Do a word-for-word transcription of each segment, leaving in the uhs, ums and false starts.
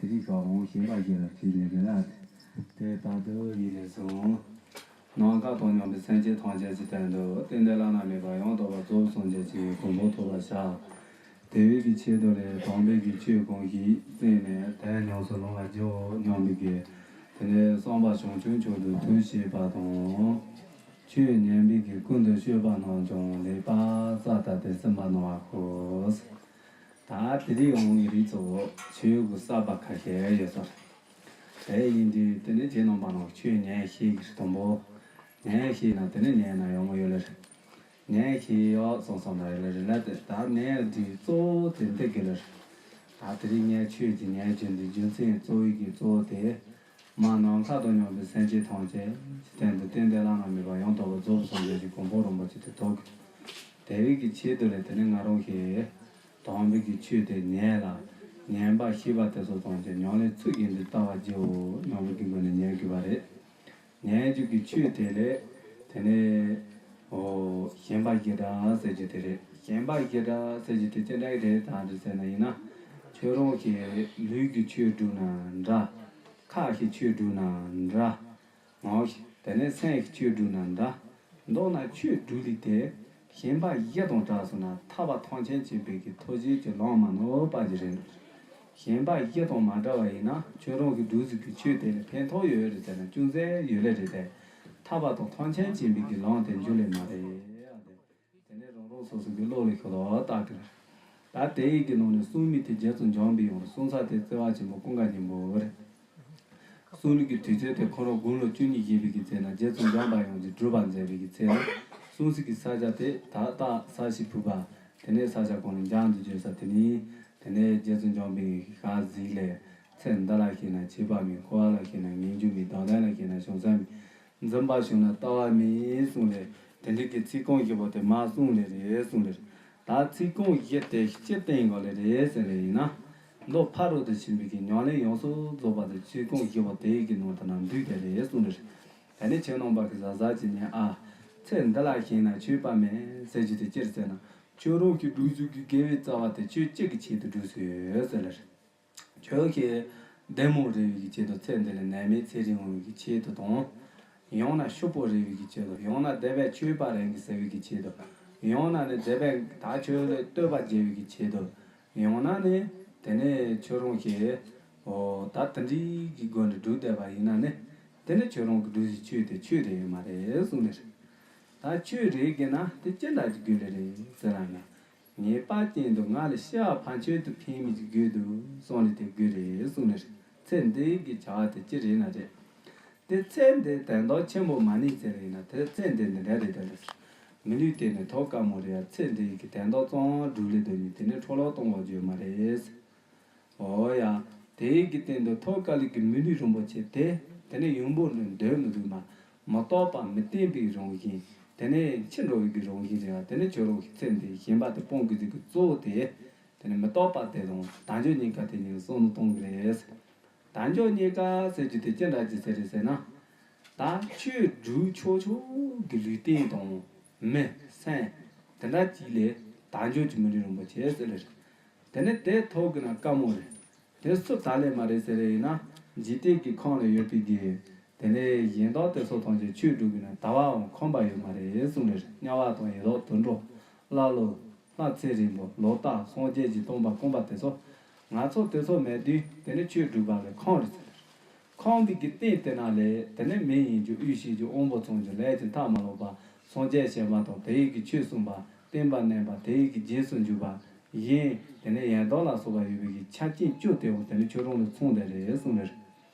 རིགས་ཀ་འོང་ཞེས་པ་ཞིག་ལ་བྲིས་ནས་རེ་ལ། དེ་ལྟར་དུ་ཡིན་ནས་སོང་། ནམ་མཁའ་དང་མཉམ་པའི་སེམས་ཅན་ཐམས་ཅད་ཀྱི་སྟེང་དུ་རྟེན་འབྲེལ་བླ་ན་མེད་པ་ཡང་དག་པར་རྫོགས་སངས་རྒྱས་ཀྱི་གོ་འཕང་ཐོབ་པར་བྱ། དེ་བས་ཀྱི་ཆེད་དུ་ལས་དམ་པའི་གི་ཆོས་གང་ཞིག་གསན་ནས་དེ་ཉམས་སུ་བླང་བར་བྱའོ་སྙམ་པའི་གི། དེ་ནས་བསམ་པ་བྱང་ཆུབ་མཆོག་ཏུ་ཐུགས་བསྐྱེད་པ་དང་། ཆོས་ཉན་པའི་གི་ཀུན་ཏུ་སྤྱོད་པ་རྣམས་ཀྱང་ལེགས་པར་བསགས་ཏེ་དེ་ཟིན་པར་གནང་བར་ཞུ། ད་དེ་རིང་ཡོང་གི་རིགས་ཚོ་ཆོས་གོས་གསར་པ་ཁ་ཤས་ཡོད་ས་རེད། དེ་ཡིན་དུས་དེ་ནི་རྗེ་རྣམ་པ་རྣམས་ཆོས་ཉན་ཤེས་ཀྱི་དང་པོ། ཉན་ཤེས་ན་དེ་ནི་ཉན་ན་ཡོང་གི་ཡོད་ལེ་རེད། ཉན་ཤེས་ཡོད་སོང་སོང་ན་ཡོད་ལེ་རེད་ལ། དེ་ད་ནས་དེ་གཙོ་བོ་དེ་འདི་གི་ལེ་རེད། ད་དེ་རིང་ངས་ཆོས་ཀྱི་ཉན་རྒྱུ་འདི་རྒྱུ་མཚན་གཙོ་བོའི་གི་གཙོ་བོ་དེ། མ་ནམ་མཁའ་དང་མཉམ་པའི་སེམས་ཅན་ཐམས་ཅད་སྟེང་དུ་རྟེན་འབྲེལ་བླ་ན་མེད་པ་ཡང་དག་པར་རྫོགས་པའི་སངས་རྒྱས་ཀྱི་གོ་འཕང་རིན་པོ་ཆེ་དེ་ཐོབ་དགོས། དེ་བས་ཀྱི་ཆེད་དུ་ལས་དེ་ནི་ང་རང་གིས་དམ་པའི་གི་ཆོས་དེ་ཉན་ལ། ཉན་པ་ཤེས་པ་དེ་ཚོ་ཐམས་ཅད་ཉམས་ལེན་ཚུལ་བཞིན་དུ་བསྟར་བར་བགྱིའོ་སྙམ་པའི་གི་སྒོ་ནས་ཉན་དགོས་པ་རེད། ཉན་རྒྱུ་གི་ཆོས་དེ་ལས་དེ་ནི། ཨོ། ཞེན་པ་བཞི་དགྲ་ཟེར་རྒྱུ་དེ་རེད། ཞེན་པ་བཞི་དགྲ་ཟེར་རྒྱུ་དེ་ཅི་འདྲ་རེད་དང་རེད་ཟེར་ན་ཡིན་ན། ཁྱོད་རང་གི་ལུས་ཀྱི་ཆོས་སྒྲུབ་ན་འདྲ། ཁ་གི་ཆོས་སྒྲུབ་ན་འདྲ། ངག་གི་དེ་ནས་སེམས་ཀྱི་ཆོས་སྒྲུབ་ན་འདྲ། མདོར་ན་ཆོས་སྒྲུབ་ལུགས་དེ་ཞེན་པ་བཞི་དང་བྲལ་སོང་ན་ཐར་པ་ཐམས་ཅད་མཁྱེན་པའི་གི་ཐུགས་རྗེ་གི་ལམ་མ་ནོར་བ་ཞིག་རེད། ཞེན་པ་བཞི་དང་མ་བྲལ་བ་ཡིན་ན་ཁྱོད་རང་གི་སྒྲུབ་ཟིན་གྱི་ཆོས་དེ་ལ་ཕན་ཐོགས་ཡོད་རེད་ཟེར་ན་ཅུང་ཟད་ཡོད་ལེ་རེད་དེ། ཐར་པ་དང་ཐམས་ཅད་མཁྱེན་པའི་གི་ལམ་དེ་འགྱུར་ལེ་མ་རེད། དེ་ནས་རང་རང་སོ་སོ་གི་བློ་ལ་ཤོད་ལ་བལྟ་གི་རེད། ད་དེ་ཡི་གི་ནང་ནས་གསུང་མི་དེ་རྗེ་བཙུན་འཇམ་པའི་དབྱངས་རེད། གསུང་ས་དེ་བརྩེ་བ་ཆེན་པོ་ཀུན་དགའ་སྙིང་པོ་རེད། གསུང་ལུགས་ཀྱི་དུས་ཚོད་དེ་ཁོ་རང་དགུང་ལོ་བཅུ་གཉིས་བཞེས་པའི་གི་ཚེ་ན་རྗེ་བཙུན་འཇམ་པའི་དབྱངས་ཀྱིས་སྒྲུབ་པ་མཛད་པའི་གི་ཚེ་ན། གསུང་ས་གི་ས་ཆ་དེ་ད་ལྟ་ས་གཞི་ཕུ་པ། དེ་ནས་ས་ཆ་གོང་ནས་འཇང་དུ་བརྗོད་ས་དེ་ནི། དེ་ནས་རྗེ་བཙུན་འཇམ་པའི་ཞལ་གཟིགས་ལས། ཚེ་འདི་ལ་ཤེས་ན་ཆོས་པ་མེད། འཁོར་བ་ལ་ཤེས་ན་ངེས་འབྱུང་མེད། བདག་ལྟ་ལ་ཤེས་ན་བྱང་སེམས་མེད། འཛིན་པ་ཞུགས་ན་ལྟ་བ་མེད་གསུངས་ལས། དེ་འདྲའི་གི་ཚིག་རྐང་བཞི་པོ་དེ་མར་གསུངས་ལེ་རེད་གསུངས་ལེ་རེད། ད་ཚིག་རྐང་བཞི་དེ་སྤྱིར་བསྟན་གོ་ལེ་རེད་ཟེར་ལེ་ཡིན་ན། མདོ་ཕ་རོལ་ཏུ་ཕྱིན་པའི་གི་ཉམས་ལེན་ཡོངས་སུ་རྫོགས་པ་དེ་ཚིག་རྐང་བཞི་པོ་དེ་ཡི་གི་ནང་དུ་ན་འདུས་ཏེ་རེད་གསུངས་ལེ་རེད། ད་ནི་ཁྱེད་རྣམ་པ་གི་གཟབ་གཟབ་ཅིག་ཉན་ཨ། ཚེ་འདི་ལ་ཞེན་ན་ཆོས་པ་མེད་ཟེར་རྒྱུ་དེ་ཅི་རེད་ཟེར་ན། ཁྱོད་རང་གི་སྒྲུབ་རྒྱུ་གི་དགེ་བའི་རྩ་བ་དེ་ཆོས་གཅིག་གི་ཆེད་དུ་སྒྲུབ་སོང་ཡོད་ཟེར་ལེ་རེད། ཁྱོད་ཀྱིས་བདེ་མོ་རེ་བའི་གི་ཆེད་དུ་ཚེ་འདི་ལ་ནད་མེད་ཚེ་རིང་བའི་གི་ཆེད་དུ་དང་། ཡང་ན་ཕྱུག་པོ་རེ་བའི་གི་ཆེད་དུ། ཡང་ན་དད་པས་ཆོས་པ་རང་གི་ཟེར་བའི་གི་ཆེད་དུ། ཡང་ན་ནི་དད་པས་ད་ཁྱོད་ལ་བསྟོད་པ་རྒྱས་པའི་གི་ཆེད་དུ། ཡང་ན་ནི་དེ་ནས་ཁྱོད་རང་གིས། ཨོ། ད་དེ་འདྲའི་གི་སྒོ་ནས་སྒྲུབ་བསྡད་པ་ཡིན་ན་ནི། དེ་ནི་ཁྱོད་རང་གི་སྒྲུབ་ཀྱི་ཆོས་དེ་ཆོས་རེད་མ་རེད་གསུངས་ནས། ད་ཆོས་རེད་དགོས་ན་དེ་ཅི་འདྲ་ཅིག་དགོས་ལེ་རེད་ཟེར་ན་ཡང་། ངེས་པ་ཅན་དུ་ང་ལ་ཤི་བ་ཕན་ཆད་དུ་ཕན་མི་ཅིག་དགོས་འདུག་གསུངས་ནས་དེ་དགོས་རེད་གསུངས་ནས། ཚེ་འདི་གི་བྱ་བ་དེ་ཅི་རེད་ན་རེད། དེ་ཚེ་འདི་དོན་དག་ཆེན་པོ་མ་ནི་ཟེར་ཡིན་ན་དེ་ཚེ་འདི་འདི་འདྲ་རེད་དེ་རེད། མི་ལུས་དེ་ནི་ཐོབ་དཀའ་མོ་རེད་ཡ། ཚེ་འདི་གི་དོན་དག་ཙམ་སྒྲུབ་ལེ་འདོད་ནི་དེ་ནི་འཕྲོ་བརླག་གཏོང་བ་བརྗོད་མ་རེད། འོ་ཡ། དེའི་གི་སྟེང་དུ་ཐོབ་དཀའ་ལས་ཀྱི་མི་ལུས་རིན་པོ་ཆེ་དེ། དེ་ནི་ཡོང་འབོར་ནི་འདོད་མི་འདུག་མ། མི་རྟག་པ་མི་བརྟན་པའི་རང་བཞིན། དེ་ནི་འཆི་འགྲོ་བའི་གི་རང་བཞིན་རེད་བ། དེ་ནི་ཁྱོད་རང་གི་ཚེ་འདི་ཞེན་པ་དེ་སྤོང་དགོས་ཟིག་གི་གཙོ་བོ་དེ། དེ་ནི་མི་རྟག་པ་དེ་དང་དལ་འབྱོར་རྙེད་དཀའ་དེ་གཉིས་བསམ་བློ་གཏོང་གི་རེད། དལ་འབྱོར་རྙེད་དཀའ་ཟེར་རྒྱུ་དེ་ཅི་འདྲ་ཅིག་ཟེར་རེད་ཟེར་ན། ད་ཆོས་སྒྲུབ་ཆོག་ཆོག་གི་ལུས་རྟེན་དང་མི་སེམས་དེ་འདྲ་ཅིག་ལས་དལ་འབྱོར་གྱི་མི་ལུས་རིན་པོ་ཆེ་ཟེར་ལེ་རེད། དེ་ནས་དེ་ཐོབ་དགོས་ན་དཀའ་མོ་རེད། དེ་སུ་ད་ལས་མ་རེད་ཟེར་རེ་ཡིན་ན། འཇིག་རྟེན་གྱི་ཁམས་ལ་ཡོད་པའི་གི། དེ་ནས་གཞན་དག་དེ་ཚོ་ཐམས་ཅད་ཆོས་སྒྲུབ་དགོས་ན་ད་བའང་ཁོམ་པ་ཡོད་མ་རེད་གསུངས་ནས། དམྱལ་བ་དང་ཡི་དྭགས་དུད་འགྲོ། ཀླ་ཀློ། ལྷ་ཚེ་རིང་པོ། ལོག་ལྟ། སངས་རྒྱས་ཀྱི་སྟོན་པ་རྐང་པ་དེ་ཚོ། ང་ཚོ་དེ་ཚོ་མེད་དུས་དེ་ནས་ཆོས་སྒྲུབ་པ་ལས་ཁོམ་རེད་ཟེར། ཁོམ་པའི་གི་རྟེན་དེ་ན་ལས་དེ་ནས་མི་ཡིན་རྒྱུ་དབུལ་ཞིང་རྒྱུ་དབང་པོ་ཚང་རྒྱུ་ལས་ཀྱི་མཐའ་མ་ལོག་པ། སངས་རྒྱས་ཞལ་མ་དང་དེ་ཡི་གི་ཆོས་གསུངས་པ། བསྟན་པ་གནས་པ་དེ་ཡི་གི་རྗེས་སུ་འཇུག་པ། གཞན་དེ་ནས་ཡང་དག་ལ་སོགས་པ་ཡོད་པའི་གི་ཆ་རྐྱེན་བཅུ་དེའང་དེ་ནི་ཁྱོད་རང་ལ་ཚང་བསྡད་རེད་གསུངས་ནས།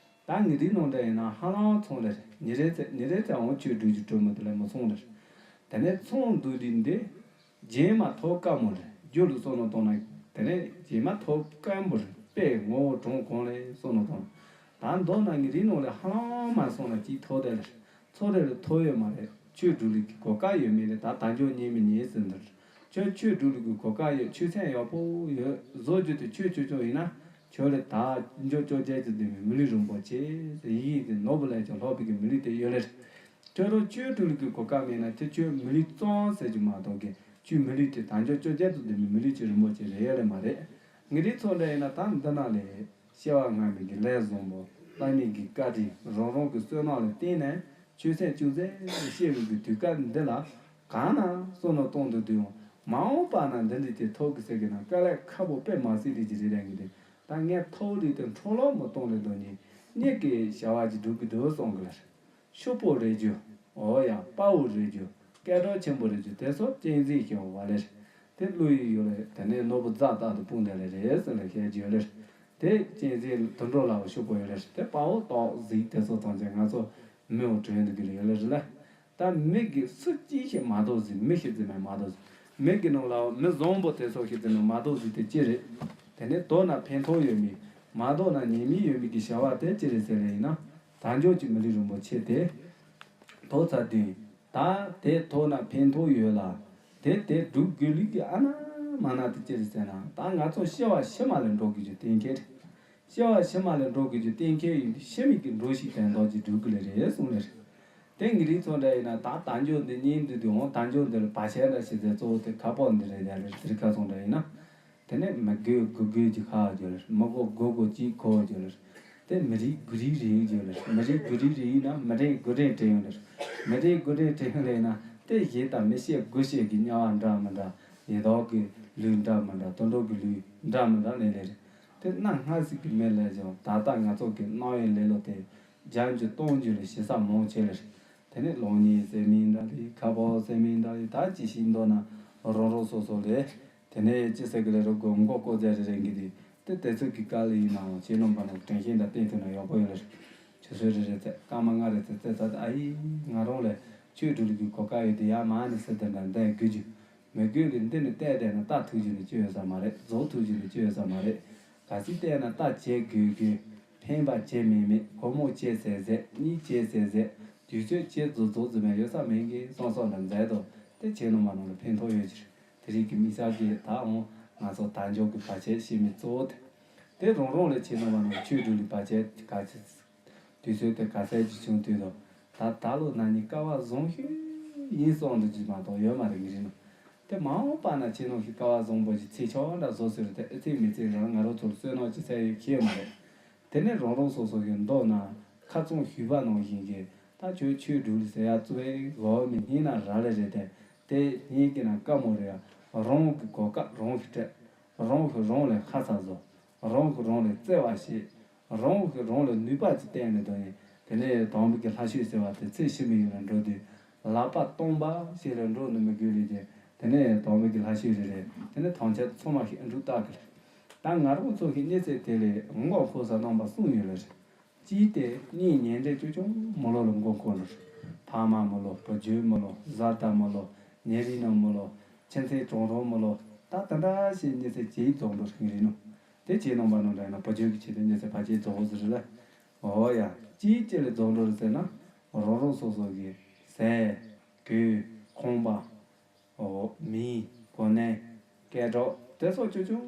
ད་ངེད་རིགས་ནང་འདྲ་ཡིན་ན་ཧ་ལམ་ཚང་ལེ་རེད། ཉིན་རེ་ཚེ་ཉིན་རེ་ཚེ་འོང་ཆོས་སྒྲུབ་ཀྱི་སྤྲོ་མོ་དེ་ལས་མ་ཚང་ལེ་རེད། དེ་ནས་ཚང་འདུག་དུས་འདི། རྗེས་མ་ཐོབ་དཀའ་མོ་རེད། རྒྱུ་ལ་བསམ་བློ་བཏང་ན། དེ་ནས་རྗེས་མ་ཐོབ་དཀའ་མོ་རེད། དཔེ་ངོ་བོ་གྲངས་གང་ལས་བསམ་བློ་བཏང་། ད་མདོར་ན་ངེད་རིགས་ནང་ལས་ཧ་ལམ་མ་སོང་ན་གཅིག་ཐོབ་བསྡད་ལེ་རེད། ཚོ་རེ་ལ་ཐོབ་ཡོད་མ་རེད། ཆོས་སྒྲུབ་ལུགས་ཀྱི་གོ་སྐབས་ཡོད་མེད་ལས་ད་དལ་འབྱོར་རྙེད་མི་རྙེད་ཟེར་འདིར། ཁྱོད་ཆོས་སྒྲུབ་ལུགས་ཀྱི་གོ་སྐབས་ཡོད། ཆོས་སེམས་ཡག་པོ་ཡོད། བཟོ་རྒྱུ་དེ་ཆོས་ཆོས་ཆོས་ཡིན་ན། ཁྱོད་ལ་དལ་འབྱོར་བཅོ་བརྒྱད་ཀྱི་ལྡན་པའི་མི་ལུས་རིན་པོ་ཆེ་ཟེར་ཡིད་ཀྱི་ནོར་བུ་ལས་ཀྱང་ལྷག་པའི་གི་མི་ལུས་དེ་ཡོད་ལེ་རེད། ཁྱོད་རང་ཆོས་སྒྲུབ་ལུགས་ཀྱི་གོ་སྐབས་མེད་ན་དེ་ཁྱོད་མི་ལུས་གཙང་ཟེར་རྒྱུ་མ་གཏོགས་གི་ཁྱོད་མི་ལུས་དེ་དལ་འབྱོར་བཅོ་བརྒྱད་དང་ལྡན་པའི་མི་ལུས་ཀྱི་རིན་པོ་ཆེ་རེད་ཡོད་ལེ་མ་རེད། ངེད་རིགས་ཚོ་འདྲ་ཡིན་ན་ད་འདི་ན་ལས། སྐྱེ་བ་སྔ་མའི་གི་ལས་བཟང་པོ། བླ་མའི་གི་བཀའ་དྲིན། རང་རང་གི་བསོད་ནམས་ལ་བརྟེན་ནས་ཆོས་ཚན་ཅུང་ཟད་ཤེས་པའི་གི་དུས་སྐབས་འདི་ལ། གང་ན་བསོད་ནམས་གཏོང་དུ་འདུག་ཡང་མ་འོངས་པ་ན་འདི་འདྲའི་དེ་ཐོབ་གི་ཟེར་གི་ན། དཀའ་ལས་ཁག་པོ་དཔེ་མ་སྲིད་རིགས་ཀྱི་རེད་ལས་གི་འདུག་ད་ངས་ཐོབ་རིགས་དེ་འཕྲོ་བརླག་མ་གཏོང་རེ་དོ་ནི་གཉིས་ཀྱི་བྱ་བ་ཅིག་སྒྲུབ་གི་འདུག་གསུང་གི་ལ། ཤོག་པོ་རེ་རྒྱུ། འོ་ཡ། དཔའ་བོ་རེ་རྒྱུ། སྐད་གྲགས་ཆེན་པོ་རེ་རྒྱུ་དེ་སོགས་གཅན་གཟན་ཤོར་བ་ལེར། དེ་བློ་ཡི་ཡུལ་ལ་དེ་ནས་ནོར་བུ་རྫ་ལྟར་དུ་སྤུངས་ཏེ་ལེ་རེད་ཟེར་ལེ་བཤད་རྒྱུ་ལེར། དེ་གཅན་གཟན་དུད་འགྲོ་ལ་ཤོག་པོ་ཡོད་ལེར། དེ་དཔའ་བོ་སྟག་གཟིག་དེ་ཚོ་ཐམས་ཅད་ང་ཚོ་མི་འོ་དྲན་དུ་གི་ལེ་ཡོད་ལེར་ལ། ད་མི་གི་སུ་གཅིག་ཤིག་མ་གཏོགས་ཟིག་མི་ཤི་ཟིན་མེད་མ་གཏོགས་ཟིག་མི་གི་ནང་ལ་མི་བཟང་པོ་དེ་ཚོ་ཤི་ཟིན་མེད་མ་གཏོགས་ཟིག་དེ་ཅི་རེད། དེ་ནས་དོ་ན་ཕན་ཐོགས་ཡོད་མི་མ་གཏོགས་ན་ཉེས་མི་ཡོད་མི་གི་བྱ་བ་དེ་ཅི་རེད་ཟེར་ལེ་ཡིན་ན། དལ་འབྱོར་གྱི་མི་ལུས་རིན་པོ་ཆེ་དེ། ཐོབ་ཚར་དུས། ད་དེ་ཐོབ་ན་ཕན་ཐོགས་ཡོད་ལ། དེ་དེ་སྒྲུབ་དགོས་ལུགས་ཀྱི་ཨ་ན་མ་ན་དེ་ཅི་རེད་ཟེར་ན། ད་ང་ཚོ་སྐྱེ་བ་ཕྱི་མ་ལ་འགྲོ་དགོས་རྒྱུ་གཏན་འཁེལ་རེད། སྐྱེ་བ་ཕྱི་མ་ལ་འགྲོ་དགོས་རྒྱུ་གཏན་འཁེལ་ཡིན་དུས་ཕྱི་མའི་གི་འགྲོ་ཞིག་དོན་དག་ཅིག་སྒྲུབ་དགོས་ལེ་རེད་གསུངས་ལེ་རེད། དེ་ངེད་རིགས་ཚོ་འདྲ་ཡིན་ན་ད་དལ་འབྱོར་འདི་གཉིས་འདི་དུས་འོང་དལ་འབྱོར་འདི་ལ་བར་ཆད་འདྲ་ཞིག་ཟེར་གཙོ་བོ་དེ་ཁ་པོ་འདི་རེད་ཡ་ལེ་དེ་རིགས་ཁ་ཚོང་འདྲ་ཡིན་ན། དེ་ནས་མི་དགོས་དགོས་དགོས་ཀྱི་ཁ་བ་བརྗོད་ལེར། མི་དགོས་དགོས་དགོས་ཀྱི་ཁོ་བ་བརྗོད་ལེར། དེ་མི་རིགས་དགོས་རིགས་རེད་བརྗོད་ལེར། མི་རིགས་དགོས་རིགས་རེད་ཡིན་ན་མི་དྲན་དགོས་དྲན་དྲན་ཡོང་ལེར། མི་དྲན་དགོས་དྲན་དྲན་ཡོང་ལེ་ཡིན་ན་དེ་གཞན་དང་མི་བཤད་དགོས་བཤད་ཀྱི་དམྱལ་བ་འདྲ་མི་འདྲ། ཡི་དྭགས་ཀྱི་ལུས་འདྲ་མི་འདྲ། དུད་འགྲོ་གི་ལུས་འདྲ་མི་འདྲ་ལེ་ལེར། དེ་གནའ་སྔ་ཟིག་གི་མི་ལས་ཀྱང་ད་ལྟ་ང་ཚོ་གི་གནང་བའི་ལེ་ལོ་དེ་བརྒྱ་འགྱུར་སྟོང་འགྱུར་ལ་ཞེ་ས་མང་ཆེ་ལེར། དེ་ནས་གློག་བརྙན་ཟེར་མིན་འདྲ་རེད། ཁ་པར་ཟེར་མིན་འདྲ་རེད། ད་ཅི་ཞིག་འདོད་ན་རང་རང་སོ་སོ་ལས། དེ་ནས་ཅི་ཟེར་གི་ལེ་རོ་དགོས་མགོ་བསྐོར་ཟེར་རེ་རེ་གི་དེ། དེ་དེ་ཚོ་གི་སྐབས་ལ་ཡིན་ནའང་ཁྱེད་རྣམ་པ་རྣམས་དྲན་ཤེས་དང་བསྟན་ཐུབ་ན་ཡག་པོ་ཡོད་ལེ། ཆུ་ཚོད་རེ་རེ་ཚད་སྐར་མ་ལྔ་རེ་ཚད་ཚད་ཚད་ཨ་ཡེ་ང་རང་ལ་ཆོས་སྒྲུབ་ལུགས་ཀྱི་གོ་སྐབས་ཡོད་དེ་ཡ་མ་ནི་སི་དེ་འདྲ་འདའི་དགོས་རྒྱུ་མི་དགོས་ལེ། འདི་ནི་བལྟས་བསྡད་ན་ལྟ་ཐུབ་རྒྱུ་ནི་ཅི་ཡོད་ས་མ་རེད། རྫོགས་ཐུབ་རྒྱུ་ནི་ཅི་ཡོད་ས་མ་རེད། གལ་སྲིད་བལྟས་ན་ལྟ་བྱེད་དགོས་དགོས། ཕན་པ་བྱེད་མེད་མེད། སྒོར་མོ་བྱེད་ཟད་ཟད། གཉིས་བྱེད་ཟད་ཟད། དུས་ཚོད་བྱེད་རྫོགས་རྫོགས་ཟིན་མེད་ཡོད་ས་མེད་གི་སོང་སོང་ལ་མཛད་དོ། དེ་ཁྱེད་རྣམ་པ་རྣམས་ལ་ཕན་ཐོགས་ཡོད་ཕྱིར། དེ་རིགས་ཀྱི་དམིགས་བསལ་གྱི་ད་འོང་ང་ཚོ་དལ་འབྱོར་གྱི་བར་ཆད་ཤེས་མི་གཙོ་བོ་དེ། དེ་རང་རང་ལས་ཆེ་ནོ་བ་རྣམས་ཆོས་སྒྲུབ་ལས་བར་ཆད་ག་ཚད། དུས་ཚོད་དེ་ག་ཚད་ཅིག་བྱུང་དུས་དང་། ད་ད་ལོ་ན་ནི་སྐལ་བ་བཟང་ཤོས་ཡིན་སོང་འདུག་ཅིག་མ་གཏོགས་ཡོད་མ་རེད་ངེས་རེད་ནོ། དེ་མ་འོངས་པ་ན་ཆེ་ནོ་ཞིག་སྐལ་བ་བཟང་པོ་ཞིག་ཚེ་ཆོག་འདྲ་བཟོ་ཟེར་དེ་ཨེ་ཚེ་མི་ཚེ་རང་ང་རོ་ཚོར་བསོད་ནམས་ཀྱི་ཚད་ཡོད་ཁྱེད་མ་རེད། དེ་ནས་རང་རང་སོ་སོ་གི་མདོ་ན་ཁ་ཚོན་ཞུས་པ་ནང་བཞིན་གྱི་ད་ཆོས་ཆོས་སྒྲུབ་ལས་ཟེར་ཡ་གཙོ་བའི་འོག་མི་སྙིང་ན་རག་ལས་རེད་དེ། དེ་སྙིང་གི་ན་དཀའ་མོ་རེད་ཡ། རང་གི་གོ་སྐབས་རང་གིས་སྤྲད། རང་གིས་རང་ལ་ཁ་ཚ་བཟོ། རང་གིས་རང་ལ་བརྩེ་བ་བྱེད། རང་གིས་རང་ལ་ནུས་པ་ཅིག་བསྟན་ནས་དོན་ཡིན། དེ་ནས་དམ་པའི་གི་ལྷ་ཆོས་ཟེར་བ་དེ་ཚེ་ཕྱི་མའི་ཡུལ་ལ་འགྲོ་དུས་ལག་པ་སྟོང་པ་ཞིག་ལ་འགྲོ་ནི་མི་དགོས་ལས་ཀྱི། དེ་ནས་དམ་པའི་གི་ལྷ་ཆོས་རེ་རེ་དེ་ནས་ཐམས་ཅད་ཚང་མ་ཞིག་འགྲུབ་ལྟ་གི་རེད། ད་ང་རང་ཚོ་ཞིག་གནས་ཚད་དེ་ལས་མགོ་འཁོར་ས་རྣམ་པ་གསུམ་ཡོད་ལ་རེད། གཅིག་དེ་གཉེན་ཉེ་འབྲེལ་ཆུང་ཆུང་མི་ལོ་ལ་མགོ་འཁོར་ལ་རེད། ཕ་མ་མི་ལོ། བུ་བརྒྱུད་མི་ལོ། བཟའ་ཟླ་མི་ལོ། ཉེ་རིང་ནང་མི་ལོ། ཁྱིམ་མཚེས་གྲོང་རོང་མི་ལོ། ད་དེ་འདྲ་ཞིག་གནས་ཚད་ཇེ་རྫོགས་འགྲོ་ཞིག་རེད་ནོ། དེ་ཁྱེད་རྣམ་པ་རྣམས་འདྲ་ཡིན་ན་བུ་བརྒྱུད་ཀྱི་ཆེད་དུ་གནས་ཚད་ཕལ་ཆེར་རྫོགས་ཟེར་ལ། འོ་ཡ། ཅིའི་ཕྱིར་ལ་རྫོགས་འགྲོ་རེད་ཟེར་ན། རང་རང་སོ་སོ་གི་ཟས། གོས། ཁང་པ། འོ། མི། གོ་གནས། སྐད་གྲགས་དེ་སོགས་ཆུང་ཆུང་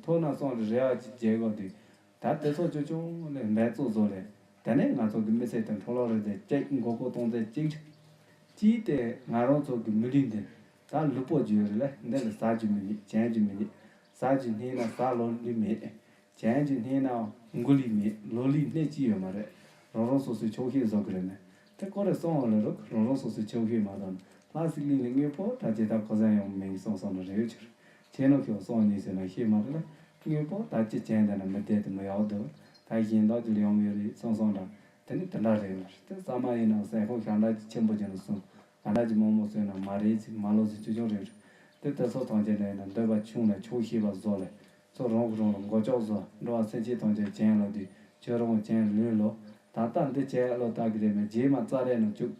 ཐོབ་ན་སོང་རེ་རེ་བ་ཅིག་བརྗེད་དགོས་དུས། ད་དེ་སོགས་ཆུང་ཆུང་ལས་འབད་རྩོལ་བཟོ་ལས། དེ་ནས་ང་ཚོ་གི་མི་ཚེ་དེ་འཕྲོ་བརླག་རེད་དེ་ཅིག་མགོ་སྐོར་གཏོང་ཚད་ཅིག་རེད། ཅིའི་སྟེ་ང་རང་ཚོ་གི་མི་ལུས་འདི་ད་ལུས་པོ་བརྗོད་རེད་ལ། འདི་ལ་ཟ་རྒྱུ་མི་རྙེད། གྱོན་རྒྱུ་མི་རྙེད། ཟ་རྒྱུ་རྙེད་ན་ཟ་ལོ་ལུས་མེད། གྱོན་རྒྱུ་རྙེད་ན་མགོ་ལུས་མེད། ལོ་ལུས་སྣེ་གཅིག་ཡོད་མ་རེད། རང་རང་སོ་སོའི་ཆོག་ཤེས་བཟོ་གི་རེད་ནས། དེ་ཀོ་རེ་སོང་བ་ལ་རུག་རང་རང་སོ་སོའི་ཆོག་ཤེས་མ་བཟོ་ན་ལྷ་སྲིད་གླིང་ལ་དངོས་པོ་ད་ཇི་ལྟར་གོ་ས་ཡོང་མེད་སོང་སོང་ན་རེ་ཡོད་ཕྱིར། ཁྱེད་རྣམས་ཀྱིས་སོང་ཉིན་ཟེར་ན་ཤེས་མ་རེད་ལ། དངོས་པོ་ད་ཅི་བྱས་འདི་ན་མི་བདེ་དེ་མི་ཡག་འདུག་ད་གཞན་དག་ཅི་ལ་ཡོང་ཡོད་རེད་སོང་སོང་འདྲ། དེ་ནི་དེ་འདྲ་རེད་ལ། དེ་ས་མ་ཡིན་ན་སེམས་ཁོང་ཞག་འདྲ་ཅི་ཆེན་པོ་ཅན་ལ་སོང་། ག་འདྲ་ཅི་མང་མོ་སོང་ན་མ་རེད་ཅི་མ་ལོ་ཟེར་ཆུ་ཆུང་རེད། དེ་དེ་ཚོ་ཐམས་ཅད་འདྲ་ཡིན་ན་འདོད་པ་ཆུང་ན་ཆོག་ཤེས་པ་བཟོ་ལ། ཚོ་རང་གི་རང་ལ་མགོ་ལྕོག་བཟོ། འགྲོ་བ་སེམས་ཅན་ཐམས་ཅད་གྱེན་ལོག་དུས་ཁྱོད་རང་གྱེན་ལོག་ལོ། ད་ལྟ་འདི་བྱས་ལོ་ལྟ་གི་རེད་མེད་རྗེས་མ་རྩ་རེ་ན་བཅུག་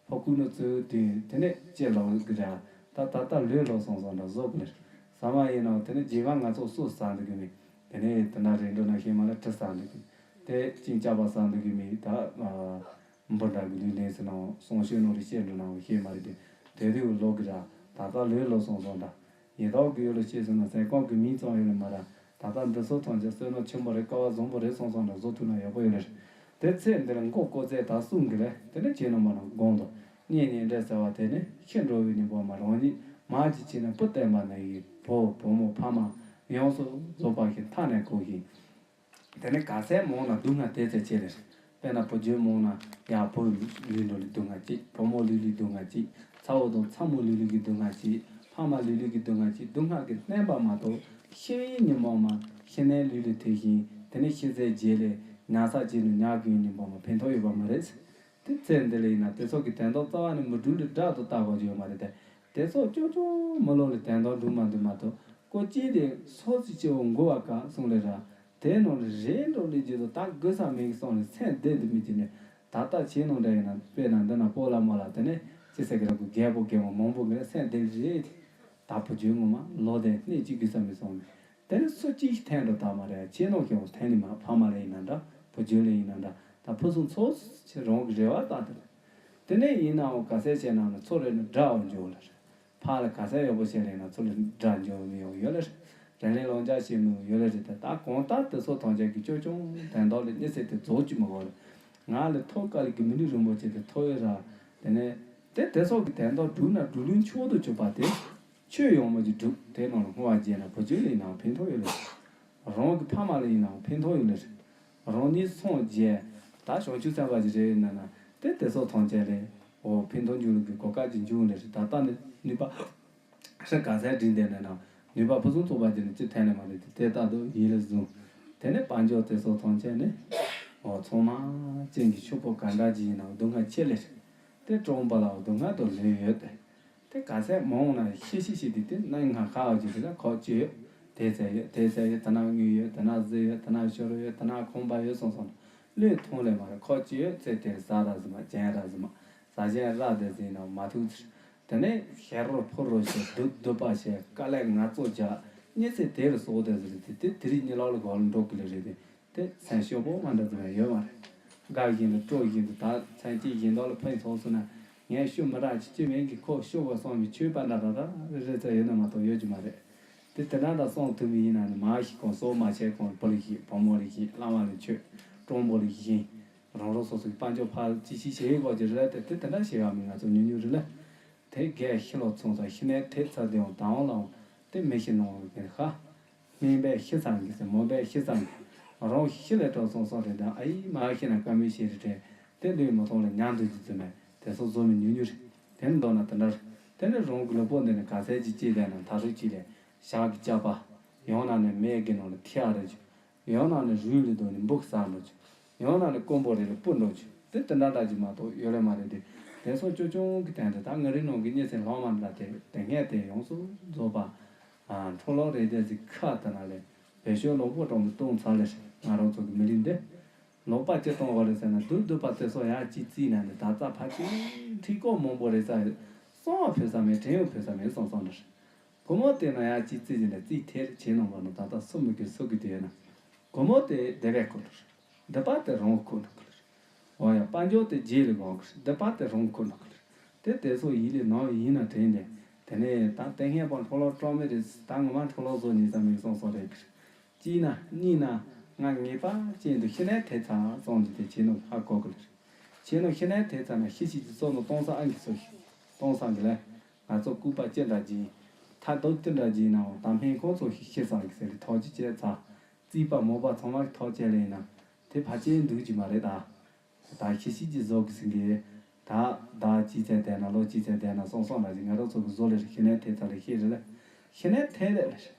ཕོ་ཁུག་ནི་བཙོས་དུས་དེ་ནས་ཅི་ལོག་གི་ར། ད་ད་ལྟ་ལོས་ལོ་སོང་སོང་འདྲ་བཟོ་གི་ལེར། ས་མ་ཡིན་ནའང་དེ་ནས་རྗེས་མ་ང་ཚོ་སུ་ཟ་འདུག་གི་མེད། དེ་ནས་དེ་འདྲ་རེ་འགྲོ་ན་ཤེས་མ་ལ་གྲི་ཟ་འདུག་གི། དེ་ཅིང་ཅག་པ་ཟ་འདུག་གི་མེད་ད། འབུ་འདྲ་གི་ལུས་ལེན་ཟེར་ནའང་སོང་ཤོས་ནོ་རེ་བཤད་འགྲོ་ནའང་ཤེས་མ་རེད་དེ། དེ་དུས་ལོག་གི་ར། ད་ལྟ་ལོས་ལོ་སོང་སོང་འདྲ། ཡིན་དོགས་ཀྱི་ཡོད་ལ་ཤེས་ཟིན་ན་ཟས་སྐོམ་གྱི་མིང་ཙམ་ཡོད་ལ་མ་ར། ད་ལྟ་འདི་ཚོ་ཐམས་ཅད་བསོད་ནམས་ཆེན་པོ་རེད། སྐལ་བ་བཟང་པོ་རེད་སོང་སོང་ན་བཟོ་ཐུབ་ན་ཡག་པོ་ཡོད་ལེར། དེ་ཚེ་འདི་ལ་མགོ་བསྐོར་ཚད་ད་གསུང་གི་ལེ། དེ་ནས་ཁྱེད་རྣམ་པ་རྣམས་དགོངས་དག་གཉེན་ཉེ་འབྲེལ་ཟེར་བ་དེ་ནི་ཤི་འགྲོ་བའི་ཉིན་མོ་མ་རང་ཉིད་མ་ཅིག་བྱས་ན་བུ་བསྟན་པ་ནས་ཡིན་བུ་བུ་མོ་ཕ་མ་ཡོངས་སུ་རྫོགས་པ་ཞིག་མཐའ་ནས་གོ་ཞིང་། དེ་ནས་ག་ཚད་མང་ན་སྡུག་བསྔལ་དེ་ཚད་ཆེ་ལེ། དཔེར་ན་བུ་རྒྱུད་མང་ན་ཡང་བུ་ལུས་འགྲོ་ལུས་སྡུག་བསྔལ་ཅིག་བུ་མོ་ལུས་ལུས་སྡུག་བསྔལ་ཅིག་ཚ་བོ་དང་ཚ་མོ་ལུས་ལུས་ཀྱི་སྡུག་བསྔལ་ཅིག་ཕ་མ་ལུས་ལུས་ཀྱི་སྡུག་བསྔལ་ཅིག་སྡུག་བསྔལ་གྱིས་མནན་པ་མ་གཏོགས་ཤི་བའི་ཉིན་མོ་མ་ཤི་ནས་ལུས་ལུས་ཐེག་ཞིང་དེ་ནས་ཤི་ཚེ་རྗེས་ལས་ཉལ་ས་ཅིག་ནས་ཉལ་དགོས་ཉིན་མོ་མ་ཕན་ཐོགས་ཡོད་པ་མ་རེད། དེ་ཚེ་འདི་ལ་ཡིན་ན་དེ་ཚོ་གི་དོན་དག་རྩ་བ་ནས་མི་སྒྲུབ་ལས་དགྲ་དུ་བཏགས་པ་ཡོད་མ་རེད་དེ། དེ་ཚོ་ཅོ་ཅོ་མི་ལོ་ལས་དོན་དག་སྒྲུབ་མ་འདུག་མ་གཏོགས་ཀོ་ཅི་དེ་སོ་སི་ཆེ་བོ་མགོ་བ་ག་གསུང་ལས་ར། དེ་ནང་ལ་རེད་འགྲོ་ལས་རྗེས་སུ་ད་དགོས་ས་མེད་གི་སོང་ལས་སེམས་བདེ་འདུག་མི་གྱི་ནས་ད་ལྟ་ཆེ་ནང་འདྲ་ཡིན་ན་དཔེར་ན་འདི་ན་སྤོ་ལ་མོ་ལ་དེ་ནས་ཅི་ཟེར་གི་ར་གི་རྒད་པོ་རྒད་མོ་མང་པོ་གི་ལ་སེམས་བདེ་རེད། ད་བུ་རྒྱུད་ངོ་མ་ལོ་དེ་གནས་གཅིག་གི་ས་མི་སོང་ནས། དེ་ནི་སུ་གཅིག་འཐེན་འགྲོ་ད་མ་རེད། ཆེ་ནོ་ཁྱོད་འཐེན་ནི་མ་ཕ་མ་ལ་ཡིན་ན་འདྲ་བུ་རྒྱུད་ལ་ཡིན་ན་འདྲ་ད་ཕུན་སུམ་ཚོགས་ཆེ་རང་གི་རེ་བ་ད་དེ་རེད། དེ་ནས་ཡིན་ནའང་ག་ཚད་བྱས་ན་ནི་ཚོ་རེ་ནི་དགྲ་བ་འཇོག་ལ་རེད། ཕ་ལ་ག་ཚད་ཡག་པོ་བྱས་རེད་ན་ཚོ་ལ་དགྲ་འཇོག་མི་ཡོང་ཡོད་ལ་རེད། རེ་ལེན་ལོང་རྒྱག་བྱེད་མི་ཡོང་ཡོད་ལ་རེད། ད་ད་གང་ལྟར་དེ་ཚོ་ཐམས་ཅད་ཀྱི་ཅོ་ཅོང་དན་ཐོག་ལ་གཉིད་སད་དེ་རྫོགས་ཀྱི་མི་དགོས་ལ། ང་ལ་ཐོག་དཀའ་ལས་ཀྱི་མི་ལུས་རིན་པོ་ཆེ་དེ་ཐོབ་ཡོད་ར། དེ་ནས་དེ་དེ་ཚོ་གི་དན་ཐོག་བསྒྲུབ་ན་བསྒྲུབ་ལུགས་མཆོག་ཏུ་གྱུར་པ་དེ། ཆོས་ཡོང་མ་གྱི་སྒྲུབ་དེ་ནང་ལ་བསྔོ་བ་བརྒྱབ་ན་བུ་ཆོས་ལ་ཡིན་ནའང་ཕན་ཐོགས་ཡོད་ལེ། རང་གི་ཕ་མ་ལ་ཡིན་ནའང་ཕན་ཐོགས་ཡོད་ལེ། རང་ཉིད་སངས་རྒྱས་ད་བྱང་ཆུབ་སེམས་དཔའ་ཅིག་རེད་ཡིན་ན་ན་དེ་དེ་ཚོ་ཐམས་ཅད་ལས་འོ་ཕན་ཐོགས་འབྱུང་ལུགས་ཀྱི་གོ་སྐབས་ཅིག་འབྱུང་ལེ་རེད། ད་ལྟ་ནི་ནུས་པ་ཧྲི་ག་ཚད་བསྒྲིགས་བསྡད་ན་ན་ནུས་པ་ཕུན་སུམ་ཚོགས་པ་ཅིག་ནི་ཅི་ཐད་ནས་མ་རེད་དེ་དེ་ལྟ་དུ་ཡིད་ལ་བཟུང་། དེ་ནས་དཔལ་འབྱོར་དེ་ཚོ་ཐམས་ཅད་ནི་འོ་ཚང་མ་ཅན་གྱི་ཕྱུག་པོ་ག་འདྲ་ཅིག་ཡིན་ནའང་སྡུག་བསྔལ་ཆེ་ལེ་རེད། དེ་གྲོང་པ་ལའང་སྡུག་བསྔལ་དུ་ལུས་ཡོད་དེ། དེ་ག་ཚད་མང་ན་ཤི་ཤི་ཤི་དེ་དེ་ན་ང་ཁ་བ་ཅིག་དེ་ལ་ཁོག་ཅི་ཡོད། དེ་ཚད་ཡོད་དེ་ཚད་ཡོད་དེ་ན་དངུལ་ཡོད་དེ་ན་གཟི་ཡོད་དེ་ན་ཤོ་རོ་ཡོད་དེ་ན་ཁང་པ་ཡོད་སོང་སོང་ན་བློས་ཐོངས་ལས་མ་རེད། ཁོག་ཅི་ཡོད་ཚེ་དེར་ཟ་ར་ཟི་མ་གྱེན་ར་ཟི་མ་ཟ་གྱེན་ར་དེ་ཟིན་ན་མ་ཐུག་ཚེ་དེ་ནས་ཤེ་རོ་ཕོ་རོ་ཞེ་སྡུག་སྡུག་པ་ཞེ་དཀའ་ལས་ངལ་རྩོལ་བྱ་གཉིད་སད་དེ་རུ་སོགས་དེ་ཟི་རེད་དེ་དེ་དེ་རིགས་གཉིད་ལོག་ལ་གོ་ལ་འགྲོ་གི་ལ་རེད་དེ། དེ་མཚན་ཤོ་བོ་མ་འདྲ་ཙམ་ཡང་ཡོད་མ་རེད། དགའ་བཞིན་དུ་སྤྲོ་བཞིན་དུ་ད་མཚན་སྐྱེས་གཞན་དག་ལ་ཕན་ཚོགས་སོང་ན་ངས་ཤོ་མི་རག་ཅི་ཅི་མིན་གྱི་ཁོ་ཤོ་བ་སོང་བའི་ཆོས་པ་འདྲ་ར་ར་རེ་རེ་ཙམ་ཡོད་ན་མ་གཏོགས་ཡོད་ཀྱི་མ་རེད། དེ་དེ་འདྲ་འདྲ་སོང་ཐུབ་པ་ཡིན་ན་ནི་མ་ཤི་གང་སོགས་མ་བྱས་གང་བུ་ལ་ཤི་བུ་མོ་ལ་ཤི་བླ་མ་ལ་མཆོད་གྲོང་པོ་ལ་ཤི་རང་རང་སོ་སོའི་དཔལ་འབྱོར་ཕར་ཅི་ཤི་བྱེད་དགོས་ཀྱི་རེད་དེ་དེ་དེ་འདྲ་བྱེད་ཡག་མི་ང་ཚོ་ཉུང་ཉུང་རེད་ལ། དེ་གས་ཤི་ལོ་ཚོང་ས་ཤི་ནས་དེ་ཚ་དེའང་དང་ལའང་དེ་མི་ཤི་ནོ་གི་ཧ། སྨན་པས་ཤི་ཙམ་གྱིས་ཟེར་མོ་པས་ཤི་ཙམ་གྱིས་རང་ཤི་ལས་གྲོགས་སོང་སོང་རེད་དང་ཨ་ཡིས་མ་ཤི་ན་བཀའ་མོལ་ཤེས་རེད་དྲན་དེ་ལུས་མ་མཐོང་ལ་ཉམས་འདུག་ཅི་ཙི་མས་དེ་སོགས་བཟོ་མི་ཉུང་ཉུང་རེད། དེ་ནི་མདོར་ན་དེ་འདྲ་རེད། དེ་ནི་རང་གི་ལུས་པོ་འདི་ནི་ག་ཚད་ཅིག་སྐྱེས་བསྡད་ན་མཐའ་སྲུང་གཅིག་ལས་ཞག་གི་ཅག་པ་ཡང་ན་ནི་མེད་ཀྱི་ནང་ལ་ཐི་ཡ་རེད་ཅུ་ཡང་ན་ནི་རུལ་ལི་དོ་ནི་འབུག་ཟ་འགྲོ་ཅུ་ཡང་ན་ནི་དཀོན་པོ་རེ་ལ་སྤུ་འགྲོ་ཅུ་དེ་དེ་འདྲ་འདྲ་ཅིག་མ་གཏོགས་ཡོད་ལེ་མ་རེད་དེ། དེ་སོགས་ཅོ་ཅོང་གི་སྟེང་དུ་ད་ང་རའི་ནང་གི་གཉིད་སད་ལྷག་མ་འདྲ་དེ་དེ་སྔས་དེ་ཡོངས་སུ་རྫོགས་པ། ཨ། འཕྲོ་ལོག་རེ་དེ་ཚིག་ཁ་དེ་ན་ལས་བེད་སྤྱོད་ལོག་པོ་གྲོང་མི་གཏོང་ཚར་ལེ་ང་རང་ཚོ་གི་མི་ལུས་འདི། ལོག་པ་ཅི་གཏོང་བ་རེད་ཟེར་ན་སྡུག་སྡུག་པ་དེ་ཚོ་ཡང་ཅི་རྩིས་ན་འདི་ད་རྩ་ཕ་ཅིག་ཁྲིད་ཀོ་མང་པོ་རེད་ས་རེད། སོང་བ་ཕོད་ས་མེད་དྲན་ཡོད་ཕོད་ས་མེད་སོང་སོང་འདྲ་རེད། སྒོར་མོ་དེ་ན་ཡང་ཅི་རྩིས་ཟིན་ན་རྩིས་ཐེར་བྱེད་གནང་བ་ན་ད་ལྟ་སུ་མི་དགོས་སུ་དགོས་དེ་ཡོད་ན། སྒོར་མོ་དེ་བདེ་བས་ཁོ་འགྲོ་རེད། སྡིག་པ་དེ་རང་ཁུར་འགྲོ་གི་རེད། འོ་ཡ་དཔལ་འབྱོར་དེ་རྗེས་ལ་འགོང་གི་རེད། སྡིག་པ་དེ་རང་ཁུར་འགྲོ་གི་རེད། དེ་དེ་ཚོ་ཡིད་ལས་ནང་ཡིན་ན་དྲན་ནས་དེ་ནས་ད་ལྟ་ངན་པ་འཕྲོ་ལོག་སྤྲོ་མེད་རེད། ད་ངོ་མ་འཕྲོ་ལོག་བཟོ་ཉེས་ཙམ་མིག་སོང་སོང་རེད་གི་རེད། གཅིག་ན་གཉིས་ན་ང་ངེས་པ་ཅན་དུ་ཤི་ནས་དེ་ཚ་སོང་གི་དེ་བྱེད་ནོ་ཧ་གོ་གི་རེད། བྱེད་ནོ་ཤི་ནས་དེ་ཚ་ན་ཤི་ཤི་ཅི་སོ་ནོ་སྟོང་ས་ཨང་གི་སོ་ཤི་སྟོང་ས་གི་ལ་ང་ཚོ་སྐུད་པ་ཅི་འདྲ་གྱིན་ཐ་དོ་ཅི་འདྲ་གྱིན་ནའང་ད་སྨན་ཁང་ཚོ་ཤི་ཤི་སང་གི་ཟེར་ཐོག་ཅི་བྱས་ཚ། རྩིས་པ་མོ་པ་ཚང་མ་གི་ཐོག་བཅད་ལེན་ན་དེ་ཕལ་ཆེར་འདུག་ཅི་མ་རེད་ད། ད་ཤི་ཤི་ཅི་བཟོ་གི་ཟིན་གི། ད་ད་ཅི་ཚད་བསྡད་ན་ལོ་ཅི་ཚད་བསྡད་ན་སོང་སོང་ལ་ཅི་ང་རང་ཚོ་གི་བཟོ་ལེ་རེད། ཤི་ནས་དེ་ཚ་ལེ་ཤི་རེད་ལེ། ཤི་ནས་དེ་ལེ་ལེ་རེད།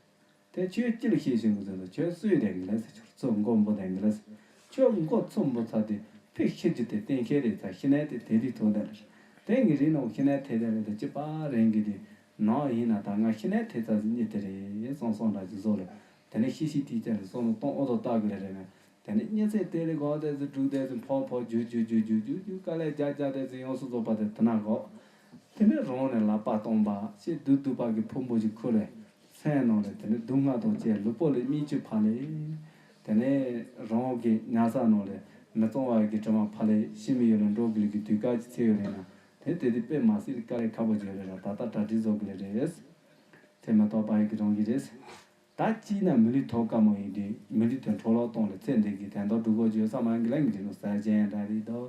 དེ་ཁྱོད་ཅི་ལ་ཤི་ཤི་གི་ཟེར་ན་ཁྱོད་སུས་བསྡད་གི་ལེ་ཟེར་ཁྱོད་ཚོ་མགོ་འབུ་བསྡད་གི་ལེ་ཟེར། ཁྱོད་མགོ་ཚོ་འབུ་ཚ་དེ་ཕི་ཤི་རྒྱུ་དེ་གཏན་འཁེལ་རེད་ཚ། ཤི་ནས་དེ་དེ་དུས་ཐུག་བསྡད་ལེ་རེད། དེ་ངའི་རིགས་ནང་ཤི་ནས་དེ་བསྡད་ལེ་དེ་ཅི་པ་རེད་གི་དེ། ནང་ཡིན་ན་ད་ང་ཤི་ནས་དེ་ཚ་ཟིན་ཉེ་དེ་རེད་སོང་སོང་འདྲ་ཅིག་བཟོ་ལེ། དེ་ནས་ཤི་ཤི་དེའི་ཚེ་ལ་སོང་ནས་སྟོང་ཨོ་ཏོ་ལྟ་གི་ལེ་རེད་ནས། དེ་ནས་གཉིད་སད་དེ་ལས་གོ་དེ་ཚོ་དྲུག་དེ་ཚོ་ཕོ་ཕོ་རྒྱུ་རྒྱུ་རྒྱུ་རྒྱུ་རྒྱུ་རྒྱུ་དཀའ་ལས་རྒྱག་རྒྱག་དེ་ཚོ་ཡོངས་སུ་རྫོགས་པ་དེ་དེ་ན་གོ། དེ་ནས་རང་ནས་ལག་པ་སྟོང་པ་ཞེས་སྡུག་སྡུག་པ་གི་ཕུང་པོ་ཞིག་ཁུར་བས་སེམས་ནང་ལས་དེ་ནས་སྡུག་བསྔལ་དང་བཅས་ལུས་པོ་ལས་སྨིན་བཅུག་ཕ་ལས། དེ་ནས་རང་གི་ཉལ་ས་ནང་ལས་མི་གཙང་བ་གི་དྲི་མ་ཕ་ལས་ཤི་མི་ཡོད་ལ་འགྲོ་གི་ལུས་ཀྱི་དུས་སྐབས་ཀྱི་ཚེ་ཡོད་རེད་ན་དེ་དེ་དེ་དཔེ་མ་སྲིད་དཀའ་ལས་ཁག་པོ་བརྗོད་རེད་ལ་ད་ལྟ་གྲ་སྒྲིག་བཟོ་གི་ལས་རེད། དེ་མ་གཏོགས་པ་ཡི་གི་རང་གི་རེད། ད་ཅིས་ན་མི་ལུས་ཐོག་དཀའ་མོ་ཡིན་དུས་མི་ལུས་དོན་འཕྲོ་བརླག་གཏོང་ལ་ཚེ་འདི་གི་དན་རྟགས་སྒྲུབ་དགོས་བརྗོད་ས་མང་གི་ལ་ངི་རི་ནོ་ས་ཅན་འདྲ་རི་དོ།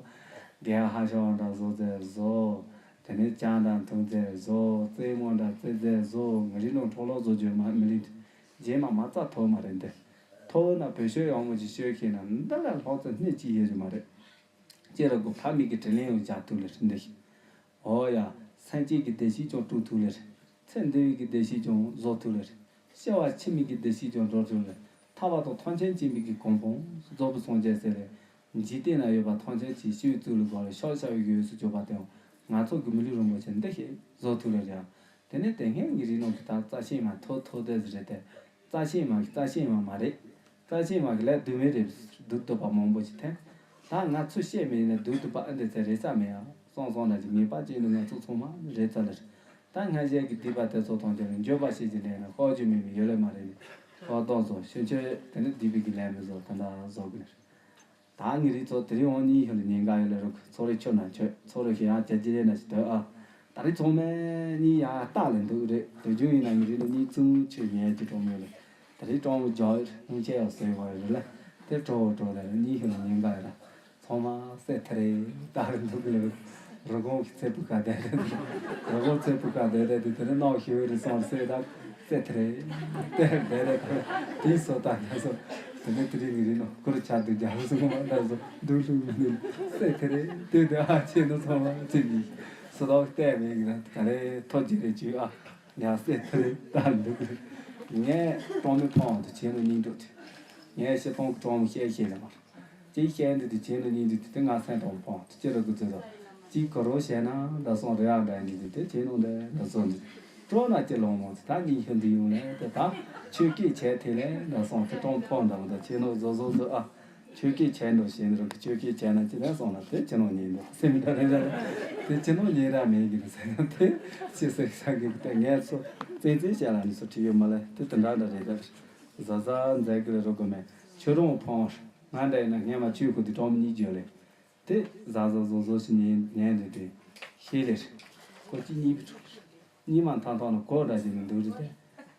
རྒྱལ་ཧ་ཤོ་འདྲ་བཟོ་ཚེ་བཟོ། དེ་ནས་ཅང་འདྲ་འཐུང་ཚེ་བཟོ། རྩེད་མོ་འདྲ་རྩེ་ཚེ་བཟོ། ངི་རི་ནོ་འཕྲོ་བརླག་བཟོ་བརྗོད་མ་མི་ལུས་རྗེས་མ་མ་རྩ་ཐོག་མ་རེད་འདི། ཐོབ་ན་བོད་ཆོས་ཡག་མོ་ཅིག་ཤོད་ཤེས་ན་འདི་ལས་ལྷག་ཙམ་སྣེ་གཅིག་ཡོད་ཀྱི་མ་རེད། ཅེས་ར་གོ་ཕ་མེས་ཀྱི་དྲིན་ལན་ཡང་འཇལ་ཐུབ་ལེ་རེད་འདི་ཤེས། འོ་ཡ། སེམས་ཅན་གྱི་བདེ་སྐྱིད་ཀྱང་སྐྲུན་ཐུབ་ལེ་རེད། ཚེ་འདི་ཡི་གི་བདེ་སྐྱིད་ཀྱང་བཟོ་ཐུབ་ལེ་རེད། སྐྱེ་བ་ཕྱི་མའི་གི་བདེ་སྐྱིད་ཀྱང་འགྲོ་ཐུབ་ལེ། ཐར་པ་དང་ཐམས་ཅད་མཁྱེན་པའི་གི་གོ་འཕང་རྫོགས་པའི་སངས་རྒྱས་ཟེར་ལེ། འཇིག་རྟེན་ན་ཡོད་པ་ཐམས་ཅད་ཀྱི་སྤྱོད་ཚུལ་ལ་དགོངས་ལ་ཤོག་བྱ་བའི་ཡུལ་སུ་གྱུར་པ་དེའང་ང་ཚོ་གི་མི་ལུས་རིན་པོ་ཆེ་འདི་ཞིག་བཟོ་ཐུབ་ལེ་རེད། དེ་ནས་དེ་སྔའི་ཉིན་རེའི་ནང་གི་ད་རྩ་ཤེས་མ་ཐོ་ཐོ་དེ་ཟེར་རེད་དེ། རྩ་ཤེས་མ་གི་རྩ་ཤེས་མ་མ་རེད། རྩ་ཤེས་མ་གི་ལས་སྡུག་མེད་རེད། སྡུག་ཏུ་པ་མང་པོ་ཞིག་འཐེན། ད་ང་ཚོ་བཤད་མེད་ན་སྡུག་ཏུ་པ་ཨ་འདི་ཚེ་རེ་ས་མེད་ཡ་སོང་སོང་ན་ཅིག་ངེས་པ་ཅན་དུ་ང་ཚོ་ཚང་མ་རེད་ཚ་ལེ། ད་སྔ་གཞན་གྱི་སྡིག་པ་དེ་ཚོ་ཐམས་ཅད་ལ་འགྱོད་པ་བྱེད་ཀྱི་ལས་ན་ཤོག་རྒྱུ་མེད་མི་ཡོད་ལེ་མ་རེད་ནི། ཤོག་དོག་བཟོ་ཤོད་ཆོད་དེ་ནི་སྡིག་པའི་གི་ལས་མི་བཟོ་ད་འདྲ་བཟོ་གི་ལེ། ད་ངེད་རིགས་ཚོ་དེ་རིང་འོང་གཉིད་ཤོར་ལ་ཉེན་ཁ་ཡོད་ལ་རུ་ཚོ་རེ་ཆོད་ན་ཆོད་ཚོ་རེ་ཤི་ཡང་བྱ་རྒྱུ་རེད་ན་ཞིག་འདོད་ཨ། ད་རིང་ཚང་མས་གཉིད་ཡང་རྟག་ལ་འདུག་རེད་དུ་རྒྱུ་ཡིན་ན་ངེད་རིགས་ལ་གཉིད་ཚུམ་ཆོད་ཉལ་གྱི་གྲོང་མོ་ལ་ད་རིང་གྲོང་མོ་རྒྱག་སྔོན་ཆད་ཡང་ཟོས་བ་རེད་ལ་དེ་གྲོགས་གྲོགས་ལ་གཉིད་ཤོར་ལ་ཉེན་ཁ་ཡོད་ལ། ཚང་མ་སེ་ཐ་རེ་ད་རེ་འདུག་གི་ལེ། རི་གོང་གི་ཚེ་ཕུ་ཁ་བསྡད་དེ། རི་གོང་ཚེ་ཕུ་ཁ་བསྡད་དེ་དེ་དེ་ནི་ནང་ཞི་བའི་རི་སོང་སེ་ད་སེ་ཐ་རེ་དེ་བསྡད་དེ་དེ་སོ་ད་ད་སོ་དེ་ནི་དེ་རིང་གི་རི་ནང་ཁུར་ཆ་དུ་རྒྱ་སོ་མ་ད་སོ་འདུག་ལུག་མི་འདུག་སེ་ཐ་རེ་དེ་དེ་ཨ་ཆེ་ནི་ཚང་མ་ཚེ་མི་སོ་ད་བལྟས་མེད་གི་ད་ག་རེ་ཐོ་ཅི་རེ་ཅི་ཨ་ཉ་སེ་ཐ་རེ་ད་འདུག་གི་ངས་གྲོང་མི་ཕོང་དུ་ཆེ་ནི་སྙིང་འདོད་དེ་ངས་ཤི་ཕོང་གི་གྲོང་མི་བཤད་ཤེས་ལེ་མ། གཅིག་བཤད་འདི་དེ་བྱས་ནོ་གཉིས་འདི་དེ་ང་སེམས་དང་ཕོང་དུ་ཅི་རུ་དགོས་ཚོད་དང་གཅིག་གོ་རོ་བཤད་ན་འདྲ་སོང་རེ་ཨ་འདྲ་འདི་དེ་དེ་བྱས་ནོ་འདི་འདྲ་སོང་འདི་སྤྲོ་ན་ཅི་ལོང་མོ་ད་གཉིས་ཤོད་འདི་ཡོང་ནས་དེ་ད་ཆོས་སྐད་བྱས་དེ་ལས་འདྲ་སོང་དེ་གྲོང་ཕོང་འདྲ་མོ་ད་བྱས་ནོ་བཟོ་བཟོ་བཟོ་ཨ་ཆོས་སྐད་བྱས་འགྲོ་བྱས་འདི་རུ་གི་ཆོས་སྐད་བྱས་ན་ཅི་ལས་སོང་ན་དེ་བྱས་ནོ་གཉིས་འདི་སེམས་འདྲ་རེ་ར་དེ་བྱས་ནོ་གཉིས་ར་མེད་གི་ཟེར་ན་དེ་ཅི་ཟེར་ས་གི་དེ་ངས་ཚོ་ཙེ་ཙེ་བཤད་ལ་ནི་སུ་ཁྲིད་ཡོད་མ་ལས་དེ་དེ་འདྲ་འདྲ་རེད་ད་བཟའ་བཟའ་མཛད་གི་ལ་རུ་གི་མེད། ཁྱོད་རང་ཕོངས། ང་འདྲ་ཡིན་ན་སྔན་མ་ཆོས་ཁུ་དེ་གྲོང་མི་གཉིས་བརྗོད་ལེ། དེ་བཟའ་བཟའ་བཟོ་བཟོ་ཞིག་ཉན་ཉན་རེ་དེ། ཤེས་ལེ། ཁོ་གཅིག་གཉིས་པའི་ཚོགས། གཉིས་མ་ཐང་ཐང་ལ་གོ་འདྲ་ཞིག་ནི་འདུག་རེད་དེ།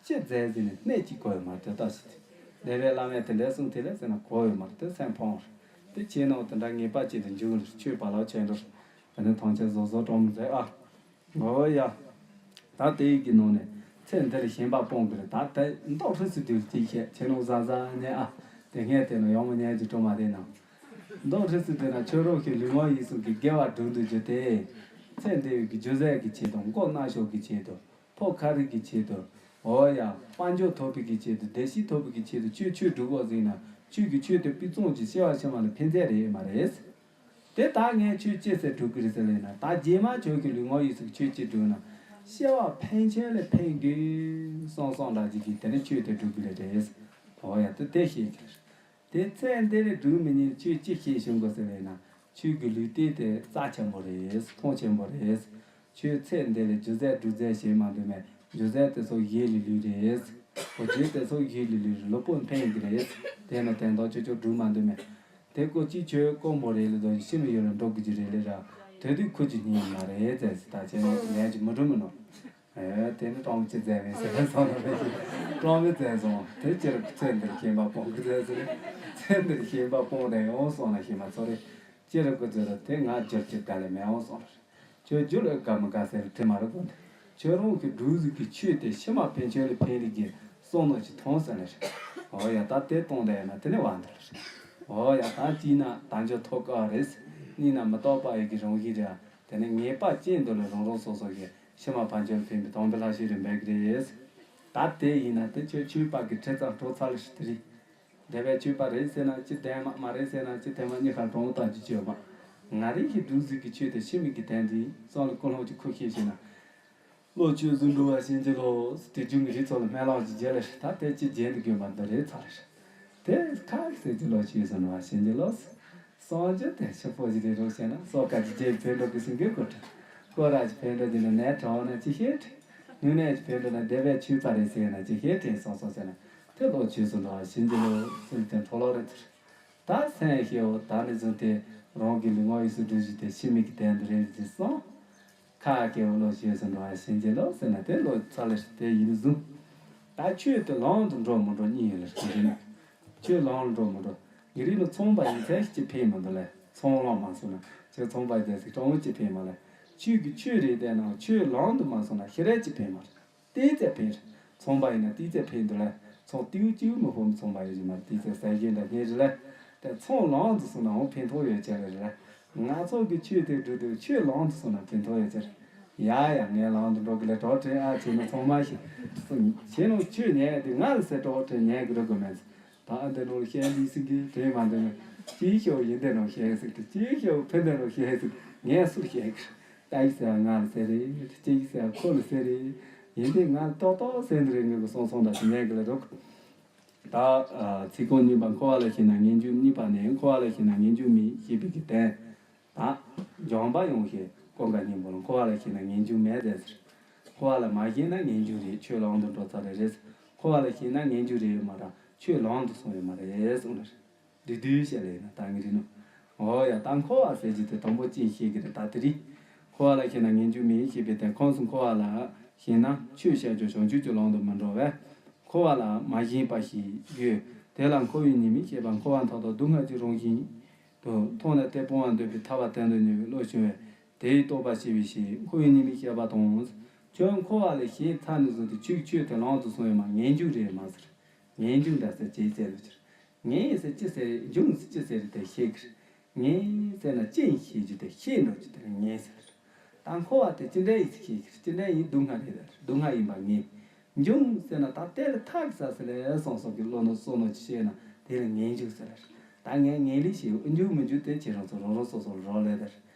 ཅི་མཛད་ཟིན་ནས་གནས་གཅིག་གོ་ཡོད་མ་རེད་ད་ཞིག་དེ། ལས་པའི་བླ་མས་དེ་འདྲའི་གསུང་དེ་ལས་ཟེར་ན་གོ་ཡོད་མ་རེད་དེ་སེམས་ཕོངས་རེད། དེ་ཁྱེད་ནང་དེ་འདྲ་ངེས་པ་ཅིག་ཏུ་འཇུག་ལེ་ཆོས་པ་ལ་ཆོས་འགྲོ། དེ་ནི་ཐང་ཆེན་བཟོ་བཟོ་གྲོང་མི་མཛད་ཨ། ཨོ་ཡ། ད་དེ་ཡི་གི་ནང་ནས་ཚེ་འདིར་ཞེན་པ་སྤོང་དགོས་རེད་ད་དེ་མདོག་ཧྲིལ་སུ་དུས་ཅིག་བཤད་ཁྱེད་རང་བཟའ་བཟའ་ཉལ་ཨ། དེ་སྔས་དེ་ནང་ཡོང་མ་ཉལ་གྱི་སྤྲོ་མ་དེ་ནང་། མདོག་ཧྲིལ་སུ་དུས་ན་ཁྱོད་རང་གི་ལུས་ངག་ཡིད་གསུམ་གྱི་དགེ་བ་སྒྲུབ་འདོད་རྒྱུ་དེ། ཚེ་འདི་ཡི་གི་རྒྱུ་ཟད་ཀྱི་ཆེད་དུ་མགོ་རྣ་ཤོག་གི་ཆེད་དུ་ཕོ་ཁ་རིག་གི་ཆེད་དུ། ཨོ་ཡ། དཔལ་འབྱོར་ཐོབ་པའི་གི་ཆེད་དུ་བདེ་སྐྱིད་ཐོབ་པའི་གི་ཆེད་དུ་ཁྱོད་ཆོས་སྒྲུབ་དགོས་ཟིན་ན་ཁྱོད་ཀྱི་ཆོས་དེ་སྤུས་གཙང་གི་སྐྱེ་བ་ཕྱི་མ་ལ་ཕན་ཚད་རེད་མ་རེད། དེ་ལྟར་ངས་ཆོས་ཅི་ཟེར་སྒྲུབ་ཀྱི་རེད་ཟེར་ལེ་ན་ད་རྗེས་མ་ཁྱོད་ཀྱི་ལུས་ངག་ཡིད་གསུམ་ཆོས་ཅི་སྒྲུབ་ན་སྐྱེ་བ་ཕན་ཆད་ལས་ཕན་དགོས་སོང་སོང་འདྲ་ཅིག་གིས་དེ་ནི་ཆོས་དེ་སྒྲུབ་ཀྱི་རེད་དེ། ཨོ་ཡ་དེ་དེ་ཤེས་ཀྱི་རེད། དེ་ཚེ་འདི་ལས་སྒྲུབ་མི་ཉན་ཆོས་ཅི་ཤེས་བྱུང་དགོས་ཟེར་ལེ་ན་ཆོས་ཀྱི་ལུས་རྟེན་དེ་རྩ་ཆེན་པོ་རེད་མཐོང་ཆེན་པོ་རེད། ཁྱོད་ཚེ་འདི་ལས་རྒྱུ་རྫས་སྒྲུབ་རྫས་བྱེད་མ་འདོད་མེད། རྒྱུ་རྫས་དེ་ཚོ་གཞི་ལས་ལུས་རེད། གོ་རྒྱུ་དེ་ཚོ་གཞི་ལས་ལུས་རེད་ལུས་པོ་འཕེན་གི་རེད། དེ་ནི་དོན་དག་ཆོས་ཆོས་སྒྲུབ་མ་འདོད་མེད། དེ་ཀོ་ཅི་ཆོས་དཀོན་པོ་རེད་ལ་དོ་ཤི་མི་ཡོད་ལ་འགྲོ་གི་རེད་ལ་ར། དེ་དུས་ཁུ་ཅི་ཉིན་མ་རེད་ཟེར་སི་ད་ཅེ་ནོ་ལན་ཅི་མི་འགྲོ་མི་ནོ། ཨེ་དེ་ནི་གྲོང་ཅི་མཛད་མེད་ཟེར་སོང་ལ་རེད། གྲོང་མི་མཛད་སོང་དེ་ཅི་ར་ཚེ་འདིར་ཤེས་པ་སྤོང་གི་མཛད་ཟེར། ཚེ་འདིར་ཤེས་པ་སྤོང་དེ་ཡོང་སོང་ལ་ཤེས་མ་ཚོར་རེད། ཅི་ར་ཀུ་ཚོད་ལ་དེ་ང་འགྱུར་གྱི་དགའ་ལས་མེད་འོང་སོང་ལ་རེད། ཁྱོད་རྒྱུ་ལ་དགའ་མི་དགའ་ཟེར་དྲི་མ་རེད་གོ། ཁྱོད་རང་གི་སྒྲུབ་ཟིག་གི་ཆོས་དེ་ཕྱི་མ་ཕན་ཆོད་ལ་ཕན་རིགས་ཀྱི་བསམ་བློ་ཅིག་ཐོངས་ཟེར་ནས་རེད། འོ་ཡ་ད་དེ་གཏོང་བསྡད་ཡོད་ན་དེ་ནས་བ་འདི་ལ་རེད། འོ་ཡ་ད་གཅིག་ན་དལ་འབྱོར་ཐོབ་དཀའ་བ་རེད། གཉིས་ན་མི་རྟག་པ་ཡི་གི་རང་བཞིན་རེད། དེ་ནས་ངེས་པ་ཅན་དུ་ལ་རང་རང་སོ་སོ་གི་ཕྱི་མ་ཕན་ཆོད་ལ་ཕན་པའི་དམ་པའི་ལྷ་ཞིག་རེད་འབད་གི་རེད། ད་དེ་ཡིན་ན་དེ་ཁྱོད་ཆོས་པ་གི་ཁྲི་ཙམ་སྤྲོ་ཚར་ལ་ཞིག་དེ་རེད། འདས་པའི་ཆོས་པ་རེད་ཟེར་ན་ཅི་བདེན་མ་མ་རེད་ཟེར་ན་ཅི་བདེན་མ་གཉིས་ཀ་གྲོང་བཏང་རྒྱུ་ཅི་ཡོད་མ། ང་རང་གི་སྒྲུབ་ཟིག་གི་ཆོས་དེ་ཕྱི་མིག་གི་དན་འདི་སང་ལ་ཀུན་སློང་ཅིག་ཁུར་ཤེས་ཤེས་ན། བློ་ཆོས་སུ་འགྲོ་བ་བྱིན་གྱིས་རློབས་དེ་རྒྱུན་གྱི་རིགས་ཚོ་ལ་སྨོན་ལམ་ཅིག་རྒྱག་ལེ་ད་དེ་ཅི་རྒྱན་དུ་དགོས་མ་འདི་རེད་ཚར་རེད། དེ་ཁ་ཟེར་གྱི་བློ་ཆོས་སུ་འགྲོ་བ་བྱིན་གྱིས་རློབས། སངས་རྒྱས་དེ་ཆོས་པོ་ཞིག་རེད་རོགས་བྱས་ན་སོགས་ཀ་ཅི་རྒྱས་ཕན་འགྲོ་གི་སེང་གེ་ཀོ་ཁྲ། ཀོ་ར་ཅི་ཕན་འགྲོ་གི་ན་ནས་གྲོགས་ན་ཅི་ཤེས་ཁྲི། ནུས་ནས་ཅི་ཕན་འགྲོ་ན་འདས་པའི་ཆོས་པ་རེད་ཟེར་ན་ཅི་ཤེས་ཁྲི་སོང་སོང་ཟེར་ན། དེ་བློ་ཆོས་སུ་འགྲོ་བ་བྱིན་གྱིས་རློབས་སུ་དེ་འཕྲོ་ལོག་རེད་ཚུར། ད་སེམས་ཤེས་འོ་ད་ནི་བཟུང་སྟེ་རང་གི་ལུས་ངག་ཡིད་གསུམ་སྒྲུབ་བྱེད་དེ་ཕྱི་མིག་གི་དན་དུ་རེད་ཟེར་སོང་། ཁ་སྐྱེ་བོ་བློ་ཆོས་སུ་འགྲོ་བ་བྱིན་གྱིས་རློབས་ཟེར་ན་དེ་བློ་ཚ་ལེ་དེ་ཡིན་བཟུང་། ད་ཆོས་དེ་ལམ་དུ་འགྲོ་མི་འགྲོ་གཉིས་ཡོད་ལེ་དེ་ཡིན། ཆོས་ལམ་ལ་འགྲོ་མི་འགྲོ། ངེད་རིགས་ལ་ཚོང་པ་ཡིན་ཚད་ཅི་ཕན་མི་འདུག་ལེ། ཚོང་ལམ་མ་སོང་ན་ཁྱོད་ཚོང་པ་ཡིན་ཚད་ཅི་ཕན་མ་ལེ། ཆོས་ཀྱི་ཆོས་རེད་དེ་ན་ཆོས་ལམ་དུ་མ་སོང་ན་ཤི་རེ་ཅི་ཕན་མ་རེད། ཏིག་ཙེ་ཕན་རེད། ཚོང་པ་ཡིན་ན་ཏིག་ཙེ་ཕན་འདུག་ལ། ཚོགས་ཏིའུ་ཅིའུ་མི་ཕོ་མི་ཚོང་པ་ཡོད་ཀྱི་མ་རེད། དེ་ཚོ་ཟ་གཞི་འདྲ་སྙིང་རུས་ལ་དེ་ཚོང་ལམ་དུ་སོང་ན་འོང་ཕན་ཐོགས་ཡོད་ཀྱི་རེད་ལ། ང་ཚོ་གི་ཆོས་དེ་སྒྲུབ་དུས་ཆོས་ལམ་དུ་སོང་ན་ཕན་ཐོགས་ཡོད་ཀྱི་རེད། ཡ་ཡ་ངའི་ལམ་དུ་འགྲོ་གི་ལ་གྲོགས་བྲལ་ཨ་བྱས་ན་ཚང་མ་ཤི། ཁྱེད་རང་ཆོས་ཉན་དེ་ང་ལ་ཟེར་གྲོགས་བྲལ་ཉན་གི་རེད་དགོས་མེད། ད་ཨ་འདི་ནང་ལ་བཤད་འདི་སྲིད་གི་དྲན་མ་འདི་ནི་ཅིའི་ཤོག་ཡིན་འདི་ནང་བཤད་སྲིད་དེ་ཅིའི་ཤོག་ཕན་འདི་ནང་བཤད་སྲིད་ངས་སུར་བཤད་གི། ད་ཡིག་ཟེར་བ་ང་ལ་ཟེར་རེད། ཅི་ཡིག་ཟེར་བ་ཁོ་ལ་ཟེར་རེད། ཡིན་དེ་ང་ལ་ཏོག་ཏོག་ཟེར་འདི་རེད། ངས་གི་སོང་སོང་ད་ཞིག་ཉན་གི་ལ་རོགས། ད་ཚིག་རྐང་གཉིས་པ་འཁོར་བ་ལ་ཞེན་ན་ངེས་འབྱུང་། གཉིས་པ་ནི་འཁོར་བ་ལ་ཞེན་ན་ངེས་འབྱུང་མེད་ཞེས་པའི་གི་དོན། ད་སྦྱངས་པ་ཡོང་ཞེས་ཀུན་དགའ་སྙིང་པོ་ལ་འཁོར་བ་ལ་ཞེན་ན་ངེས་འབྱུང་མེད་ཟེར་ཟེར། འཁོར་བ་ལ་མ་ཞེན་ན་ངེས་འབྱུང་རེད། ཆོས་ལམ་དུ་འགྲོ་ཚར་རེད་རེད། འཁོར་བ་ལ་ཞེན་ན་ངེས་འབྱུང་རེད་ཡོད་མ་རེད། ཆོས་ལམ་དུ་སོང་ཡོད་མ་རེད་གསུངས་ནས། བསྡུས་བསྡུས་བཤད་ལེ་ཡིན་ན་ད་ངེས་རེད་ནོ། འོ་ཡ་ད་འཁོར་བ་ཟེར་གྱི་དེ་དང་པོ་ཅི་ཤེས་ཀྱི་རེད། ད་དེ་རིང་འཁོར་བ་ལ་ཞེན་ན་ངེས་འབྱུང་མེད་ཞེས་པའི་དོན། ཁོངས་སུ་འཁོར་བ་ལ་ཞེན་ན་ཆོས་བཤད་ཀྱང་བྱང་ཆུབ་ཀྱི་ལམ་དུ་མི་འགྲོ་བས། འཁོར་བ་ལ་མ་ཞེན་པ་ཞིག་དགོས། དེ་ལ་འཁོར་བའི་ཉེས་དམིགས་བཤད་པ། འཁོར་བ་མཐའ་དག་སྡུག་བསྔལ་གྱི་རང་བཞིན་དུ་མཐོང་ནས་དེ་སྤོང་བར་འདོད་པའི་ཐར་པ་དོན་དུ་གཉེར་བའི་བློ་བྱུང་བས་དེའི་རྟོགས་པ་སྐྱེ་བའི་ཕྱིར་འཁོར་བའི་ཉེས་དམིགས་བཤད་པ་དང་། ཁྱོད་འཁོར་བ་ལ་ཞེན་ཚར་ནས་བཟུང་སྟེ་ཆོས་ཆོས་དེ་ལམ་དུ་སོང་ཡོད་མ། ངེས་འབྱུང་རེད་མ་ཟེར། ངེས་འབྱུང་འདྲ་ཟེར་ཅེས་བཤད་ལ་ཕྱིར། ངེས་ཟེར་ཅི་ཟེར་འབྱུང་ཟེར་ཅི་ཟེར་དེ་ཤེས་ཀྱི་རེད། ངེས་ཟེར་ན་ཅི་ཡིན་ཤེས་རྒྱུ་དེ་ཤེས་འགྲོ་རྒྱུ་དེ་ལ་ངེས་ཟེར། ད་འཁོར་བ་དེ་ཅི་འདྲ་ཡིན་ཟེར་ཤེས་ཀྱི་རེད། ཅི་འདྲ་ཡིན་སྡུག་བསྔལ་རེད་ལ་སྡུག་བསྔལ་ཡིན་པ་ངེས། འབྱུང་ཟེར་ན་ད་དེ་ལ་ཐར་གི་ས་ཟེར་ལས་སོང་སོང་གི་བློ་ནོར་སོ་ནོར་ཅི་བཤད་ན་དེ་ལ་ངེས་འབྱུང་ཟེར་ལ། ད་ངས་ངེས་ལེགས་ཤེས་འབྱུང་མི་འབྱུང་དེ་ཁྱེད་རང་ཚོ་རང་རང་སོ་སོ་ལ་རག་ལས་ད།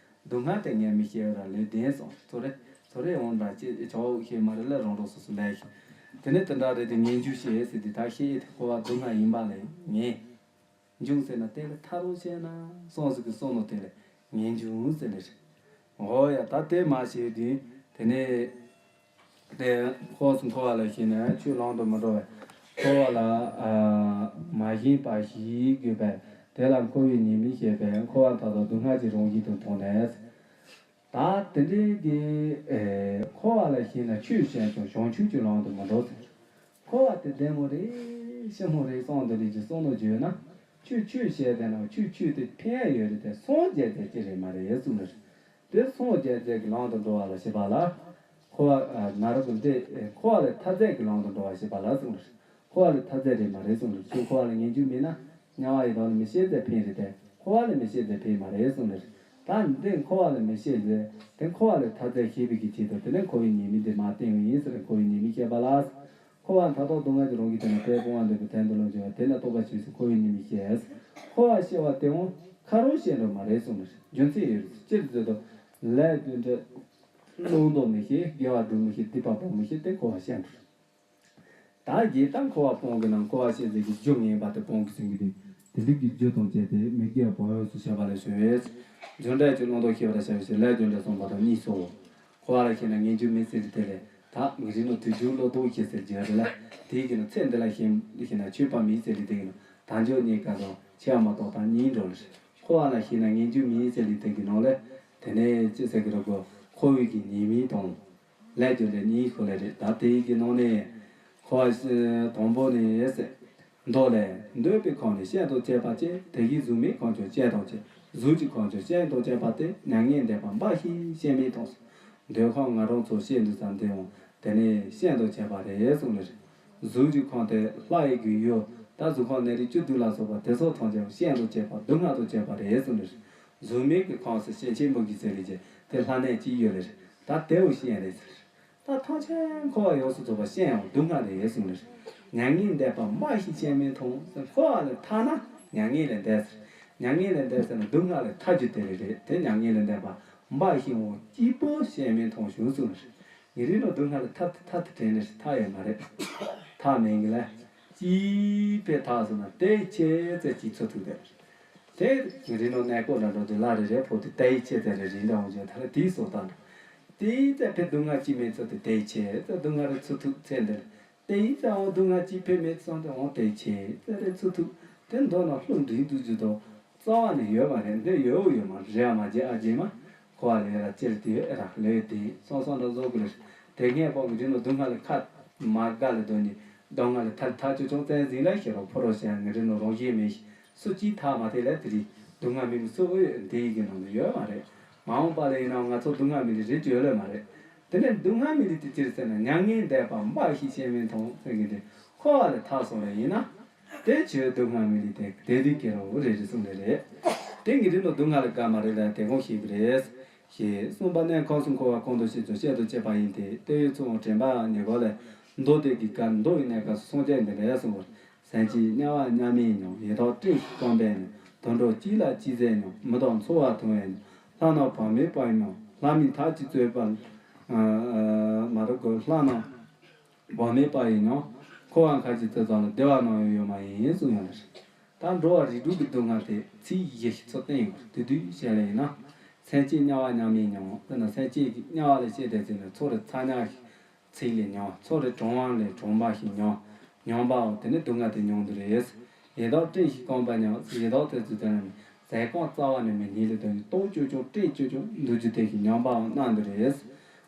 སྡུག་བསྔལ་དེ་ངས་མི་ཤེས་པ་ར་ལས་བདེན་སོང་ཚོ་རེ་ཚོ་རེ་འོང་འདྲ་ཅེས་ཆོག་ཤེས་མ་རེད་ལ་རང་རང་སོ་སོ་ལས་ཤེས། དེ་ནས་དེ་འདྲ་རེད་དེ་ངེས་འབྱུང་ཤེས་ཟེར་དེ་ད་ཤེས་ཡས་དེ་འཁོར་བ་སྡུག་བསྔལ་ཡིན་པ་ལས་ངེས། འབྱུང་ཟེར་ན་དེ་ལ་ཐར་རོགས་བྱས་ན་སོང་ཟེར་གི་སོང་ནོ་དེ་ལས་ངེས་འབྱུང་ཟེར་ལེ་རེད། འོ་ཡ་ད་དེ་མ་ཤེས་དུས་དེ་ནས། དེ་ཁོངས་སུ་འཁོར་བ་ལ་ཞེན་ན་ཆོས་ལམ་དུ་མི་འགྲོ་བས། འཁོར་བ་ལ་མ་ཞེན་པ་ཞིག་དགོས་པས། དེ་ལ་འཁོར་བའི་ཉེས་དམིགས་བཤད་པས། འཁོར་བ་མཐའ་དག་སྡུག་བསྔལ་གྱི་རང་བཞིན་དུ་མཐོང་ནས། ད་དེ་འདྲའི་གི་འཁོར་བ་ལ་ཞེན་ན་ཆོས་བཤད་ཀྱང་བྱང་ཆུབ་ཀྱི་ལམ་དུ་མི་འགྲོ་ཟེར། འཁོར་བ་དེ་བདེ་མོ་རེད་ཞི་མོ་རེད་བསམ་དེ་འདྲའི་གི་བསམ་བློ་བརྗོད་ན་ཆོས་ཆོས་བཤད་བསྡད་ན་ཆོས་ཆོས་དེ་ཕན་ཡོད་རེད་དེ་སངས་རྒྱས་བསྡད་ཀྱི་རེད་མ་རེད་གསུངས་ནས། དེ་སངས་རྒྱས་རྫས་ཀྱི་ལམ་དུ་འགྲོ་བ་ལ་ཞེན་པ་ལ། འཁོར་བ་ན་རོ་གི་འདི་འཁོར་བ་ལས་ཐར་རྫས་ཀྱི་ལམ་དུ་འགྲོ་བ་ཞེན་པ་ལ་གསུངས་རེད། འཁོར་བ་ལས་ཐར་རྫས་རེད་མ་རེད་གསུངས་རེད། ཁྱོད་འཁོར་བ་ལ་ངེས་འབྱུང་མེད་ན་དམྱལ་བ་ཡི་དྭགས་ལ་མི་ཤེས་རྫས་ཕན་རེད་དེ་འཁོར་བ་ལས་མི་ཤེས་རྫས་ཕན་མ་རེད་གསུངས་རེད། ད་འདི་འཁོར་བ་ལས་མི་ཤེས་རྫས་དེ་འཁོར་བ་ལས་ཐར་རྫས་ཤེས་པའི་གི་ཆེད་དུ་དེ་ནས་འཁོར་བའི་ཉེས་དམིགས་འདི་མ་བསྟན་པ་ཡིན་ཟེར། འཁོར་བའི་ཉེས་དམིགས་བཤད་པ་ལ། འཁོར་བ་མཐའ་དག་སྡུག་བསྔལ་གྱི་རང་བཞིན་དུ་ནི་དེ་སྤོང་བར་འདོད་པའི་དོན་དུ་ལོག་འགྱུར་བ་དེ་ལ་རྟོགས་པ་ཆོས་སུ་འཁོར་བའི་ཉེས་དམིགས་བཤད། འཁོར་བ་ཤེས་པ་དེའང་ཁ་རོག་བཤད་འགྲོ་མ་རེད་གསུངས་ནས་རྒྱུ་མཚན་ཡོད་རེད། སྤྱིར་བརྗོད་དུ་ལས་རྒྱུ་འབྲས་བླང་དོར་མི་ཤེས། དགེ་བ་སྒྲུབ་མི་ཤེས། སྡིག་པ་སྤོང་མི་ཤེས་ཏེ་འཁོར་བ་བཤད་འགྲོ། ད་རྒྱས་དང་འཁོར་བ་སྤོང་གི་ནང་འཁོར་བ་ཤེས་ཟེར་གྱི་རྒྱུ་ངན་པ་དེ་སྤོང་གི་ཟིན་གྱི་དེ་དེ་འདྲ་གི་རྒྱུ་དང་བཅས་ཏེ་མི་དགེ་བ་ཡོངས་སུ་བཤགས་པ་ལ་ཞུ་བས། རྒྱུ་འབྲས་ཀྱི་བླང་དོར་ཤེས་པར་བྱ་བའི་ཕྱིར་ལས་རྒྱུ་འབྲས་གསུངས་པ་དང་གཉིས་སོ། འཁོར་བ་ལ་ཞེན་ན་ངེས་འབྱུང་མེད་ཟེར་གྱི་དེ་ལས་ད་ངེས་རིག་ནང་དུས་རྒྱུན་བློ་ལྡོག་ཤེས་ཟེར་གྱི་ཡོད་རེད་ལ། དེའི་གི་ནང་ཚེ་འདི་ལ་ཞེན་ཞེན་ན་ཆོས་པ་མེད་ཟེར་གྱི་དེ་གི་ནང་དལ་འབྱོར་རྙེད་དཀའ་དང་ཆེ་བ་མ་གཏོགས་ད་གཉིས་འགྲོ་ལ་རེད། འཁོར་བ་ལ་ཞེན་ན་ངེས་འབྱུང་མེད་ཟེར་གྱི་དེ་གི་ནང་ལས་དེ་ནས་ཅི་ཟེར་གྱི་རེད་གོ། འཁོར་བའི་གི་ཉེས་དམིགས་དང་། ལས་རྒྱུ་འབྲས་གཉིས་ཤོག་ལས་རེད། ད་དེའི་གི་ནང་ནས་འཁོར་བ་དང་པོ་ནས་ཟེར། མདོ་ལས། འདོད་པའི་ཁམས་ནི་སྤྱན་དང་བཅས་པ་སྟེ། དེ་བཞིན་གཟུགས་མེད་ཁམས་ཀྱང་སྤྱན་དང་བཅས། གཟུགས་ཀྱི་ཁམས་ཀྱང་སྤྱན་དང་བཅས་པ་སྟེ། མྱ་ངན་འདས་པ་འབའ་ཞིག་སྤྱན་མིག་མཐོང་། འདོད་ཁམས་ང་རང་ཚོ་ཤེས་འདུག་ཙམ་དེའང་དེ་ནི་སྤྱན་དང་བཅས་པ་རེད་གསུངས་ནས། གཟུགས་ཀྱི་ཁམས་དེ་ལྷ་ཡི་གི་ཡུལ་ད་གཟུགས་ཁམས་ནད་རིགས་བཅུ་བདུན་ལ་སོགས་པ་དེ་ཚོ་ཐམས་ཅད་སྤྱན་དང་བཅས་པ་སྡུག་བསྔལ་དང་བཅས་པ་རེད་གསུངས་ནས། གཟུགས་མེད་ཀྱི་ཁམས་སུ་སྐྱེ་མཆེད་མུ་གེ་ཟེར་ལས་ཀྱི་དེ་ལྷ་ནད་ཅིག་ཡོད་ལེ། ད་དེའོ་སྤྱན་རེད་ཟེར། ད་ཐམས་ཅད་འཁོར་བ་ཡོངས་སུ་རྫོགས་པ་སྤྱན་ཡང་སྡུག་བསྔལ་རེད་གསུངས་ནས། མྱ་ངན་འདས་པ་འབའ་ཞིག་སྤྱན་མིག་མཐོང་ཟེར། འཁོར་བ་ལས་ཐར་ན་མྱ་ངན་ལས་འདས་ཟེར། མྱ་ངན་ལས་འདས་ཟེར་ན་སྡུག་བསྔལ་ལས་ཐར་རྒྱུ་དེ་རེད། དེ་མྱ་ངན་ལས་འདས་པ་འབའ་ཞིག་འོང་སྐྱིད་པོ་སྤྱན་མིག་མཐོང་བྱུང་གསུངས་ནས། ངེས་རིག་ནང་སྡུག་བསྔལ་ལས་ཐར་ཐར་དེ་དྲན་ནས་ཐར་ཡོད་མ་རེད། ཐར་མེད་གི་ལ། སྐྱིད་པོས་ཐར་སོང་ན་དེ་ཆེ་ཙེ་སྐྱིད་ཚོ་ཐུག་དེ། དེ་ངེས་རིག་ནང་གནས་སྐོར་ལ་འགྲོ་དུས་ལ་རེ་རེ་ཕོ་དེ་དེ་ཆེ་ཙེ་རེ་རེ་འདྲ་འོང་ཅེས་ཐར་དེའི་སོ་ཐར་འགྲོ། དེ་ཙེ་ཕེ་སྡུག་བསྔལ་སྐྱིད་མེད་ཚོ་དེ་དེ་ཆེ་ཙེ་སྡུག་བསྔལ་རེ་ཚོ་ཐུག་ཚེ་འདིར། དེ་ཡིན་ཙང་འོ་སྡུག་བསྔལ་གཅིག་ཕན་མེད་སོང་སྟེ་འོ་དེ་ཆེ་ཙེ་རེ་ཚུར་ཐུག་དེ་མདོ་ན་ལྷུང་འདྲེན་དུ་རྒྱུ་དང་རྩ་བ་ནས་ཡོད་མ་རེད། འདི་ཡོད་ཡོད་མ་རེད་མ་རྗེ་ཨ་རྗེ་མ་ཁོ་བ་ལས་ར་ཅེར་དེ་ཨེ་ར་ལོས་དེ་སོང་སོང་འདྲ་བཟོ་དགོས་རེད། དེ་སྔས་པོ་ངེས་རིག་ནང་སྡུག་བསྔལ་ལས་ཁ་མ་དགའ་ལས་སྡོད་ནས་སྡུག་བསྔལ་ལས་ཐར་ཐག་ཆོད་ཆུང་བཙན་འཛིན་ལ་ཤེས་རོགས་ཕོ་རོགས་ཤ་ངེས་རིག་ནང་རང་བཞིན་མེད་ཤི་སུ་གཅིག་ཐག་མ་ཐེག་ལས་དེ་རིགས་སྡུག་བསྔལ་མི་མི་སུ་ཨོ་ཡོད་འདི་ཡི་གི་ནང་དུ་ཡོད་མ་རེད། མ་འོངས་པ་ལ་ཡིན་ནའང་ང་ཚོ་སྡུག་བསྔལ་མི་རིགས་རེད་བརྗོད་ལོས་མ་རེད། དེ་ནས་སྡུག་བསྔལ་མི་རིགས་དེ་ཅི་རེད་ཟེར་ན་མྱ་ངན་འདས་པ་འབའ་ཞིག་སྤྱན་མིག་མཐོང་ཟེར་གྱི་དེ་ འཁོར་བ་ལས་ཐར་སོང་བ་ཡིན་ན། དེ་ཆོས་སྡུག་བསྔལ་མི་ལུས་ཏེ་དེ་དུས་སྐྱེ་རུང་རེ་རེ་གསུངས་ལེ་རེད། དེ་ངེས་འབྲེལ་ནོ་སྡུག་བསྔལ་ལས་བཀག་མ་རེད་ལ་དེ་དགོངས་ཤེས་པ་རེད། ཞེས་གསུངས་པ་ནས་ཁམས་གསུམ་འཁོར་བ་གོང་དུ་བཤད་ཚུལ་བཤད་དུ་བཅད་པ་ཡིན་ཏེ། དེ་ཡི་ཚུལ་དྲན་པའང་ཉེ་འཁོར་ལས། མདོ་སྡེ་གི་སྐབས་མདོ་ཡི་གནས་སྐབས་སུ་སངས་རྒྱས་འདི་འདྲའི་གསུངས་པར། སེམས་ཅན་དམྱལ་བ་མཉམ་མེད་མྱོང་། ཡི་དྭགས་སྤྲིན་གྱིས་སྐོམ་པས་མྱོང་། དུད་འགྲོ་གཅིག་ལ་གཅིག་རྩེ་མྱོང་། མི་དང་འཚོ་བ་ཐུང་བས་མྱོང་། ལྷ་རྣམས་བག་མེད་པ་ཡིས་མྱོང་། ལྷ་མིན་མཐའ་གཅིག་རྩོད་པ། ཨ་ཨ་མ་རུ་གོ་ལྷ་རྣམས་བག་མེད་པ་ཡིས་མྱོང་། འཁོར་བ་མཁའ་སྤྱོད་རྩེ་གཙང་ལ། བདེ་བ་ནམ་ཡོད་ཡོད་མ་ཡིན་གསུངས་ཡོད་ལ། ད་འགྲོ་བ་རིགས་དྲུག་གི་སྡུག་བསྔལ་དེ་ཚིག་བཞི་ཞིག་ཚུར་བསྟན་ཡོད། དེ་དུས་བཤད་ལེ་ཡིན་ན། སེམས་ཅན་དམྱལ་བ་མཉམ་མེད་མྱོང་། དཔེར་ན་སེམས་ཅན་གྱི་དམྱལ་བ་ལས་བཤད་དེ་ཚིག་ནི་ཚོ་རེ་ཚ་དམྱལ་ཞིག་ཚིག་ལས་མྱོང་། ཚོ་རེ་གྲང་བ་ལས་གྲང་མ་ཞིག་མྱོང་། མྱོང་པའོ། དེ་ནི་སྡུག་བསྔལ་དེ་མྱོང་དུ་རེད། ཡི་དྭགས་སྤྲིན་ཞིག་སྐོམ་པ་མྱོང་། ཡི་དྭགས་དེ་ཚོ་དེ་ནི་ཟས་སྐོམ་རྩ་བ་ནས་མི་རྙེད་ལ་དོན་ཏོག་ཅོ་ཅོ་སྤྲད་ཅོ་ཅོ་འདུག་རྒྱུ་དེ་ཞིག་མྱོང་པའང་སྣང་དུ་རེད།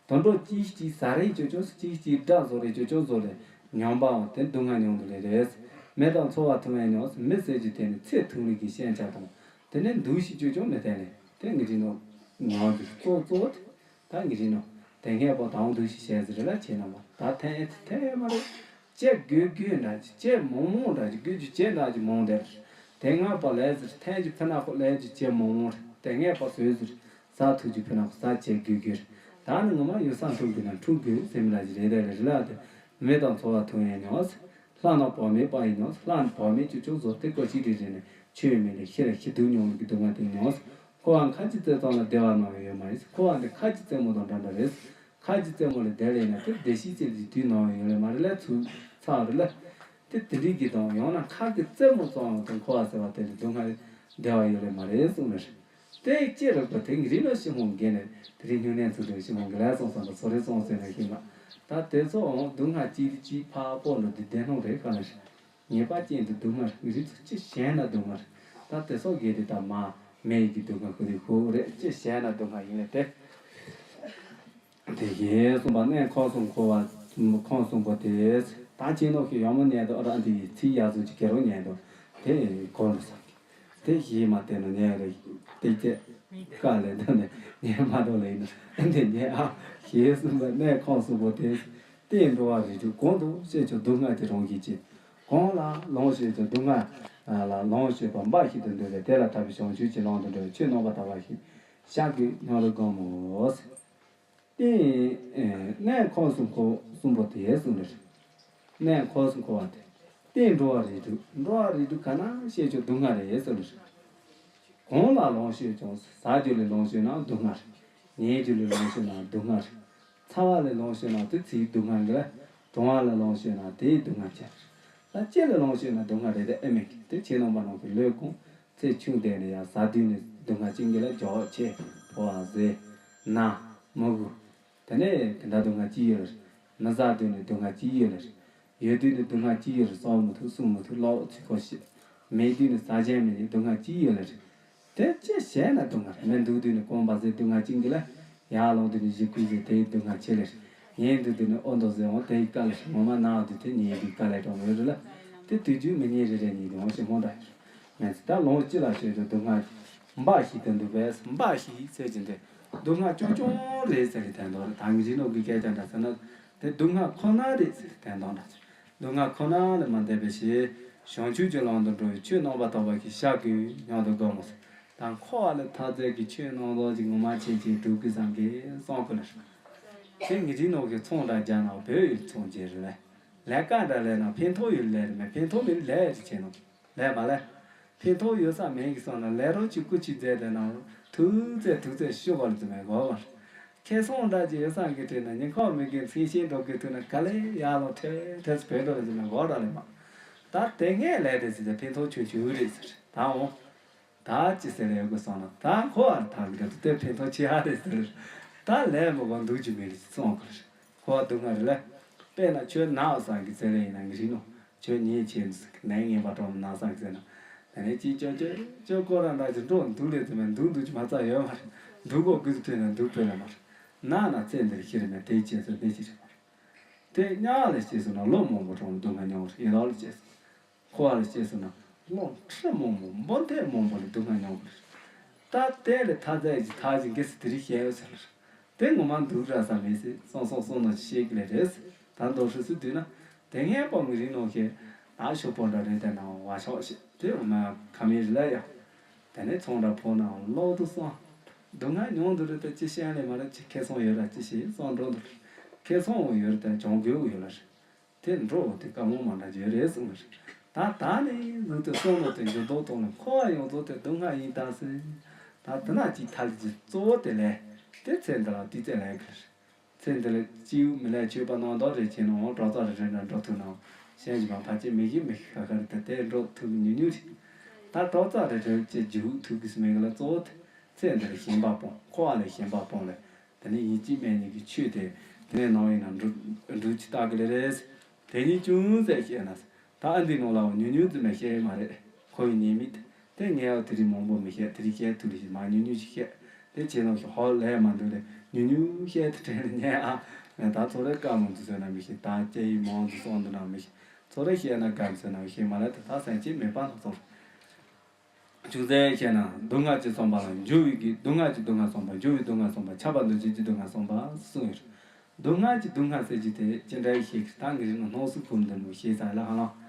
དུད་འགྲོ་གཅིག་གཅིག་ཟ་རེས་ཅོ་ཅོ། གཅིག་གཅིག་དགྲ་བཟོ་རེས་ཅོ་ཅོ་བཟོ་ལས་མྱོང་པའང་དེ་སྡུག་བསྔལ་མྱོང་དུ་ལེ་རེད། མི་དང་འཚོ་བ་ཐུང་བས་མྱོང་། མི་ཟེར་རྒྱུ་དེ་ནི་ཚེ་ཐུང་རིགས་ཀྱི་ཤན་ཆ་དང་། དེ་ནས་འདུག་ཤིག་ཅོ་ཅོ་མི་བསྟན་ལེ་དེ་ངེས་འབྲེལ་ནོ་མྱོང་དུ་གཙོ་གཙོ་བོ་དེ། ད་ངེས་རིག་ནོ། དེ་སྔས་པོ་དང་འདུ་ཤེས་བྱས་ཟེར་ལ་ཆེ་ན་མ་ད་ཐན་ཨེ་ཐན་ཨེ་མ་རེད། ཅེ་དགོས་དགོས་འདྲ་ཅི་ཅེ་མོང་མོང་འདྲ་ཅི་དགོས་ཅི་ཅེ་འདྲ་ཅི་མོང་དེར། དེ་སྔ་པ་ལས་ཟེར་ཐན་གྱི་ཕི་ན་ཁོ་ལས་ཅི་ཅེ་མོང་མོང་རེད། དེ་སྔས་པ་བཟོས་ཟེར་ས་ཐུག་གི་ཕི་ན་ཁོ་ས་ཅེ་དགོས་དགོས་རེད། ད་ནི་ངོ་མ་ཡོད་ས་འཁྲུག་དགོས་ན་འཁྲུག་དགོས་ཟེར་མི་འདྲ་ཅི་རེད་དེ་རེད་ལ་དེ། མི་དང་འཚོ་བ་ཐུང་ཡང་མྱོང་། ལྷ་རྣམས་བག་མེད་པ་ཡིས་མྱོང་། ལྷ་རྣམས་བག་མེད་ཅོ་ཅོ་བཟོ་དེ་ཀོ་ཅི་རེ་རེ་ནས་ཆོས་མེད་ལས་ཤི་ལ་ཤི་སྡུག་མྱོང་གི་སྡུག་བསྔལ་དེ་མྱོང་། འཁོར་བ་མཁའ་སྤྱོད་རྩེ་གཙང་ལ། བདེ་བ་ནམ་ཡང་ཡོད་མ་ཡིན། འཁོར་བ་འདི་མཁའ་སྤྱོད་རྩེ་མོ་དང་འདྲ་འདྲ་རེད། མཁའ་སྤྱོད་རྩེ་མོ་ལས་བདེ་ལས་ན་དེ་བདེ་སྐྱིད་ཅན་གྱི་དུས་ནམ་ཡང་ཡོད་ལས་མ་རེད་ལས་ཚུར་ཚར་རེད་ལ། དེ་དེ་འདྲའི་གི་དང་ཡང་ན་མཁའ་གི་རྩེ་མོ་ཙམ་ཡང་དེ་འཁོར་བ་ཟེར་བ་དེ་ལས་སྡུག་བསྔལ་བདེ་བ་ཡོད་ལས་མ་རེད་གསུངས་ནས། དེ་ཅི་རིགས་པ་དེ་ངེས་རིག་ལ་ཞིབ་མོ་འགལ་ནས་དེ་རིང་སྨྱུང་གནས་ཚུལ་དུ་ཞིབ་མོ་འགལ་ལ་སོང་ཙང་ད་ཚོ་རེ་སོང་ཟེར་ན་ཤེས་མ། ད་དེ་ཚོའང་སྡུག་བསྔལ་གཅིག་དེ་གཅིག་ཕར་སྤོ་འགྲོ་དེ་བདེན་སྣང་རེད་ག་ལ་རེད། ངེས་པ་ཅན་དུ་སྡུག་བསྔལ་རེད། ངེས་རིག་ཚོ་ཅི་ཞན་ན་སྡུག་བསྔལ་རེད། ད་དེ་སོགས་དགེ་དེ་ད་མ་མེད་ཀྱི་སྡུག་བསྔལ་ཁོ་དེ་ཁོ་རེད། ཅི་ཞན་ན་སྡུག་བསྔལ་ཡིན་ལ་དེ། དེ་བཞིན་གསུངས་པ་ནས་ཁམས་གསུམ་འཁོར་བ་ཁམས་གསུམ་པོ་དེ། ད་ཅི་ནོ་ཞིག་ཡང་མོ་ཉན་དུ་ཨ་ར་འདི་ཡི་ཚིག་ཡག་ཚོ་ཅི་གེ་རོ་ཉན་དུ་དེ་གོ་ལ་ས། དེ་ཞེས་མ་བསྟན་ནོ་ཉན་རེ་སྟེགས་བཅས་དཀའ་ལས་འདི་ནས་ཉན་མ་འགྲོ་ལེ་ཡིན་ན་འདི་ཉན་ཨ་ཞེས་གསུངས་པ་ནས་ཁམས་གསུམ་པོ་དེ། རྟེན་འགྲོ་བ་རིགས་དྲུག་གོང་དུ་བཤད་ཆོག་སྡུག་བསྔལ་གྱི་རང་བཞིན་ཅན། གང་ལ་ལོངས་སྤྱོད་ཅིང་སྡུག་བསྔལ་ལ་ལོངས་སྤྱོད་པ་འབའ་ཞིག་ཏུ་འདོད་པས་དེ་ལ་ཐར་པའི་བྱང་ཆུབ་ཀྱི་ལམ་དུ་འགྲོ་བའི་ཆོས་རྣམ་པར་དག་པ་ཞིག་ཤར་དགོས་སྙམ་དུ་དགོངས་མོ། རྟེན་ནས་ཁམས་གསུམ་འཁོར་གསུམ་པོ་དེ་གསུངས་ནས། ནས་ཁམས་གསུམ་འཁོར་བ་དེ། རྟེན་འགྲོ་བ་རིགས་དྲུག་འགྲོ་བ་རིགས་དྲུག་ག་ན་བཤད་ཆོག་སྡུག་བསྔལ་རེད་ཟེར་ནས། གང་ལ་ལོངས་སྤྱོད་ཀྱང་ཟ་རྒྱུ་ལས་ལོངས་སྤྱོད་ན་སྡུག་བསྔལ་རེད། ཉལ་རྒྱུ་ལས་ལོངས་སྤྱོད་ན་སྡུག་བསྔལ་རེད། ཚ་བ་ལས་ལོངས་སྤྱོད་ན་དེ་ཚིག་སྡུག་བསྔལ་གྱི་ལ། གྲང་བ་ལས་ལོངས་སྤྱོད་ན་དེའི་སྡུག་བསྔལ་ཅན་རེད། ད་ལྕེ་ལས་ལོངས་སྤྱོད་ན་སྡུག་བསྔལ་རེད་དེ་ཨེ་མེད་ཀི་དེ་ཁྱེད་རྣམ་པ་རྣམས་ཀྱི་ལུས་གང་ཚེ་ཆུང་དེ་ནས་ཡང་ཟ་དུས་ནས་སྡུག་བསྔལ་ཅན་གྱི་ལ་འཇོག་ཆེ་ཕོ་བ་ཟས་ན་མི་དགུ། དེ་ནས་དེ་འདྲ་སྡུག་བསྔལ་ཅི་ཡོད་རེད། མི་ཟ་དུས་ནས་སྡུག་བསྔལ་ཅི་ཡོད་རེད། ཡོད་དུས་ནས་སྡུག་བསྔལ་ཅི་ཡོད་རེད། གསོག་མི་ཐུབ་སྲུང་མི་ཐུབ་ལོག་ཚིག་ཁོ་ཤི། མེད་དུས་ནས་ཟ་བྱས་མེད་ནས་སྡུག་བསྔལ་ཅི་ཡོད་རེད། དེ་ཅི་བྱས་ན་སྡུག་བསྔལ་རེད། མི་འདུག་དུས་ནས་རྐང་པ་ཟེར་སྡུག་བསྔལ་ཅན་གྱི་ལ། ཡར་ལོངས་དུས་ནས་གཞི་བཀུར་ཟེར་དེའི་སྡུག་བསྔལ་ཆེ་ལེ་རེད། ཉལ་འདུག་དུས་ནས་ཨོ་མདོ་ཟེར་འོང་དེའི་དཀའ་ལས་རེད། ངོ་མ་ན་འོ་དུས་དེ་ཉལ་དུས་དཀའ་ལས་དྲག་མོ་ཡོད་རེད་ལ། དེ་དུས་རྒྱུན་མི་ཉལ་རེ་རེ་ཉལ་དུས་འོང་ཞེ་སྨོན་འདྲ་ཡོད་རེད། ངས་ད་ལོངས་སྤྱི་ལ་ཤོད་དུ་སྡུག་བསྔལ་འབའ་ཞིག་ཏུ་འདུག་པས། འབའ་ཞིག་ཟེར་གྱིན་དེ་སྡུག་བསྔལ་ཆུང་ཆུང་རེད་ཟེར་གྱི་དོན་དག་རེད། ད་ངེས་རིག་ནོ་གི་སྐད་ཆ་འདྲ་ཟེར་ན་དེ་སྡུག་བསྔལ་ཁོ་ན་རེད་ཟེར་གྱི་དོན་དག་འདྲ་ཟེར། སྡུག་བསྔལ་ཁོ་ན་ལས་མ་འདས་པའི་ཞེས་བྱང་ཆུབ་ཀྱི་ལམ་དུ་འགྲོ་བའི་ཆོས་རྣམ་པར་དག་པ་ཞིག་ཤར་དགོས་སྙམ་དུ་དགོངས་མོ་ཟེར། ད་འཁོར་བ་ལས་ཐར་རྩལ་གྱི་ཆོས་རྣམ་དག་ཅིག་ངོ་མ་ཆེན་ཆེན་སྒྲུབ་དགོས་བསམ་གི་བསམ་ཁོ་ལ། དེ་ངེས་རིག་ནོ་གི་ཚོང་འདྲ་རྒྱག་ན་བོད་ཡིག་ཚོང་རྒྱག་རེད་ལས། ལས་ཀ་འདྲ་ལས་ན་ཕན་ཐོགས་ཡོད་ལས་རེད་མེད་ཕན་ཐོགས་མེད་ལས་རེད་བྱས་ནོ། ལས་མ་ལས། ཕན་ཐོགས་ཡོད་ས་མེད་གི་སོང་ན་ལས་རོགས་ཀྱི་སྐུ་ཆུ་མཛད་དེ་ན་ཐུགས་རྩེ་ཐུགས་རྩེ་ཤོག་ག་ལ་དུ་མེད་གོ་བར། ཁེ་སང་འདྲ་ཅིག་ཡོད་སང་གི་དྲན་ན་ཉིན་ཁོག་མི་དགེ་མཚན་ཤེས་འགྲོ་གི་ཐུག་ན་ག་ལེ་ཡར་ལོ་ཐེ་ཐེ་བོད་འགྲོ་ལ་དུ་མེད་གོ་ར་ལེ་མ། ད་དེ་ངས་ལས་དེ་ཟེར་ཏེ་ཕན་ཐོགས་ཆུང་ཆུང་རེད་ཟེར་ད་འོང་། ད་ཅི་ཟེར་ལེ་ཡོད་གི་སོང་ན་ད་ཁོ་བར་ཐག་གི་རེད་དེ་ཕན་ཐོགས་ཆེ་ཧ་རེད་ཟེར། ད་ལས་མི་གོ་འདུག་ཅི་མེད་རེད་སོང་གི་རེད། ཁོ་བ་སྡུག་བསྔལ་རེད་ལ། དཔེར་ན་ཁྱོད་ནག་བཟང་གི་རྩེ་ལེ་ཡིན་ན་ངི་རིག་ནོ། ཁྱོད་ཉེས་ཆེ་འདུག་ཟེར་ནས་ངན་པ་གྲོགས་ནག་བཟང་གི་རྩེ་ན། ད་ནས་ཅི་ཅོ་ཅོ་ཅོ་ཀོ་ར་འདྲ་ཅི་འགྲོ་འདུག་ལེ་ཚེ་མེད་འདུག་འདུག་ཅི་མ་རྩ་ཡོད་མ་རེད། འདུག་གོ་གི་ཚུ་ཐོས་ན་འདུག་དཔེ་ལ་མ་རེད། ནག་ན་ཚེ་འདིར་ཤི་རེ་མེད་དེ་ཅེས་སོ་དེ་ཅི་རེད་མ་རེད། དེ་དམྱལ་བ་ལ་སྐྱེས་སོང་ན་ལོ་མང་པོ་གྲོངས་སྡུག་བསྔལ་མྱོང་རེད་ཡིན་ལ་ལ་སྐྱེས་སོང་། འཁོར་བ་ལ་སྐྱེས་སོང་ན་ལོ་ཁྲི་མང་པོ་འབུམ་ཐེར་མང་པོ་ལ་སྡུག་བསྔལ་མྱོང་གི་རེད། ད་དེ་ལས་ཐར་རྩལ་གྱི་ཐག་ཅིག་འགེལ་སྲིད་དེ་རིགས་བཤད་ཡོད་ཟེར་ལ། དེ་ངོ་མ་འདུག་ར་ས་མེད་ཟེར་སོང་སོང་སོང་ནོ་ཅི་ཤེས་ཀྱི་ལས་རེད། ད་མདོ་ཧྲིལ་སུ་བསྡུས་ན་ དེ་སྔས་པོ་ངི་རིང་ནང་བཞིན་ད་ཤོག་པོ་འདྲ་རེད། དེ་ནང་བ་ཤོག་ཞིག་དེ་འོ་མ་ཁ་མི་རི་ལ་ཡ། དེ་ནས་ཚོང་འདྲ་ཕོ་ནང་ལོག་ཏུ་སོང་། སྡུག་བསྔལ་མྱོང་དུ་རེད། དེ་ཅི་ཤེས་ལེ་མ་རེད། ཅི་ཁེ་སང་ཡོད་ར་ཅི་ཤེས་སང་འགྲོ་འདུག་ཁེ་སང་ཡོད་རེད། དེ་གྱོང་གོད་ཡོད་ལ་རེད། དེ་འགྲོ་དེ་དཀའ་མོ་མ་འདྲ་བརྗོད་རེད་གསུངས་རེད། ད་ད་ནི་ལུག་དེ་སོང་ལོ་དེ་འགྱུར་ལྡོག་གཏོང་ལ་འཁོར་བ་ཡོངས་རྫོགས་དེ་སྡུག་བསྔལ་ཡིན་ད་ཟེར། ད་དེ་ན་ཅིག་ཐལ་གྱི་གཙོ་བོ་དེ་ལས་དེ་ཚེ་འདི་ལ་དུས་ཚོད་ལས་གི་རེད། ཚེ་འདི་ལ་སྐྱིད་མི་ལས་ཆོས་པ་རྣམ་དག་རེ་བྱས་ནའང་གྲོགས་ཚ་རེ་རེ་འདྲ་འགྲོ་ཐུབ་ནའང་ཤན་གྱི་མ་ཕལ་ཆེར་མི་ཤི་མི་ཤི་ཁ་ཁ་རེད། དེ་དེ་འགྲོ་ཐུབ་ཉུང་ཉུང་རེད། ད་གྲོགས་ཚ་རེ་རེ་བྱས་རྒྱུག་ཐུབ་གི་སུ་མེད་གི་ལ་གཙོ་བོ་དེ་ཚེ་འདི་ལ་ཞེན་པ་སྤོང་། འཁོར་བ་ལ་ཞེན་པ་སྤོང་ལ། དེ་ནས་ཡིན་གཅིག་མིན་གཉིས་ཀྱི་ཆོས་དེ་དེ་ནས་ནང་ཡིན་ན་འགྲུབ་འགྲུབ་ཅི་ལྟ་གི་ལེ་རེད། དེ་ཉིད་ཅུང་ཟད་བཤད་ན། ད་ཨ་འདི་ནང་ལའང་ཉུང་ཉུང་ཙམ་ལས་བཤད་ཡོད་མ་རེད། ཁོ་བོའི་ཉེས་དམིགས་དེ་ངས་ཡང་དེ་རིགས་མང་པོ་མི་བཤད། དེ་རིགས་བཤད་ཐུབ་ལེ་ཞིག་མ་ཉུང་ཉུང་ཞིག་བཤད། དེ་བྱས་ན་ཞིག་ཧོ་ལས་མ་འདུག་ལེ། ཉུང་ཉུང་བཤད་དེ་དྲན་ནས་ཉན་ཨ། ད་ཚོ་རེ་དཀའ་མོ་འདུག་ཟེར་ན་མི་ཤེས། ད་སྐྱེ་ཡི་མང་དུ་སོང་འདུག་ན་མི་ཤེས། ཚོ་རེ་བཤད་ན་དགའ་ཟེར་ན་མི་ཤེས་མ་རེད། དེ་ད་སེམས་ཅན་མེད་པ་ན་ཚོར། ཅུང་ཟད་བཤད་ན། སྡུག་བསྔལ་གྱི་བསམ་པ་ལ་འགྱུར་བའི་གི་སྡུག་བསྔལ་གྱི་སྡུག་བསྔལ་བསམ་པ། འགྱུར་བའི་སྡུག་བསྔལ་བསམ་པ། ཁྱབ་པ་འདུ་བྱེད་ཀྱི་སྡུག་བསྔལ་བསམ་པ་གསུངས་ཡོད། སྡུག་བསྔལ་གྱི་སྡུག་བསྔལ་ཟེར་རྒྱུ་དེ་ཅི་འདྲའི་ཤེས་ཀྱི་ད་ངེད་རིགས་ནང་སྣང་སྲིད་ཁུར་འདི་མོ་ཤེས་ས་ལ་ཧ་ལམ།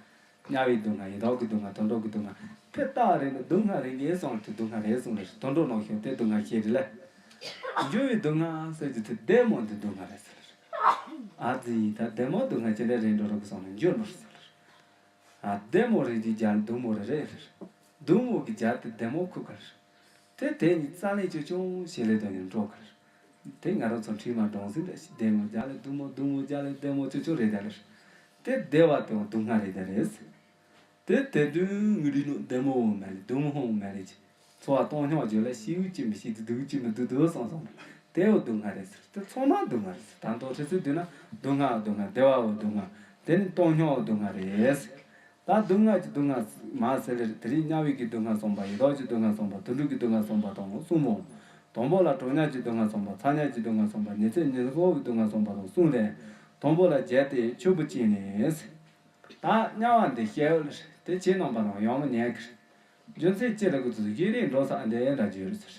དམྱལ་བའི་སྡུག་བསྔལ། ཡི་དྭགས་ཀྱི་སྡུག་བསྔལ། དུད་འགྲོ་གི་སྡུག་བསྔལ། ཕེ་ཏག་རེད་ནི་སྡུག་བསྔལ་རེད། ངས་སོང་དེ་སྡུག་བསྔལ་རེད་གསུངས་རེད། དུད་འགྲོ་ནང་བཞིན་དེ་སྡུག་བསྔལ་ཤེས་རེད་ལ། འགྱུར་བའི་སྡུག་བསྔལ་ཟེར་རྒྱུ་དེ་བདེ་མོ་འདི་སྡུག་བསྔལ་རེད་ཟེར། ཨ་ཙི་ད་བདེ་མོ་སྡུག་བསྔལ་ཅི་འདྲ་རེད། འགྲོ་རོགས་གི་སོང་ན་འགྱུར་ནོ་ཟེར། ཨ། བདེ་མོ་རེད་ཀྱི་རྒྱ་སྡུག་མོ་རེ་རེད། སྡུག་མོ་གི་རྒྱ་དེ་བདེ་མོ་ཁུག་གར། དེ་དེ་གཉིས་རྩ་ལས་ཆོ་ཆུང་ཞེ་ལས་དོན་ཡང་འགྲོ་གར། དེ་ང་རང་ཚོ་འཁྲིས་མ་འགྲོ་ཟིན་འདྲ་ཞིག་བདེ་མོ་རྒྱ་ལས་སྡུག་མོ། སྡུག་མོ་རྒྱ་ལས་བདེ་མོ་ཆོ་ཆོ་རེད་ད་ལེར། དེ་བདེ་བ་དེ་སྡུག་བསྔལ་རེད་ད་རེད། དེ་དེ་དུས་ངི་རིགས་ནོ་བདེ་མོ་མེད་ལེ་སྡུག་མོ་མེད་ལེ། འཚོ་བ་སྟོང་སྙོགས་བརྗོད་ལ་ཤིའུ་ཅི་མི་ཤི་དུ་སྡུག་ཅི་མི་སྡུག་སྡུག་སང་སང་། དེའོ་སྡུག་བསྔལ་རེད་ཟེར། དེ་ཚང་མ་སྡུག་བསྔལ་རེད་ཟེར། ད་མདོ་ཁྲི་ཚོས་བསྡུས་ན་སྡུག་བསྔལ་སྡུག་བསྔལ། བདེ་བའོ་སྡུག་བསྔལ། དེ་ནི་སྟོང་སྙོགས་སྡུག་བསྔལ་རེད་ཟེར། ད་སྡུག་བསྔལ་གྱི་སྡུག་བསྔལ་མ་ཟེར་ལེར་དེ་རིང་དམྱལ་བའི་གི་སྡུག་བསྔལ་གསུངས་པ། ཡི་དྭགས་ཀྱི་སྡུག་བསྔལ་གསུངས་པ། དུད་འགྲོ་གི་སྡུག་བསྔལ་གསུངས་པ་དང་གསུམ་མོ། དང་པོ་ལ་གྲང་དམྱལ་གྱི་སྡུག་བསྔལ་གསུངས་པ། ཚ་དམྱལ་གྱི་སྡུག་བསྔལ་གསུངས་པ། ཉི་ཚེ་ཉི་ཤུ་གི་སྡུག་བསྔལ་གསུངས་པ་དང་གསུམ་ལས། དང་པོ་ལ་བརྒྱད་དེ་ཆུ་བུ་ཅན་ནས། ད་དམྱལ་བ་འདི་བཤད་ཡོད་ལེར། དེ་ཁྱེད་རྣམ་པ་རང་ཡོང་མི་ཉན་གི་རེད། རྒྱུ་མཚན་ཅི་རེད་གི་དུས་སུ་ཡེ་རེ་འགྲོ་ས་འདི་འདྲ་རྒྱུ་རེད་ཟེར།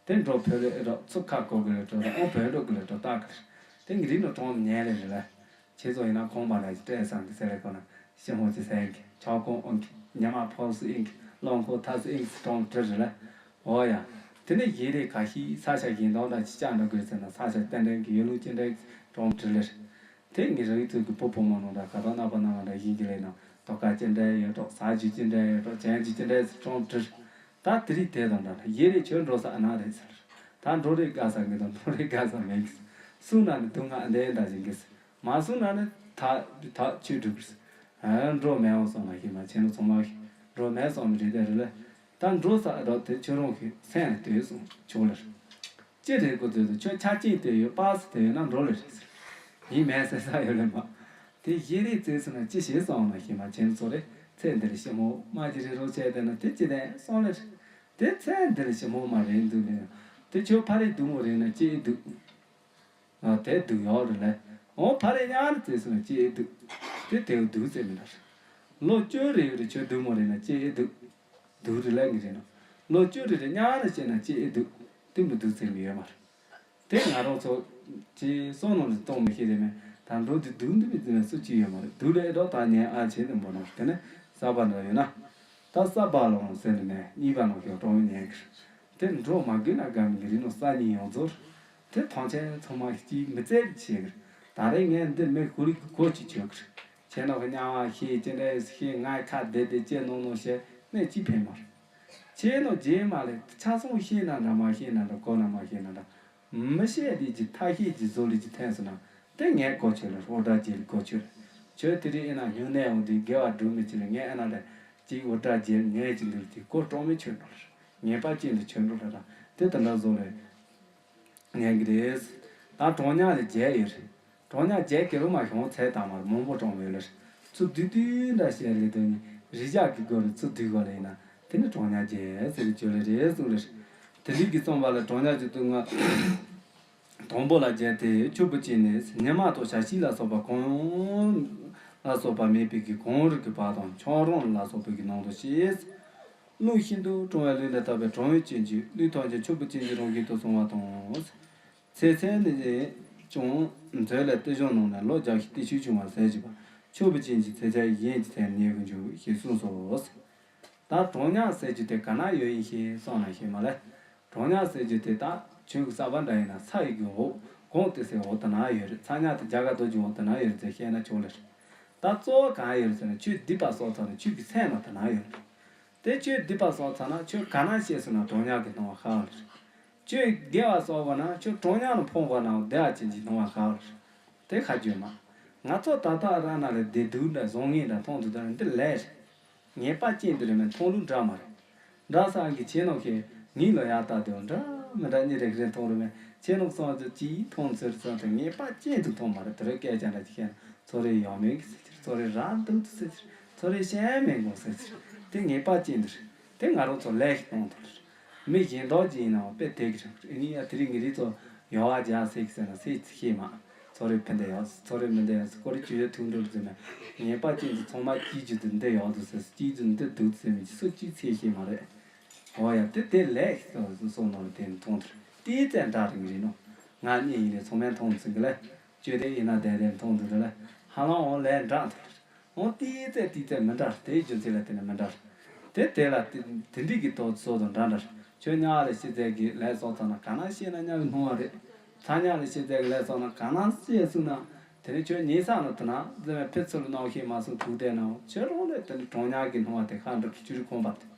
དེ་འགྲོ་བོད་ལ་ཨེ་འགྲོ་ཚུར་ཁ་བསྐོར་གི་ལ་འགྲོ་དང་ཨོ་བོད་འགྲོ་གི་ལ་འགྲོ་ལྟ་གི་རེད། དེ་ངི་རིགས་ནང་གྲོང་ཉན་ལེ་རེད་ལ། ཁྱེད་ཚོ་ཡིན་ན་ཁོང་པ་ལ་ཅི་སྤྲད་སང་གི་ཟེར་ལེ་ཁོ་ན་ཤི་ཧོང་ཅི་ཟེར་གི་ཆོག་གོང་ཨོང་གི་ཉི་མ་ཕོ་སུ་ཨིན་གི་ལོང་ཁོ་ཐ་སུ་ཨིན་གི་གྲོང་བྲི་རེད་ལ། ཨོ་ཡ། དེ་ནས་ཡེ་རེ་ཁ་ཤས་ས་ཆ་གཞན་དག་འདྲ་ཅི་ཅག་འགྲོ་གི་རེད་ཟེར་ན་ས་ཆ་རྟེན་འབྲེལ་གི་ཡུལ་ལུང་ཅི་འདྲ་གི་གྲོང་བྲི་ལེ་རེད། དེ་ངས་རང་ཡུལ་ཚོ་གི་བུ་བུ་མོ་ནང་འདྲ་ག་དང་རྣམ་པ་སྣ་མང་འདྲ་ཡིན་གྱི་ལས་ནང་དོ་ཀ་ཅི་འདྲ་ཡོད་འགྲོ། ཟ་རྒྱུ་ཅི་འདྲ་ཡོད་འགྲོ། བྱ་རྒྱུ་ཅི་འདྲ་ཡོད་འགྲོ་བྲིས། ད་དེ་རིགས་དེ་དང་འདྲ་ལ་ཡེ་རེ་ཁྱོད་འགྲོ་ས་ཨ་ན་རེད་ཟེར། ད་འགྲོ་རེ་དགའ་ས་གི་དང་འགྲོ་རེ་དགའ་ས་མེད་གི། སུ་ན་ནི་སྡུག་བསྔལ་འདི་འདྲ་ཞིག་གི། མ་སུ་ན་ནི་ད་ད་ཆོས་སྒྲུབ་གི། ཨ་འགྲོ་མེད་འོང་སོང་ན་ཤི་མ་ཆེ་ནི་ཚང་མ་ཤི་འགྲོ་མེད་སོང་མི་རེད་དེ་རེད་ལ། ད་འགྲོ་ས་ཨ་འགྲོ་དེ་ཁྱོད་རང་གི་སེམས་ལ་ལྟོས་སོང་ཆོག་ལ། ཅི་རེད་གོ་ཚོད་དུ་ཁྱོད་ཆ་རྐྱེན་དེ་ཡོད་པ་སི་དེ་ཡོད་ན་འགྲོ་ལེ་རེད་ཟེར། ཡིན་མེད་ཟེར་ས་ཡོད་ལེ་མ། དེ་ཡེ་རེ་བཙལ་སོང་ན་ཅི་བྱེད་སོང་ན་ཤི་མ་ཆེན་ཚོ་རེ་ཚེ་འདིར་ཞི་མོ་མ་ཅི་རེ་རོ་བྱས་དེ་ན་དེ་ཅི་དེ་སོང་ལེ་རེད། དེ་ཚེ་འདིར་ཞི་མོ་མ་རེད་འདུག་ལེ། དེ་ཁྱོད་ཕ་རེ་སྡུག་མོ་རེད་ན་ཅི་འདུག་ཨ་དེ་སྡུག་ཡོད་རེད་ལེ། འོ་ཕ་རེ་ཉག་རེ་བཙལ་སོང་ན་ཅི་འདུག་དེ་དེའུ་སྡུག་ཚེ་མི་འདྲ་རེད། ལོ་བཅུ་རེ་ཡོད་རེ་ཁྱོད་སྡུག་མོ་རེད་ན་ཅི་འདུག་སྡུག་རེད་ལ་ངེས་རེད་ན། ལོ་བཅུ་རེ་རེ་ཉག་ནས་བཤད་ན་ཅི་ཨེ་སྡུག་དེ་མི་སྡུག་ཚེ་མི་ཡོད་མ་རེད། དེ་ང་རང་ཚོ་ཅི་བསམ་ནང་ལ་གཏོང་མི་ཤེས་རེད་མེད། ད་འགྲོ་དེ་སྡུག་འདི་མི་འཛིན་ན་སུ་ཅི་ཡོད་མ་རེད། སྡུག་ལས་ཨེ་འགྲོ་ད་ཉན་ཨ་བྱེད་དུ་འབོ་ནོ་དེ་ནས་ས་པ་འདྲ་ཡོད་ན། ད་ས་པ་ལོང་ཟེར་ནས་ནས་གཉིས་པ་ནང་ཞོག་གྲོང་ཉན་གི། དེ་འགྲོ་མ་དགོས་ན་དགའ་མི་རིགས་ནང་ས་ཉིན་ཡོང་ཚོར། དེ་ཐང་ཆེན་ཚང་མ་གཅིག་མི་བཙལ་གྱི་བྱེད་གི། ད་རེས་ངས་འདི་མི་ཁོ་རིག་གི་གོ་ཅི་བྱོས་གི། ཁྱེད་ནང་གི་དམྱལ་བ་ཤེས་ཅི་འདྲ་ཤེས་ངའི་ཁ་བདེ་བདེ་ཅི་ནོ་ནོ་བཤད་ནས་ཅི་ཕན་མ་རེད། ཁྱེད་ནང་རྗེས་མ་ལས་ཆ་ཚང་ཤེས་ན་འདྲ་མ་ཤེས་ན་འདྲ་གོ་ན་མ་ཤེས་ན་འདྲ། མི་ཤེས་དེ་ཅི་ཐ་ཤེས་ཀྱི་བཟོ་ལས་ཀྱི་ཐན་སོང་ན་དེ་ངས་གོ་ཆོད་ལ་འོ་དྲ་རྗེས་ལ་གོ་ཆོད། ཁྱོད་དེ་རིང་ཨེ་ན་སྨྱུང་གནས་འོང་དུས་དགེ་བ་སྒྲུབ་མི་ཅི་ལ་ངས་ཨེ་ན་ལ་ཅིག་འོ་དྲ་རྗེས་ལ་ཉལ་ཅི་འདུག་ཅིག་གོ་གྲོགས་མི་ཆོད་འགྲོ་ལ་ངེས་པ་ཅན་དུ་ཆོད་འགྲོ་ལ་ར་དེ་དེ་འདྲ་བཟོ་ལ། ངན་གི་རེད། ད་གྲོང་ཉག་ལ་བརྒྱད་ཡོད་རེད། གྲོང་ཉག་བརྒྱད་ཀྱི་རུ་མ་གཞུང་ཚད་དང་མར་མང་པོ་གྲོང་ཡོད་ལ་རེད། ཚུར་བསྡུས་བསྡུས་འདྲ་བཤད་ལེ་དོན་ནི་རི་བྱག་གི་སྒོ་རུ་ཚུར་བསྡུས་དགོས་ལེ་ཡིན་ན་དེ་ནི་གྲོང་ཉག་བརྒྱད་ཟེར་གི་བརྗོད་ལེ་རེད་གསུངས་ལེ་རེད། དེ་རིགས་ཀྱི་རྩོམ་པ་ལ་གྲོང་ཉག་གི་སྡུག་བསྔལ་དང་པོ་ལ་བརྒྱད་དེ་ཆུ་བུ་ཅན་ནས་ཉི་མ་དང་བྱ་ཤིང་ལ་སོགས་པ་གང་ལ་སོགས་པ་མེད་པའི་གི་གངས་རི་གི་བར་དང་ཆང་རོང་ལ་སོགས་པའི་གི་ནང་དུ་སྐྱེས། རླུང་ཤིན་ཏུ་གྲང་བའི་ལུས་ལ་བཏབ་པའི་གྲང་བའི་སྐྱོན་གྱིས་ལུས་ཐམས་ཅད་ཆུ་བུར་ཅན་གྱི་རང་བཞིན་དུ་སོང་བ་དང་། ཚེ་ཚད་ནི་ཀྱང་མཛོད་ལ་ཏི་གཞོང་ནང་ན་ལོ་བརྒྱ་ཞིག་ཏི་ཆུ་བྱུང་བ་ཟེར་གྱི་བ། ཆུ་བུར་ཅན་གྱི་ཚེ་ཚད་གཞན་གྱི་ཚད་ནི་ཉེ་བར་འགྱུར་ཞེས་གསུངས་སོ། ད་གྲང་དམྱལ་ཟེར་རྒྱུ་དེ་ག་ན་ཡོད་ཡིན་ཞེས་གསུངས་ན་ཤེས་མ་ལེ། གྲང་དམྱལ་ཟེར་རྒྱུ་དེ་ད་ཆོས་ཀྱི་ས་བོན་འདྲ་ཡིན་ན་ས་ཡི་གི་འོག་གངས་ཏི་སེའི་འོག་དེ་ན་ཡོད་རེད། ཚ་དམྱལ་དེ་རྒྱ་གར་རྡོ་རྗེ་འོག་དེ་ན་ཡོད་རེད་ཟེར་བཤད་ན་ཆོག་ལེ། ད་གཙོ་བོ་གང་ཡོད་རེད་ཟེར་ན་ཆོས་སྡིག་པ་བསགས་ཚར་ན་ཆོས་ཀྱི་སེམས་ལ་དེ་ན་ཡོད་རེད། དེ་ཆོས་སྡིག་པ་བསགས་ཚར་ན་ཆོས་ག་ན་སྐྱེས་སོང་ན་གྲང་དམྱལ་གྱི་སྣང་བ་ཤར་བ་རེད། ཆོས་དགེ་བ་བསགས་པ་ན་ཆོས་གྲང་དམྱལ་ལ་ཕོངས་པ་ན་བདེ་བ་ཅན་གྱི་སྣང་བ་ཤར་བ་རེད། དེ་ཁ་བརྗོད་མ། ང་ཚོ་ད་ལྟ་རང་ན་ལས་བདེ་སྡུག་འདྲ་བཟང་ངན་འདྲ་མཐོང་དུས་ད་འདི་ལས་རེད། ངེས་པ་ཅན་དུ་རེད་མེད་མཐོང་ལུགས་འདྲ་མ་རེད། འདྲ་ས་གི་ཆེ་ནོ་ཁེ་ངའི་ལོ་ཡག་ལྟ་དུས་འདྲ་མི་འདྲ་གཉིས་རེ་རེ་མཐོང་རེད་མེད། ཆེ་ནོ་སོང་ཙི་ཅིའི་མཐོང་ཚུལ་ཙང་དུ་ངེས་པ་ཅན་དུ་མཐོང་མ་རེད། དེ་རེ་སྐད་ཆ་འདྲ་ཅིག་བཤད་ན་ཚོ་རེ་ཡང་མེད་གི་ཟེར་ཚོ་རེ་རང་སྡུག་ཏུ་ཟེར་ཚོ་རེ་ཤན་མེད་དགོངས་ཟེར་དེ་ངེས་པ་ཅན་དུ་རེད། དེ་ང་རང་ཚོ་ལས་ཤིག་གཏོང་ཐུབ་རེད། མི་གཞན་དག་ཅིག་ཡིན་ནའང་དཔེ་དེ་གི་རེད། ཨ་ནི་ཡ་དེ་རིང་ངེ་རིག་ཚོ་ཡོ་བ་རྒྱག་ཟེར་གི་ཟེར་ན་ཟེར་ཚིག་ཤེས་མ། ཚོ་རེ་ཕན་བདེ་ཡོད་ཚོ་རེ་མི་བདེ་ཡོད་ཀོ་རེ་ཅུ་ཡོད་ཐུག་འགྲོ་ཟེར་ན་ངེས་པ་ཅན་དུ་ཚང་མ་སྐྱིད་རྒྱུ་དུ་འདི་ཡོད་དུ་ཟེར་སྐྱིད་རྒྱུ་འདི་སྡུག་ཟེར་མི་གི་སུ་གཅིག་ཚེ་ཤེས་མ་རེད། འོ་ཡ་དེ་དེ་ལས་ཤིག་གཏོང་སོང་ནོར་དེ་མཐོང་དུ་ཏི་ཙེ་འདྲ་རིང་རེད་ནོ། ང་གཉིས་ཡིན་ལས་ཚང་མས་མཐོང་ཚིག་གི་ལས། ཅོ་དེ་ཡིན་ན་དེ་དེ་མཐོང་འདུག་དེ་ལ་ཧ་ལམ་འོང་ལས་འདྲ་འདུག་འོང་ཏི་ཙེ་ཏི་ཙེ་མི་འདྲ་དེའི་རྒྱུ་མཚན་ལ་བརྟེན་ནས་མི་འདྲ། དེ་དེ་ལ་དེ་དེ་འདྲི་གི་དོ་ཚོ་དང་འདྲ་འདྲ། ཁྱོད་དམྱལ་བ་ལ་སྐྱེས་ཚད་ཀྱི་ལས་བསགས་ཚར་ན་ག་ན་སྐྱེས་ན་དམྱལ་བའི་སྣང་བ་རེད། ཚ་དམྱལ་ལ་སྐྱེས་ཚད་ཀྱི་ལས་བསགས་ན་ག་ན་སྐྱེས་སོང་ན་དེ་ནས་ཁྱོད་ཉེ་ས་ནས་དེ་ན་ཟེར་བའི་ཕི་ཚུར་སྣང་ཤེས་མ་སོང་ཐུག་བསྡད་ནའང་ཁྱོད་རང་ལས་དེ་ནས་གྲང་དམྱལ་གྱི་སྣང་བ་དེ་ཁ་འགྲོ་གི་ཅུ་རི་ཁོང་པ་དེ།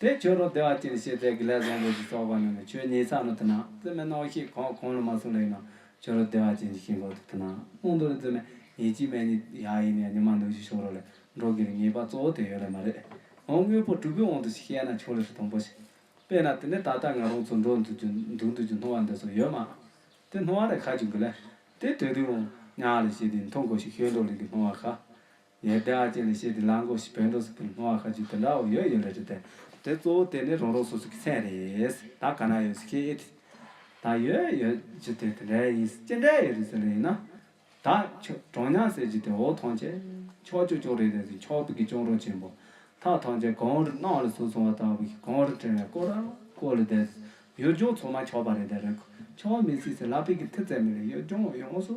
དེ་ཁྱོད་རང་བདེ་བ་ཅན་ཤེས་ཚད་ཀྱི་ལས་བཟང་པོ་ཞིག་བསགས་པ་ན་ནི་ཁྱོད་ཉེ་ས་ནས་དེ་ན་ཙེ་མེ་སྣང་ཤེས་གང་གང་ལ་མ་སོང་ལ་ཡིན་ན་ཁྱོད་རང་བདེ་བ་ཅན་ཞིག་ཤེས་འགོ་དེ་ན་དབང་དུ་ལ་ཙེ་མེ་ཡིན་གཅིག་མེད་གཉིས་ཡ་ཡིན་ནས་ཉི་མ་འདུག་ཞིག་ཤོར་རོ་ལས་འགྲོ་གི་རེད། ངེས་པ་གཙོ་བོ་དེ་ཡོད་ལ་མ་རེད། འོང་དངོས་པོ་དྲུག་པོའི་དབང་དུ་ཞིག་ཤེས་ན་ཆོག་ལ་ཧྲི་དང་པོ་ཞིག་དཔེར་ན་དེ་ནས་ད་ལྟ་ང་རང་ཚོ་འགྲོ་འདུག་རྒྱུ་འདུག་འདུག་རྒྱུ་སྣང་བ་འདི་ཚོ་ཡོད་མ། དེ་སྣང་བ་ལས་ཁ་ཅིག་གི་ལས་དེ་དོད་དུས་འོང་དམྱལ་བ་ལ་ཞེས་དེ་མཐོང་དགོས་ཞིག་ཤོད་འགྲོ་ལས་ཀྱི་སྣང་བ་ཁ། ཡེ་བདེ་བ་ཅན་ལ་ཤེས་ཏེ་ལ་མགོ་ཞིག་བོད་འགྲོ་སུ་ཕུལ་སྣང་བ་ཁ་ཅིག་དེ་འདྲ་བོ་ཡོད་ཡོད་ལ་རེད་དེ། དེ་གཙོ་བོ་དེ་ནི་རང་རང་སོ་སོ་གི་སེམས་རེད། ད་ག་ན་ཡོད་སི་ཁེ་ཨེ་ཐི། ད་ཡོད་ཡོད་ཅི་དེ་དེ་འདྲ་ཡིན་ཅི་འདྲ་ཡོད་རེད་ཟེར་ལ་ཡིན་ན། ད་ཆོ་གྲོང་ཉག་ཟེར་གྱི་དེ་འོ་ཐང་ཆེ། ཕྱོགས་བཅུ་ཅོག་རེད་དེ་ཕྱོགས་བུ་གི་ཅོག་རོ་ཆེན་པོ། ཐག་ཐང་ཆེ་གང་རུ་སྣང་ལ་སོ་སོང་བ་ལྟ་བུ་གི་གང་རུ་དྲན་ལ་ཀོ་ར་ཀོ་ལ་དེ། ཡུལ་ལྗོངས་ཚང་མ་ཆགས་པ་རེད་དེ་རེད། ཆགས་མི་སྲིད་ཟེར་ལག་པའི་གི་མཐུ་རྩལ་མི་རེད། ཡུལ་ལྗོངས་ཡོངས་སུ་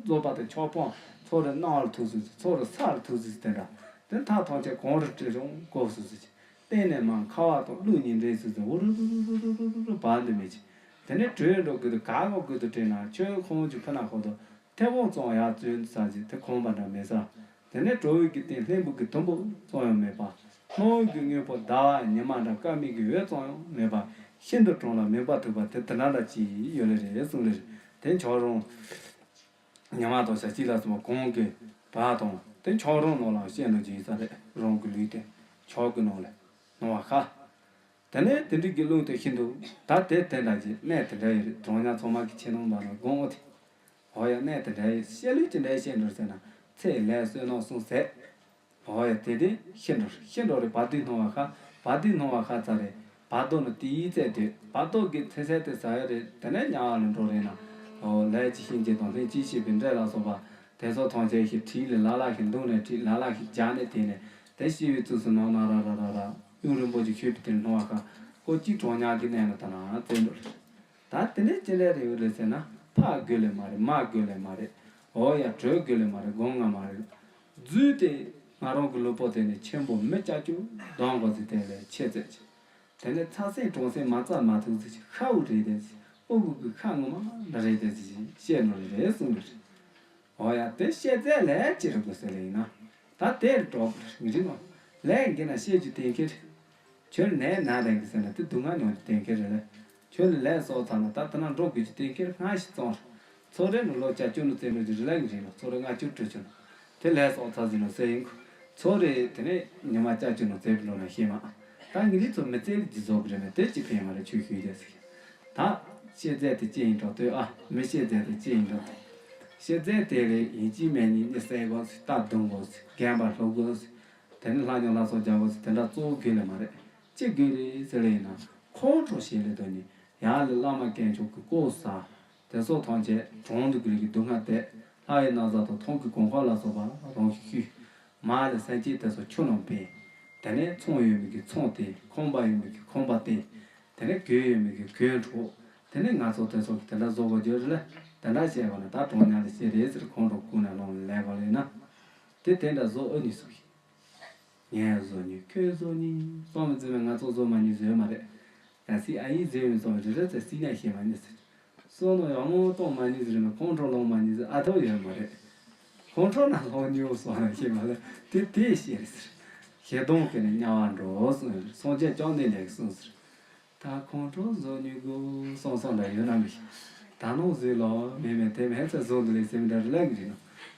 རྫོགས་པ་དེ་ཆགས་སྤང་ཚོ་རེ་སྣང་ལ་ཐུག་སུ་ཚོ་རེ་ས་ལ་ཐུག་སུ་དེ་འདྲ། དེ་ཐག་ཐང་ཆེ་གང་རུ་བྲི་རུང་ཀོ་སུ་སུ་ཅི། སྟེང་ནས་མར་ཁ་བ་དང་ཀླུ་གཉིས་འདྲེས་སུ་ཚོ་འུ་རུ་རུ་རུ་རུ་རུ་རུ་རུ་བར་འདི་མི་ཅི། དེ་ནས་བྲོས་འགྲོ་གི་དུ་ག་གོ་གི་དུ་བྲིས་ན་ཆོས་ཁོང་ཅི་ཕུ་ན་ཁོ་དོ། མཐེ་བོང་བཙོང་ཡག་བཙོན་ས་ཅིག་དེ་ཁོང་པ་འདྲ་མེད་ས། དེ་ནས་གྲོ་བོའི་གི་སྟེང་ལྷན་བུ་གི་དུམ་བུ་བཙོང་ཡང་མེད་པ། སྣང་བའི་གི་དངོས་པོ་ཟླ་བ་ཉི་མ་འདྲ་སྐར་མའི་གི་འོད་བཙོང་ཡང་མེད་པ། ཤིན་ཏུ་གྲང་ལ་མུན་པ་ཐུག་པ་དེ་དེ་འདྲ་འདྲ་ཅིག་ཡོད་ལེ་རེད་གསུངས་ལེ་རེད། དེ་འཆོག་རུང་། ཉི་མ་དང་ཞག་གཅིག་ལ་སོང་བ་གོང་གི་བ་དང་དེ་འཆོག་རུང་ནང་ལ་བཤད་འདུག་ཅིག་ཡིན་ས་རེད། རང་གི་ལུས་དེ་འཆོག་གི་ནང་ལ་སྣང་བ་ཤར། དེ་ནས་དེ་འདྲའི་གི་རླུང་དེ་ཤིན་ཏུ་ད་དེ་དེ་འདྲ་ཅིག་གནས་དེ་འདྲ་ཡོད་རེད། གྲོང་ཉག་ཚང་མ་གི་ཆེ་ནང་མ་ར་དགོངས་འོ་དེ། འོ་ཡ་གནས་དེ་འདྲ་ཡོད་བཤད་ལུས་ཅི་འདྲ་བཤད་འདུག་ཟེར་ན་ཚེ་ལས་བསོད་ནམས་གསུངས་ཟེར། འོ་ཡ་དེ་དེ་ཤི་འགྲོ་ཤི་འགྲོ་རེད། བ་དུས་སྣང་བ་ཤར། བ་དུས་སྣང་བ་ཤར་ཚར་རེད། བར་དོ་ནི་དེའི་ཚེ་དུས་བར་དོ་གི་ཚེ་ཚད་དེ་ཟ་ཡ་རེད། དེ་ནས་དམྱལ་བ་ལ་འགྲོ་རེད་ན། འོ་ལས་ཀྱི་ཤིང་གཅིག་དང་ལྷན་ཅིག་ཤེས་པའི་འདྲེ་ལ་སོགས་པ་དེ་ཚོ་ཐམས་ཅད་ཤི་ཁྲིད་ལས་ལ་ལ་ཤི་འདུག་ནས་ཁྲིད་ལ་ལ་ཤི་རྒྱག་ནས་དེ་ནས་དེ་ཤི་བའི་ཚུལ་སུ་ནང་ན་ར་ར་ར་ར་ཡུན་རིང་པོ་ཅིག་ཤོད་པའི་དེར་སྣང་བ་ཤར། ཀོ་གཅིག་གྲོང་ཉག་གི་གནས་ལ་ད་ན་བཙན་འགྲོ་རེད། ད་དེ་ནས་ཅི་འདྲ་རེད་ཡོད་རེད་ཟེར་ན་ཕ་དགོས་ལེ་མ་རེད། མ་དགོས་ལེ་མ་རེད། འོ་ཡ་གྲོས་དགོས་ལེ་མ་རེད། སྒོམ་ང་མ་རེད། རྫུས་ཏེ་ང་རང་གི་ལུས་པོ་དེ་ནི་ཆེན་པོ་མི་སྐྱ་ཅུ་གདོང་གོ་ཟི་དེ་ལས་ཆེ་ཚད་ཅི། དེ་ནས་ཚ་སེང་གྲང་སེང་མ་རྩ་མ་ཐུག་ཟི་ཅི་ཤ་བུ་རེད་དེ་ཟི་ཨོ་བུ་གི་ཤ་ངོ་མ་འདྲ་རེད་དེ་ཟི་ཅི་བཤད་ནོ་རེད་རེད་གསུངས་ནི་རེད། འོ་ཡ་དེ་བཤད་ཚད་ལས་ཅི་རེད་དགོས་ཟེར་ལེ་ཡིན་ན། ད་དེར་འགྲོ་ངི་རི་མ་ལས་འགི་ན་བཤད་རྒྱུ་དེ་ཁེར། ཁྱོད་ནས་ན་རེད་གི་ཟེར་ན་དེ་སྡུག་བསྔལ་མྱོང་རྒྱུ་དེ་ཁེར་རེད་ལ། ཁྱོད་ལ་ལས་བསགས་ཚར་ན་ད་དེ་ན་འགྲོ་དགོས་རྒྱུ་དེ་ཁེར་སྔ་ཞིག་བཙོང་རེད། ཚོ་རེ་ནི་ལོ་བརྒྱད་ཅུ་ནང་བཙས་འགྲོ་རྒྱུ་རི་ལ་ངི་རི་ལ་ཚོ་རེ་ལྔ་བཅུ་དྲུག་ཅུ་ནང་དེ་ལས་བསགས་ཚར་ཟིན་ནོ་ཟེར་ཡིན་ཁུ། ཚོ་རེ་དེ་ནས་ཉི་མ་བརྒྱད་ཅུ་ནང་བཙས་པའི་ལོ་ན་ཤེས་མ། ད་ངི་རི་ཚོ་མི་བཙས་རི་རྒྱུ་བཟོ་གི་རེད་མེད་དེ་ཅི་ཕན་མ་རེད་ཆོས་ཤུལ་རྒྱ་ཟིག་ད་བཤད་ཚད་དེ་ཅི་ཡིན་འགྲོ་ལྟོས་ཨ། མི་བཤད་ཚད་དེ་ཅི་ཡིན་འགྲོ་ལྟོས། བཤད་ཚད་དེ་ལས་ཡིན་གཅིག་མེད་གཉིས་གཉིད་སད་དགོས་ཟིག་རྟ་རྡུང་དགོས་ཟིག་རྒན་པ་སློབ་དགོས་ཟིག་དེ་ནི་ལྷ་ཉོ་ལྷ་སོགས་རྒྱག་དགོས་ཟིག་དེ་འདྲ་གཙོ་བོ་དགོས་ལེ་མ་རེད། ཅི་དགོས་རེད་ཟེར་ལེ་ཡིན་ན་ཁོང་ཁྲོ་ཞེས་ལེ་དོ་ནི་ཡར་ལས་བླ་མ་དཀོན་མཆོག་གི་སྐུ་ས། དེ་སོགས་ཐམས་ཅད་གྲོང་དུ་དགོས་ཀྱི་སྡུག་བསྔལ་དེ་ལྷ་ཡི་ན་བཟའ་དང་ཐང་གི་གོང་ཁ་ལ་སོགས་པ་རང་ཞིག་ཤུས། མ་ལས་སེམས་ཅན་དེ་ཚོ་ཆུ་ནང་འཕེན། དེ་ནས་ཚོང་ཡོད་མི་གི་ཚོང་སྟེར། ཁང་པ་ཡོད་མི་གི་ཁང་པ་སྟེར། དེ་ནས་གོས་ཡོད་མི་གི་གོས་འཕྲོག་དེ་ནས་ང་ཚོ་དེ་ཚོ་གི་དེ་འདྲ་བཟོ་དགོས་རྒྱུ་རེད་ལ། དེ་འདྲ་བྱས་པ་ན་ད་གྲོང་ཉག་ལ་སྐྱེ་རེད་ཟེར་ཁོང་ཁྲོ་ཀུན་ནས་ལངས་ལས་ག་ལས་ན། དེ་དེ་འདྲ་བཟོ་ཨ་ནི་སོགས་ཤིག་ངས་བཟོ་ནི་ཁོས་བཟོ་ནི་སོང་མི་ཚེ་མ་ང་ཚོ་བཟོ་མ་ནི་བཟོས་མ་རེད། ཡང་སྲིད་ཨ་ཡིས་བཟོས་མི་སོང་རེ་རེ་ཚེ་སྲིད་ན་ཤེས་མ་ནི་ཟེར། སོང་ནོ་ཡང་མོ་གཏོང་མ་ནི་ཟེར་ན་ཁོང་ཁྲོ་ལོང་མ་ནི་ཟེར་ཨ་ཐོ་ཡོད་མ་རེད། ཁོང་ཁྲོ་ན་ལོང་ནི་འོ་སོང་ན་ཤེས་མ་ལ་དེ་དེ་ཤེས་རེད་ཟེར། ཞེ་སྡང་གི་ནི་དམྱལ་བ་འགྲོ་སོང་རེད། སངས་རྒྱས་བཅོམ་ལྡན་འདས་ཀྱིས་གསུངས་ཟེར། ད་ཁོང་ཁྲོ་བཟོ་ཉུལ་དགོས་སོང་སོང་འདྲ་ཡོད་ན་མི་ཤེས། ད་ནང་བཟོས་ལོ་མེད་མེད་དེ་མེད་ཚེ་བཟོ་འདི་ལས་སེམས་འདྲ་རེ་ལ་གི་རེད་ནོ།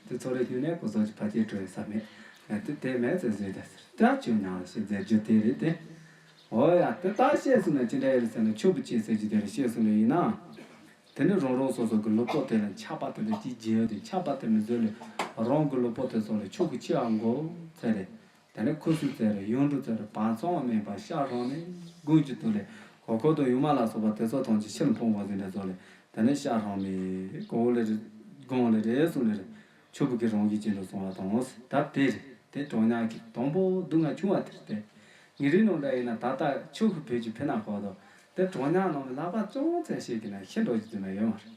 དེ་ཚོ་རེ་ཉུལ་ནས་གོ་སོགས་ཀྱི་ཕ་སྐྱེས་སྤྲོ་ཡི་ས་མེད། ཡ་དེ་དེ་མེད་ཚེ་བཟོས་ད་ཟེར་ད་ཅུང་ཉང་ལ་ཞེས་མཛད་རྒྱུ་དེ་རེད་དེ། འོ་ཡ་དེ་ད་བཤད་སོང་ན་ཅི་འདྲ་ཡོད་རེད་ཟེར་ན་ཆོས་པོ་ཅན་ཟེར་རྒྱུ་དེ་རེད་བཤད་སོང་ལེ་ཡིན་ན། དེ་ནི་རང་རང་སོ་སོ་གི་ལུས་པོ་དེ་ལ་ཆགས་པ་དེ་ལ་ཅི་བྱེད་ཡོད་དེ་ཆགས་པ་དེ་མི་བཟོད་ལེ། རང་གི་ལུས་པོ་དེ་ཚོ་ལ་ཆོས་ཀྱི་ཆེ་བ་མགོ་ཚད་རེད། དེ་ནས་ཁུ་སུ་ཙེ་རེ་ཡུངས་འབྲུ་ཙེ་རེ་བང་ཚང་མེད་པ་ཤ་རང་མེད་དགུན་གྱི་དུས་ལས་གོ་ཁོ་དང་ཡུ་མ་ལ་སོགས་པ་དེ་ཚོ་ཐམས་ཅད་ཕྱིར་འཕོངས་པ་ཟིན་འདྲ་ཚོ་ལས་དེ་ནས་ཤ་རང་མེད་གོ་བོ་ལས་རེ་དགུང་ལས་རེ་གསུང་ལས་རེ་ཆོས་པོ་གི་རང་བཞིན་ཅན་དུ་སོང་བ་དང་ད་དེ་རེད་དེ་གྲོང་ཉག་གི་དང་པོ་སྡུག་བསྔལ་ཆུང་བ་དེར་བལྟས། ངེད་རིགས་ནང་འདྲ་ཡིན་ན་ད་ལྟ་ཆོས་ཀྱི་བོད་ཀྱི་ཕི་ན་ཁོ་དང་དེ་གྲོང་ཉག་ནང་ལ་ལག་པ་ཅུང་ཙམ་ཞིག་གིས་ན་ཤི་འགྲོ་རྒྱུ་དེ་ན་ཡོད་མ་རེད།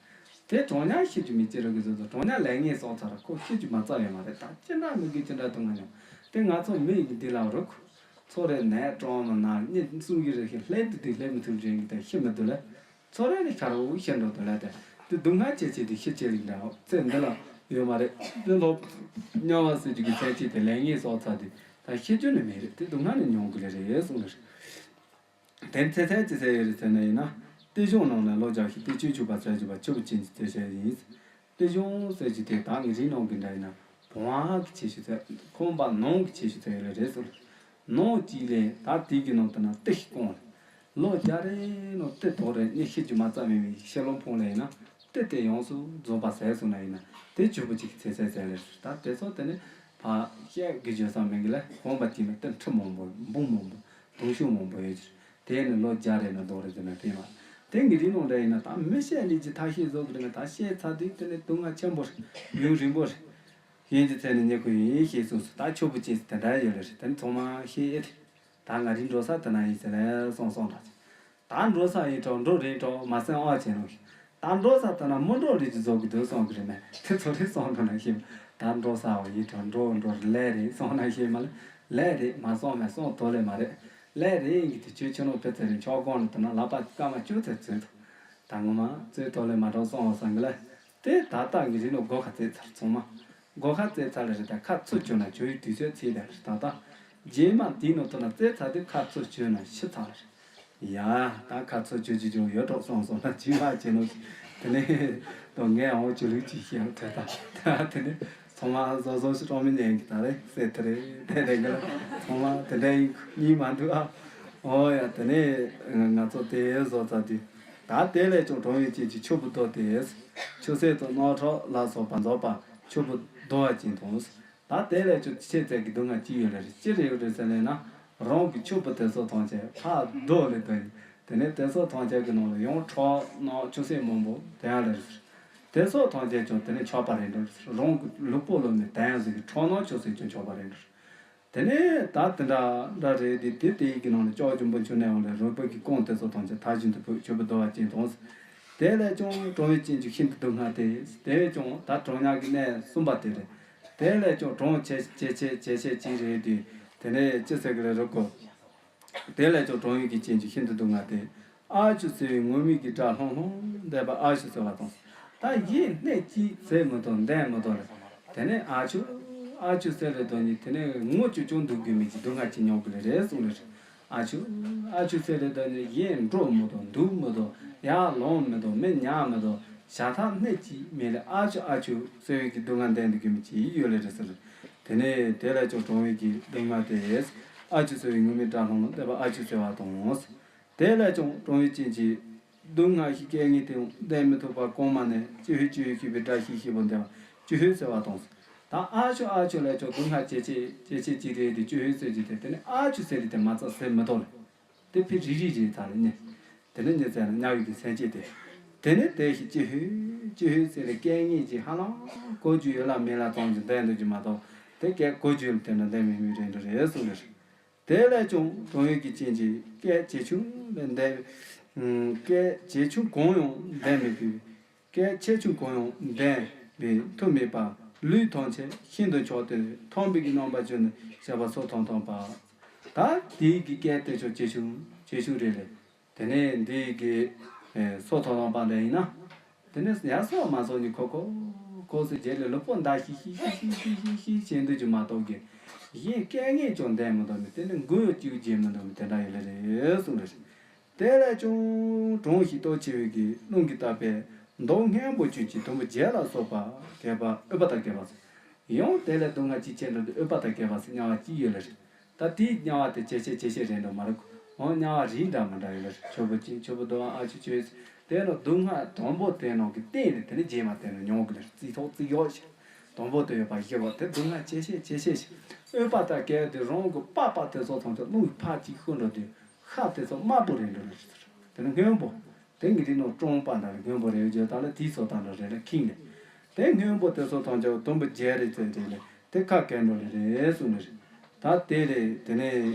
དེ་གྲོང་ཉག་ཤི་རྒྱུ་མི་ཅི་རུ་གི་བཟོ་ཚོ་གྲོང་ཉག་ལས་ངན་བསགས་ཚར་ཁོ་ཤི་རྒྱུ་མ་རྩ་ཡོད་མ་རེད། ད་ཅི་འདྲ་མི་དགོས་ཅི་འདྲ་དུ་ང་མྱོང་དེ་ང་ཚོ་མི་ཡི་འདི་ལ་རུ་ཁུ་ཚོ་རེ་ནས་གྲོང་མི་ན་གཉིད་གསུམ་གི་རེ་ཤི་ལྷད་དུ་དེ་ལྷད་མི་ཐུབ་རེ་གི་དེ་ཤི་མི་འདུག་ལ། ཚོ་རེ་ནི་ཁར་འུ་ཤི་འགྲོ་དུ་ལ་དེ་དེ་སྡུག་བསྔལ་ཆེ་ཆེ་དེ་ཤི་ཆེ་རིགས་འདྲ་ཚེ་འདི་ལ་ཡོད་མ་རེད། དེ་ལོ་དམྱལ་བ་ཟེར་རྒྱུ་གི་ཚན་ཆེ་དེ་ལས་ངན་བསགས་ཚར་དེ་ད་ཤི་རྒྱུ་ནི་མེད་རེད། དེ་སྡུག་བསྔལ་ནི་མྱོང་གི་ལེ་རེད་གསུངས་ལེ་རེད། དེ་ཚེ་ཚད་ཅི་ཟེར་ཡོད་རེད་ཟེར་ན་ཡིན་ན། ཏི་གཞུང་ནང་ནས་ལོ་བརྒྱ་ཞིག་ཏི་ཆོས་ཆོས་པ་ཟེར་གྱི་བ་ཆོས་པ་ཅན་གྱི་ཚེ་ཤེས་ཡིན། ཏི་གཞུང་ཟེར་གྱི་དེ་ད་ངའི་རིགས་ནང་གི་འདྲ་ཡིན་ན་བུང་བ་གི་ཆེ་ཤོས་ཚེ་ཁོང་པ་ནང་གི་ཆེ་ཤོས་ཚེ་ཡོད་རེད་ཟེར། ནང་གཅིག་ལས་ད་དེ་གི་ནང་དུ་ན་ཏི་ཞིག་སྐོང་རེད། ལོ་བརྒྱ་རེ་ནང་ཏི་དོག་རེ་གཉིད་ཤི་རྒྱུ་མ་རྩ་མེད་མི་ཤི་ལོ་འཕོང་ལས་ཡིན་ན་ཏི་དེ་ཡོངས་སུ་རྫོགས་པ་ཟེར་སོང་ན་ཡིན་ན་དེ་ཆོས་པ་ཅིག་གི་ཚེ་ཚད་ཟེར་ལེ་ད་དེ་ཚོ་དེ་ནི་ཕ་བཤད་དགེ་བརྗོད་བསམ་མེད་གི་ལ་གོམ་པ་གཅིག་ན་ཏི་ཁྲི་མང་པོ་འབུམ་མང་པོ། དུང་ཤུགས་མང་པོ་ཡོད་ཀྱི། དེ་ནི་ལོ་བརྒྱ་རེ་ན་ལྡོག་རེ་ཟེར་ན་དེ་མ། དེ་ངའི་རིགས་ནང་འདྲ་ཡིན་ན་ད་མི་བཤད་ལས་ཀྱི་ཐ་ཤེས་བཟོ་གི་རེད་ན་ད་བཤད་ཚར་དུས་དེ་ནི་སྡུག་བསྔལ་ཆེན་པོ་རེད། ཡུན་རིང་པོ་རེད། གཞན་གྱི་ཚེ་ནི་ཉེ་ཁུ་ཡིན་ཤེས་སོང་སོ་ད་ཆོས་པོ་ཅན་དེ་འདྲ་ཡོད་རེད་དེ་ནི་ཚང་མ་ཤེས་ཨེ་རེད། ད་ང་རིགས་འགྲོ་ས་དེ་ན་ཡིན་ཟེར་ལས་སོང་སོང་འདྲ། ད་འགྲོ་ས་ཡིན་གྲོགས་འགྲོ་རེད་གྲོགས་མ་སེམས་ཨ་བྱེད་ནོ། ད་འགྲོ་ས་དེ་ན་མི་འགྲོ་རེད་ཀྱི་བཟོ་གི་འདུག་སོང་གི་རེད་མེད་དེ་ཚོ་རེད་སོང་འགྲོ་ན་ཤེས། ད་འགྲོ་ས་བ་ཡིན་གྲོགས་འགྲོ་འགྲོ་རེད་ལས་རེད་སོང་ན་ཤེས་མ་ལས་ལས་རེད་མ་སོང་མེད་སོང་དོ་ལས་མ་རེད། ལས་རེད་ཡིན་གི་དེ་ཆོས་ཆོས་ནོ་ཕེ་ཚེ་རིང་ཆོག་གོང་ནས་དེ་ན་ལག་པ་སྐར་མ་བཅུ་ཚེ་ཚོད་དོ། ད་ངོ་མ་ཚོད་དོ་ལས་མ་གྲོགས་སོང་བ་སང་གི་ལས། དེ་ད་ལྟ་ངའི་རིགས་ནོ་སྒོ་ཁ་བཙལ་ཚར་ཚང་མ། སྒོ་ཁ་བཙལ་ཚར་ལ་རེད་ད་ཁ་ཚུར་བྱོན་ན་བྱོ་ཡི་དུས་ཚོད་ཚེས་ད་རེད་ད་ལྟ། རྗེས་མ་དེའི་ནོ་དོ་ན་བཙལ་ཚར་དུས་ཁ་ཚུར་བྱོན་ན་ཤི་ཚར་ལ་རེད། ཡ། ད་ཁ་ཚུར་བྱོ་ཅི་བྱོ་ཡོད་གྲོགས་སོང་སོང་ན་ཅི་མ་བྱེད་ནོ་ཞིག་དེ་ནས་དོ་ངས་འོང་བྱོ་ལུགས་ཅིག་ཤེས་ཐོས་ད་ད་དེ་ནས་ཚང་མ་བཟོ་བཟོ་ཞིག་གྲོགས་མི་ཉན་གི་ད་རེད་སེ་དེ་རེད་དེ་རེད་གི་ལ་ཚང་མ་དེ་འདྲ་ཡིན་གཉིས་མ་འདུག་ཨ། ཨོ་ཡ་དེ་ནས་ང་ཚོ་དེ་བཟོ་ཚར་དུས། ད་དེ་ལས་ཀྱང་གྲོང་ཡུལ་ཅན་གྱི་ཆོས་པོ་བདོ་སྟེ། ཆུ་སེར་དང་རྣག་ཁྲག་ལ་སོགས་པ་རྫོགས་པ་ཆོས་པོ་བདོ་བ་ཅན་དང་། ད་དེ་ལས་ཀྱང་ཆེས་ཚད་ཀྱི་སྡུག་བསྔལ་ཅི་ཡོད་རེད་ཅི་རེད་ཡོད་རེད་ཟེར་ལས་ན། རང་གི་ཆོས་པོ་དེ་ཚོ་ཐམས་ཅད་ཕར་བདོ་ལས་དོན་ཡིན། དེ་ནས་དེ་ཚོ་ཐམས་ཅད་ཀྱི་ནང་ལ་ཡང་ཁྲག་རྣག་ཆུ་སེར་མང་པོ་དེ་ཡང་ལས་རེད། དེ་ཚོ་ཐམས་ཅད་ཀྱང་དེ་ནས་ཆགས་པ་རེད་འགྲོ་རེད། རང་གི་ལུས་པོ་ལོ་ནས་དེ་ཡང་ཟིག་གི་ཁྲག་རྣག་ཆུ་སེར་ཀྱང་ཆགས་པ་རེད་འགྲོ་རེད། དེ་ནས་ད་དེ་འདྲ་འདྲ་རེད་དེ་དེ་དེ་ཡི་གི་ནང་ནས་ལྕོགས་ཀྱི་འབུ་ཆུ་ནས་འོང་ལས་རོལ་པ་གི་རྐང་དེ་ཚོ་ཐམས་ཅད་མཐའ་བཞིན་དུ་བུད་ཆོས་པོ་བདོ་བ་ཅན་དང་། དེ་ལས་ཀྱང་གྲོང་ཡུལ་ཅན་གྱི་ཤིན་ཏུ་སྡུག་བསྔལ་ཏེ། དེ་བས་ཀྱང་ད་གྲོང་ཉག་གི་གནས་གསུམ་པ་དེ་རེད། དེ་ལས་ཀྱང་གྲོང་ཇེ་ཇེ་ཆེ་ཇེ་ཆེ་ཅིག་རེད་དེ། དེ་ནས་ཅི་ཟེར་གི་རེད་རོ་ཀོ། དེ་ལས་ཀྱང་གྲོང་ཡུལ་གྱི་རྐྱེན་གྱིས་ཤིན་ཏུ་སྡུག་བསྔལ་ཏེ། ཨ་ཅོ་ཟེར་བའི་ངུར་སྨྲིག་གི་སྒྲ་ལྷང་ལྷང་འདས་པ་ཨ་ཅོ་ཟེར་བ་དང་། ད་གཞན་སྣེ་གཅིག་ཟེར་མི་ཐུབ་འདོན་མི་ཐུབ་ལ། དེ་ནས་ཨ་ཅོ། ཨ་ཅོ་ཟེར་ལེ་དོན་ནི་དེ་ནས་ངུ་ཅོ་ཅོ་འདུག་དགོས་མི་གྱི་སྡུག་བསྔལ་ཅི་མྱོང་གི་ལེ་རེད་གསུངས་ལེ་རེད། ཨ་ཅོ། ཨ་ཅོ་ཟེར་ལེ་དོན་ནི་གཞན་འགྲོ་མི་ཐུབ་འདུག་མི་ཐུབ་ཡར་ལོང་མི་ཐུབ་མི་ཉལ་མི་ཐུབ་ཞག་ཐག་སྣེ་གཅིག་མེད་ལེ་ཨ་ཅོ་ཨ་ཅོ་ཟེར་བའི་གི་སྡུག་བསྔལ་འདོན་འདུག་དགོས་མི་གྱི་ཡོད་ལེ་རེད་ཟེར། དེ་ནས་དེ་ལས་ཀྱང་གྲོང་ཡུལ་གྱི་སྡུག་བསྔལ་ཏེ། ཨ་ཅོ་ཟེར་བའི་ངུར་སྨྲིག་སྒྲ་ལྷང་ལྷང་འདས་པ་ཨ་ཅོ་ཟེར་བ་དང་། དེ་ལས་ཀྱང་གྲོང་ཡུལ་ཅན་གྱི་སྡུག་བསྔལ་ཞིག་སྐད་ངེས་ཏེ་འདོན་མི་ཐུབ་པ་གོང་མ་ནས་ཅི་ཧུད་ཅི་ཧུད་ཞུས་པའི་སྒྲ་ཞིག་ཞིག་པོ་འདོན་པ་ཅི་ཧུད་ཟེར་བ་དང་། ད་ཨ་ཅོ་ཨ་ཅོ་ལས་ཀྱང་སྡུག་བསྔལ་ཇེ་ཆེ་ཇེ་ཆེ་ཅིག་རེད་དེ་ཅི་ཧུད་ཟེར་གྱི་དེ་དེ་ནི་ཨ་ཅོ་ཟེར་རེད་དེ་མ་རྩ་ཟེར་མི་ཐུབ་ལ། དེ་ཕི་རི་རི་རི་ཚ་ལ་ཉེ། དེ་ནི་ཉེ་ཚན་ལ་དམྱལ་བའི་གི་སེམས་བསྐྱེད་དེ། དེ་ནི་དེ་ཞིག་ཅི་ཧུད་ཅི་ཧུད་ཟེར་རེ་སྐད་ངེས་ཀྱི་ཧ་ལམ་གོ་རྒྱུ་ཡོད་ལ་མེད་ལ་ཙམ་གྱི་འདོན་འདོན་གྱི་མ་གཏོགས་དེ་སྐད་གོ་རྒྱུ་ཡོད་དེ་འདྲ་འདོན་མི་མི་རེད་འདྲ་རེད་གསུངས་ལེ། དེ་ལས་ཀྱང་གྲོང་ཡུལ་གྱི་རྐྱེན་གྱིས་སྐད་ཇེ་ཆུང་ལས་འདས། སྐད་ཇེ་ཆུང་གང་ཡང་འདོན་མི་ཕོད། སྐད་ཆེ་ཆུང་གང་ཡང་འདོན་པའི་མཐུ་མེད་པ། ལུས་ཐམས་ཅད་ཤིན་ཏུ་མཆོག་ཏུ་མཐོང་བའི་གི་རྣམ་པ་བྱུང་ནས་བཤད་པ་སོ་ཐམས་ཐམས་པ། ད་དེའི་གི་སྐད་དེ་ཚོ་ཇེ་ཆུང་ཇེ་ཆུང་རེད་ལེ། དེ་ནས་འདི་གི་སོ་ཐམས་ཐམས་པ་འདྲ་ཡིན་ན། དེ་ནས་ཡར་སོ་མར་སོ་གཉིས་ཁོ་ཁོ་ཁོ་སི་རྗེས་ལ་ལུས་པོ་འདར་ཤིག་ཤིག་ཤིག་ཤིག་ཤིག་ཤིག་ཤིག་བྱེད་འདོད་ཀྱི་མ་གཏོགས་ཀྱི། གཞན་སྐད་ངན་ཅང་འདོན་མི་འདོད་མི་དེ་ནས་མགོ་གཅིག་བརྗེད་མི་འདོད་མི་དེ་འདྲ་ཡོད་ལེ་རེད་གསུངས་རེད། དེ་ལས་ཀྱང་གྲོང་ཞིང་སྟོབས་ཆེ་བའི་གི་རླུང་གིས་བཏབ་པའི་མདོག་སྔོན་པོ་ཅན་གྱི་དུམ་བུ་བརྒྱད་ལ་སོགས་པ་གད་པ་ཨུཏྤལ་གད་པ་ཟེར། ཡང་དེ་ལས་སྡུག་བསྔལ་ཅན་གྱི་འགྲོ་དུས་ཨུཏྤལ་གད་པ་ཟེར་དམྱལ་བ་གཅིག་ཡོད་ལེ་རེད། ད་དེའི་དམྱལ་བ་དེ་ཇེ་ཆེ་ཇེ་ཆེ་རེད་འགྲོ་མ་རེད། འོ་དམྱལ་བ་རིགས་འདྲ་མི་འདྲ་ཡོད་ལེ་རེད། ཆུ་བུར་ཅན་ཆུ་བུར་དུ་བ་ཨ་ཆུ་ཆོས་ཟེར། དེ་ནི་སྡུག་བསྔལ་དང་པོ་དེ་ནང་གི་སྟེང་ནས་དེ་ནི་རྗེས་མ་དེ་ནི་མྱོང་གི་ལེ་རེད། རྩི་ཐོག་རྩི་ཡོག་ཞིག་དང་པོ་དེ་ཡོད་པ་བཞི་བ་དེ་སྡུག་བསྔལ་ཇེ་ཆེ་ཇེ་ཆེ་ཞིག་ཨུཏྤལ་གད་དེ་རང་གི་པགས་པ་དེ་ཚོ་ཐམས་ཅད་རླུང་གིས་ཕར་གཅིག་ཤོར་འགྲོ་དུས། ཤ་དེ་ཚོ་དམར་པོ་རེད་འགྲོ་ལེ་རེད། དེ་ནི་སྔོན་པོ། དེ་ངེད་རིགས་ནང་ཀྲོང་པ་འདྲ་རེད། སྔོན་པོ་རེད་བརྗོད་ད་ལ་དེའི་ཚོ་དང་འདྲ་རེད་ལ་ཁིང་ནས། དེ་སྔོན་པོ་དེ་ཚོ་ཐམས་ཅད་དུམ་བུ་བརྒྱད་རེ་ཙམ་རེད་ལ་དེ་ཁ་གད་འགྲོ་ལེ་རེད་གསུངས་ནས་རེད། ད་དེ་ལས་དེ་ནས་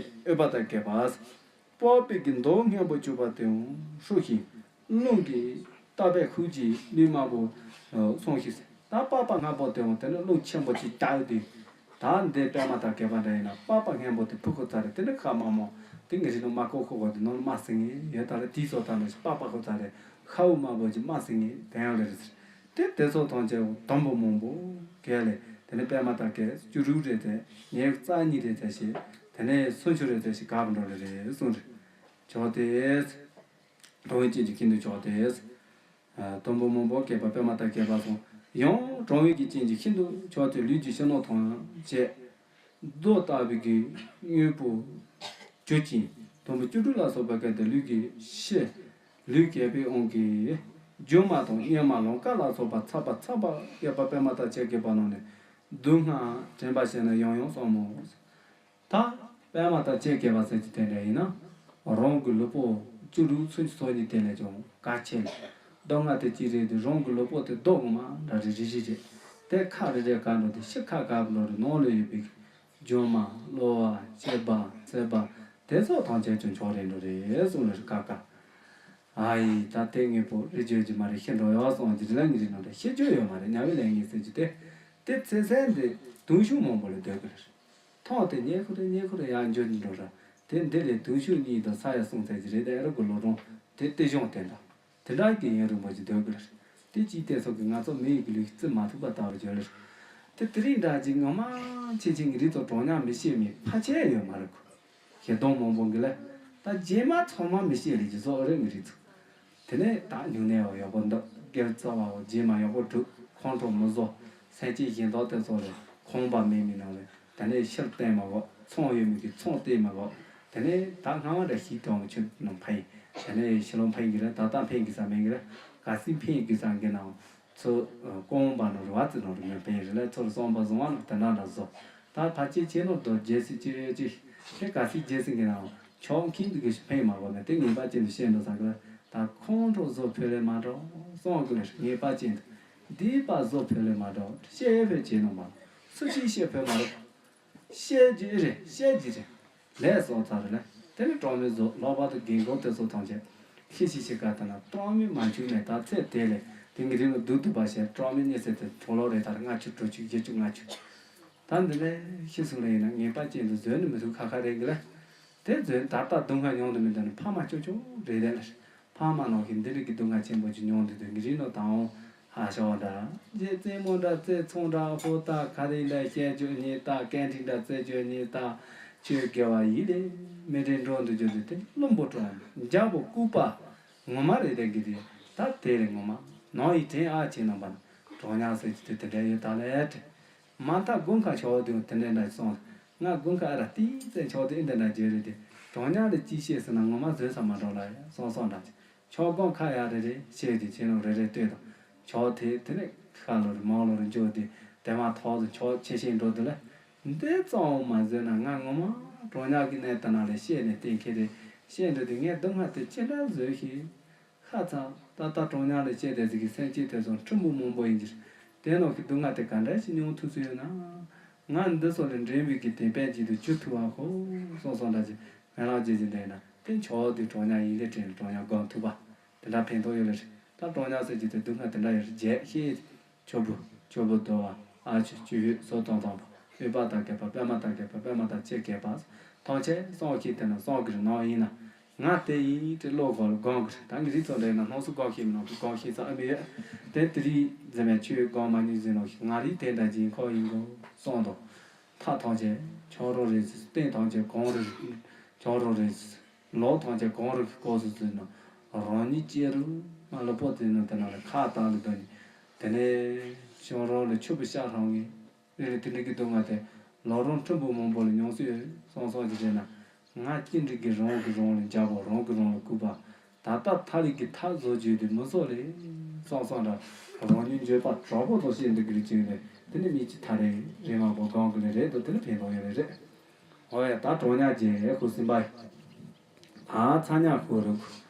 ཨུཏྤལ་གད་པ། པགས་པའི་གི་མདོག་སྔོན་པོ་བྱུག་པ་དེའང་ཧྲུག་ཤིང་རླུང་གིས་བཏབ་པའི་ཤུགས་ཀྱིས་ལུས་དམར་པོ་སོང་ཞིག་ད་པགས་པ་སྔོན་པོ་དེའང་དེ་ནི་རླུང་ཆེན་པོ་ཅིག་བཏབ་དུས། ད་འདི་པད་མ་དང་གད་པ་འདྲ་ཡིན་ན་པགས་པ་སྔོན་པོ་དེ་ཕུ་ཁུ་ཚ་རེད། དེ་ནི་ཁ་དམར་མོ། དེ་ངེད་རིགས་ནང་དམར་ཁོག་ཁོག་གོ་དེ་ནང་དམར་སེང་ངེ་ཡོད་ད་རེད། དེའི་ཚོ་དང་འདྲ་ཞིག་པགས་པ་ཁུ་ཚ་རེད། ཤ་བོ་དམར་པོ་ཅིག་དམར་སེང་ངེ་དེ་ཡང་རེད་ཟེར། དེ་དེ་ཚོ་ཐམས་ཅད་དུམ་བུ་མང་པོ་གས་ལས་དེ་ནི་པད་མ་དང་གད་བཅུ་དྲུག་རེ་ཙམ་ཉེར་རྩ་གཉིས་རེ་ཙམ་ཞིག་དེ་ནས་སུམ་ཅུ་རེ་ཙམ་ཞིག་གབ་འགྲོ་ལེ་རེད་གསུངས་རེད། ཇོ་དེ། གྲོང་བའི་ཅན་གྱི་ཁྱིམ་དུ་ཆོག་སྟེ། དུམ་བུ་མང་པོ་གས་པ་པད་མ་དང་གད་པ་སོང་། ཡང་གྲོང་བའི་གི་ཅན་གྱི་ཁྱིམ་དུ་ཆོག་སྟེ་ལུས་ཀྱི་ཕྱི་ནང་ཐམས་ཅད་རྡོ་ལྟ་བུའི་གི་དངོས་པོ་བཅུ་ཅན་དུམ་བུ་བཅུ་དྲུག་ལ་སོགས་པ་གས་ཏེ་ལུས་ཀྱི་ཕྱི་ལུས་གས་པའི་དབང་གིས་རྒྱུ་མ་དང་གཉེར་མ་ལང་ཀ་ལ་སོགས་པ་ཚ་བ་ཚ་བ་གས་པ་པད་མ་དང་ཆེ་གས་པ་རྣམས་ནི་སྡུག་བསྔལ་དྲན་པ་བྱས་ན་ཡང་ཡང་བསམ་མོ། ད་པད་མ་དང་ཆེ་གས་པ་ཟེར་གྱི་དེ་འདྲ་ཡིན་ན། རང་གི་ལུས་པོ་བཅུ་དྲུག་ཚུན་ཚོད་ནས་དེ་ལས་ཀྱང་གལ་ཆེ་ལ། སྡུག་བསྔལ་དེ་ཅི་རེད་དེ་རང་གི་ལུས་པོ་དེ་རྡོ་ངོ་མ་འདྲ་རེ་རེ་རེ་རེད། དེ་ཁ་རེ་རེ་ག་འགྲོ་དེ་ཤི་ཁ་ག་འགྲོ་རེ་ནང་ལ་ཡོད་པའི་རྒྱུ་མ་གློ་བ་སྐྱེས་པ་ཚད་པ་དེ་ཚོ་ཐམས་ཅད་ཀྱང་ཆོག་རེ་འགྲོ་རེད་གསུངས་ལ་རེ་ཀ་ཀ་ཨ་ཡི་ད་དེ་དངོས་པོ་རེ་བརྗོད་ཀྱི་མ་རེད། ཤི་འགྲོ་ཡོད་སོང་ཅི་རེད་ལ་ཉི་རེ་ནང་འདྲ་ཤི་རྒྱུ་ཡོད་མ་རེད། དམྱལ་བའི་ལས་ངན་ཟེར་རྒྱུ་དེ་དེ་ཚེ་ཚད་འདི་དུང་ཤུགས་མང་པོ་ལ་སྡོད་དགོས་རེད། ཐོག་དེ་ཉེ་ཁུ་རེ་ཉེ་ཁུ་རེ་ཡར་འགྱོ་ནི་འགྲོ་ར། དེ་འདི་ལས་དུང་ཤུགས་གཉིས་དང་ས་ཡ་གསུམ་ཚད་ཀྱི་རེད། དེ་ཨ་རུ་གི་ལོ་གྲོང་དེ་ལྟེ་གཞུང་དེ་འདྲ། དེ་འདྲ་གི་ཡུན་རིང་པོ་ཞིག་སྡོད་དགོས་རེད། དེ་ཅིག་བལྟས་སོང་གི་ང་ཚོ་མི་ཡི་གི་ལུས་བརྩི་མ་ཐུབ་པ་ལྟ་བུ་བརྗོད་ལེ་རེད། དེ་དེ་རིང་འདྲ་ཅིག་ངོ་མ་ཆེ་ཆེ་གི་རིགས་ཚོ་གྲོང་ཉག་མི་ཤེས་མི་ཕལ་ཆེར་ཡོད་མ་རེད་གོ། ཞེ་སྡང་མང་པོ་གི་ལ། ད་རྗེས་མ་ཚང་མ་མི་ཤེས་ལེ་ཀྱི་བཟོ་ཨ་རུ་མི་རིགས་ཚོ། དེ་ནས་ད་སྨྱུང་གནས་བ་ཡག་པོ་འདུག་སྐལ་རྩ་བའོ་རྗེས་མ་ཡག་པོ་གྲུབ་ཁོང་ཁྲོ་མི་བཟོ། སེམས་ཅན་གཞན་དག་དེ་ཚོ་ལས་ཁོམ་པ་མེད་མི་ནང་ལས་དེ་ནས་ཕྱིར་བསྟན་མ་དགོས། ཚོང་ཡོད་མི་གི་ཚོང་སྟེར་མ་དགོས། དེ་ནས་ད་སྔ་མ་འདྲ་ཞིག་གྲོང་ཆུ་ནང་འཕེན། དེ་ནས་ཕྱི་ལོགས་འཕེན་གི་རེད། ད་ལྟ་འཕེན་གི་ས་མེད་གི་རེད། གལ་སྲིད་འཕེན་གི་ས་གི་ནང་ཚོ་རྐང་པ་ནང་རུ་བ་ཙི་ནང་རུ་མི་འཕེན་རེད་ལ་ཚོར་སོང་པ་བཟུང་བ་ནང་དེ་འདྲ་འདྲ་བཟོ། ད་ཕལ་ཆེར་ཁྱེད་ནང་དུ་རྒྱལ་སྲིད་ཅི་ཡོད་ཅི་དེ་གལ་སྲིད་རྒྱལ་སྲིད་གི་ནང་ཆོག་མཁན་དུ་གི་འཕེན་མ་དགོས་ན་དེ་ངེས་པ་ཅན་དུ་བཤད་འགྲོ་ས་གི་རེད། ད་ཁོང་ཁྲོ་བཟོ་ཕོད་ལས་མ་འགྲོ་སོང་གི་རེད། ངེས་པ་ཅན་དུ། འདི་པ་བཟོ་ཕོད་ལས་མ་འགྲོ། བཤད་ཕོད་བྱེད་ནོ་མ། སུ་ཞིག་བཤད་ཕོད་མ་རེད། བཤད་རྒྱུ་རེད། བཤད་རྒྱུ་རེད། ལས་སོང་ཚར་རེད་ལ། དེ་ནི་གྲོགས་མོས་བཟོ་ལོག་པར་དུ་རྒན་གོག་དེ་ཚོ་ཐམས་ཅད་ཤི་ཤི་ཤི་ག་དེ་ན་གྲོགས་མོས་མ་འཆུག་ནས་ད་ཚེ་དེ་ལས་དེ་ངི་རིང་ལ་སྡུག་སྡུག་པ་བཤད། གྲོགས་མོས་གཉིད་སད་དེ་གྲོགས་ལོག་རེད། ད་ལྔ་བཅུ་དྲུག་ཅུ་བཞི་བཅུ་ལྔ་བཅུ། ད་འདི་ལས་ཤི་སོང་ལ་ཡིན་ན་ངེས་པ་ཅན་དུ་བཟོས་ནི་མི་ཐུབ་ཁ་ཁ་རེད་གི་ལ། དེ་བཟོས་ད་ལྟ་སྡུག་བསྔལ་མྱོང་དུ་མི་འདོད་ནི་ཕ་མ་ཅོ་ཅོ་རེད་དེ་ལ། ཕ་མ་ནང་གི་འདི་རིགས་ཀྱི་སྡུག་བསྔལ་ཆེན་པོ་ཅིག་མྱོང་དུས་དུས་ངི་རིགས་ནང་དང་འོང་ཧ་ཤ་བ་འདྲ། རྗེ་རྩེད་མོ་འདྲ་རྩེད་ཚོང་འདྲ་ཧོ་ད་ག་རེ་འདྲ་བཤད་རྒྱུ་ཉེས་ད་སྐད་འཕྲིན་འདྲ་རྩེད་རྒྱུ་ཉེས་ད། ཆོས་དགེ་བ་ཡིད་ལས་མི་འདྲེན་འགྲོ་འདུག་རྒྱུ་དུས་དེ་བླུན་པོ་གྲོང་འཇའ་པོ་ལྐུགས་པ་ངོ་མ་རེད་དེ་གི་དེ། ད་དེ་རེད་ངོ་མ་ནང་ཡི་དྲན་ཨ་ཆེ་ནང་པ་ན་གྲོང་ཉག་ཟེར་གྱི་དུས་དེ་འདྲ་ཡོད་ད་ལས་དྲན། མ་མཐའ་དགུན་ཁ་ཆོག་དུས་དེ་འདྲ་འདྲ་སོང་། ང་དགུན་ཁ་ཨ་ར་ཏི་ཙེ་ཆོག་དུས་ཨེ་འདི་འདྲ་བརྗོད་རེད་དེ། གྲོང་ཉག་ལ་ཅི་བཤད་ཟེར་ན་ངོ་མ་བཟོས་ས་མ་འགྲོ་ལ་ཡ་སོང་སོང་འདྲ་ཅིག་ཆོག་དགུན་ཁ་ཡ་རེ་རེ་བཤད་དེ་ཁྱེད་རང་རེ་རེ་ལྟོས་དང་། ཆོག་དེ་དེ་ནས་ཁ་ལོ་རེ་མང་ལོ་རེ་འཇོག་དེ་དེ་མ་ཐོག་ཏུ་ཆོག་ཆེ་ཆེ་འགྲོ་དུས་ལ། འདི་གཙང་བོ་མ་བཟོས་ན་ང་ངོ་མ་གྲོང་ཉག་གི་གནས་དེ་ན་ལ་བཤད་ནས་གཏན་འཁེལ་རེད། བཤད་འགྲོ་དུས་ངས་སྡུག་བསྔལ་དེ་ཅི་འདྲ་བཟོས་ཤིག་ཧ་ཚང་ད་ལྟ་གྲོང་ཉག་ལ་སྐྱེས་བསྡད་ཟིག་གི་སེམས་ཅན་དེ་ཚོ་ཁྲི་འབུ་མང་པོ་ཡིན་གྱི། དེ་ནང་གི་སྡུག་བསྔལ་དེ་ག་འདྲ་ཞིག་མྱོང་ཐུབ་ས་ཡོད་ན། ང་འདི་ཚོ་ལས་འདྲེན་པའི་གི་དེ་པན་ཅིག་ཏུ་གྱུར་ཐུབ་བ་ཧོ་སོང་སོང་འདྲ་ཅིག་ངན་ལག་ཅིག་ཅིག་འདྲ་ཡིན་ན་དེ་མཆོག་དེ་གྲོང་ཉག་ཡིན་ལེ་དྲན་གྲོང་ཉག་སྒོམ་ཐུབ་པ་དེ་འདྲ་ཕན་ཐོགས་ཡོད་ལེ་རེད། ད་གྲོང་ཉག་ཟེར་གྱི་དེ་སྡུག་བསྔལ་དེ་འདྲ་ཡོད་རེད་རྒྱས་ཤེས། ཆོ་འབུ་ཆོ་འབུ་རྡོ་བ། ཨ་ཆུ་ཆུ་ཡོད་སོ་དང་དང་པོ་ཨུ་པ་དང་བརྒྱད་པ་པད་མ་དང་བརྒྱད་པ་པད་མ་དང་ཆེ་བརྒྱད་པ་ཐམས་ཅད་སངས་རྒྱས་དེ་ན་སངས་རྒྱས་ནང་ཡིན་ན་ང་དེ་ཡིན་དེ་བློ་གང་ལ་གང་གི་རེད། ད་ངས་རིག་ཚོ་འདྲ་ཡིན་ན་སྣང་སུ་གང་ཤེས་མི་ནང་གི་གང་ཤེས་ཙམ་ཨ་མི་ཡོད། དེ་དེ་རིག་འཛིན་མའི་ཆོས་གང་མ་ཉིད་འཛིན་ནང་ཤེས་ང་རིག་དེ་འདྲ་འཛིན་ཁོ་ཡིན་གོ་སོང་དང་། མཐའ་ཐམས་ཅད་ཁྱོད་རང་རེད་ཟེར། སྟེང་ཐམས་ཅད་གངས་རི་ཁྱོད་རང་རེད་ཟེར། ལོགས་ཐམས་ཅད་གངས་རི་གི་སྐོར་སུ་འཛུལ་ན་རང་ཉིད་སྐྱེ་རུ་མ་ལུས་པོ་དེ་ནི་དེ་ན་ལ་ཁ་བཏགས་ལ་འདོན་ནས་དེ་ནས་ཁྱོད་རང་ལ་ཆུ་བུ་ཤ་རང་ངེས་རེ་ལ་དེ་འདྲ་གི་སྡུག་བསྔལ་དེ་ལོ་རང་ཁྲིམས་པོ་མང་པོ་ལ་མྱོང་སྲིད་སོང་སོང་གི་རེད་ན། ང་ཅི་འདྲ་གི་རང་གི་རང་ལ་འཇག་པོ་རང་གི་རང་ལ་བཀུག་པ། ད་ལྟ་ཐ་ལི་གི་མཐའ་བཟོ་རྒྱུ་དེ་མི་བཟོ་ལེ། སང་སང་འདྲ་རང་ཉིད་འགྱོད་པ་དྲག་པོ་དང་བཤད་འདུག་གི་རེད་ཅིག་ལེ། དེ་ནི་མི་གཅིག་ཐ་རེ་རེ་མ་པོ་གང་གི་ལེ་རེད་དོ། དེ་ནི་ཕན་ཐོགས་ཡོད་རེད་རེད། འོ་ཡ་ད་གྲོང་ཉག་བརྒྱད་ཁུ་སིམ་པ་ཡི། ད་ཚ་ཉག་ཁུ་རུ་ཁུ།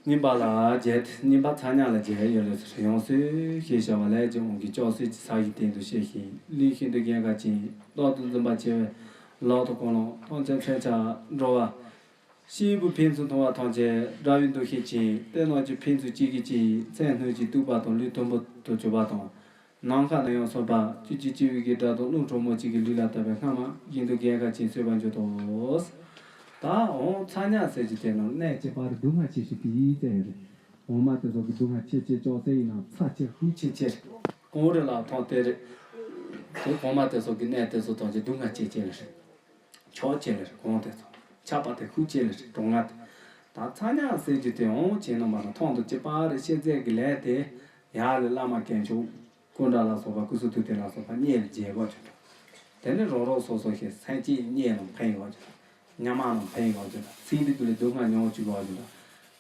གཉིས་པ་ལ་བརྒྱད། གཉིས་པ་ཚ་ཉག་ལ་བརྒྱད་ཡོད་ལེ་ཟེར། ཡང་སོས་ཞེས་བྱ་བ་ལས་ཀྱང་འོང་གི་ལྕོག་སོས་ཀྱི་ས་ཡི་སྟེང་དུ་གཤེགས་ཤིང་ལུས་ཤིན་ཏུ་རྒྱལ་ཁ་ཅན་རྟག་ཏུ་འཛིན་པ་ཆེ་བའི་ལག་ཏུ་ཀུན་སློང་ཐམས་ཅད་མཚོན་ཆ་འགྲོ་བ། སྐྱེས་བུ་ཕན་ཚུན་མཐོང་བ་ཐམས་ཅད་དགྲ་བོའི་འདུ་ཤེས་ཅན། དེ་རྣམས་ཀྱི་ཕན་ཚུན་གཅིག་གིས་གཅིག་མཚན་སྣུན་གྱིས་གཏུགས་པ་དང་ལུས་དུམ་བུ་དུ་གྱུར་པ་དང་། ནམ་མཁའ་ན་ཡང་སོན་པ་བཅུ་གཅིག་སྤྱི་བོའི་གི་སྒྲ་དང་རླུང་དྲོན་མོ་གཅིག་གི་ལུས་ལ་བཏབ་པའི་སྔ་མ་བཞིན་དུ་རྒྱལ་ཁ་ཅན་གསོད་པར་འགྱུར་ཏོ། ད་འོང་ཚ་ཉག་ཟེར་གྱི་དེ་ནང་གནས་ཀྱི་པར་སྡུག་བསྔལ་ཆེ་ཤོས་དེའི་རྩེ་རེད། འོ་མ་དེ་ཚོ་གི་སྡུག་བསྔལ་ཆེ་ཆེ་ཅོག་ཙེ་ཡིན་ན་ཚ་ཆེ་ཧུ་ཆེ་ཆེ་རེད། གངས་རི་ལ་ཐང་དེ་རེད། དེ་གོང་མ་དེ་ཚོ་གི་གནས་དེ་ཚོ་ཐང་ཆེ་སྡུག་བསྔལ་ཆེ་ཆེ་ལ་རེད། ཆོག་ཆེ་ལེར་གོང་དེ་ཚོ། ཆགས་པ་དེ་ཤུགས་ཆེ་ལེར་གྲོང་ང་དེ། ད་ཚ་ཉག་ཟེར་རྒྱུ་དེ་འོང་བྱས་ནོ་མ་ན་ཐོང་དུ་ཅི་པ་རེ་ཤེས་ཚད་ཀྱི་ལས་དེ། ཡར་ལས་བླ་མ་དཀོན་མཆོག་སྐུ་འདྲ་ལ་སོགས་པ་སྐུ་གསུང་ཐུགས་རྟེན་ལ་སོགས་པ་མཉེས་ལ་རྗེས་དགོས་ཀྱི་འདུག་དེ་ནས་རང་རང་སོ་སོ་ཞིག་སེམས་ཅན་མཉེས་ལ་ཕན་དགོས་ཀྱི་འདུག་ཉ་མ་ལ་ཕན་དགོས་ཀྱི་འདུག་ཚིག་འདི་དུ་ལས་སྡུག་བསྔལ་མྱོང་བཅུག་དགོས་ཀྱི་འདུག་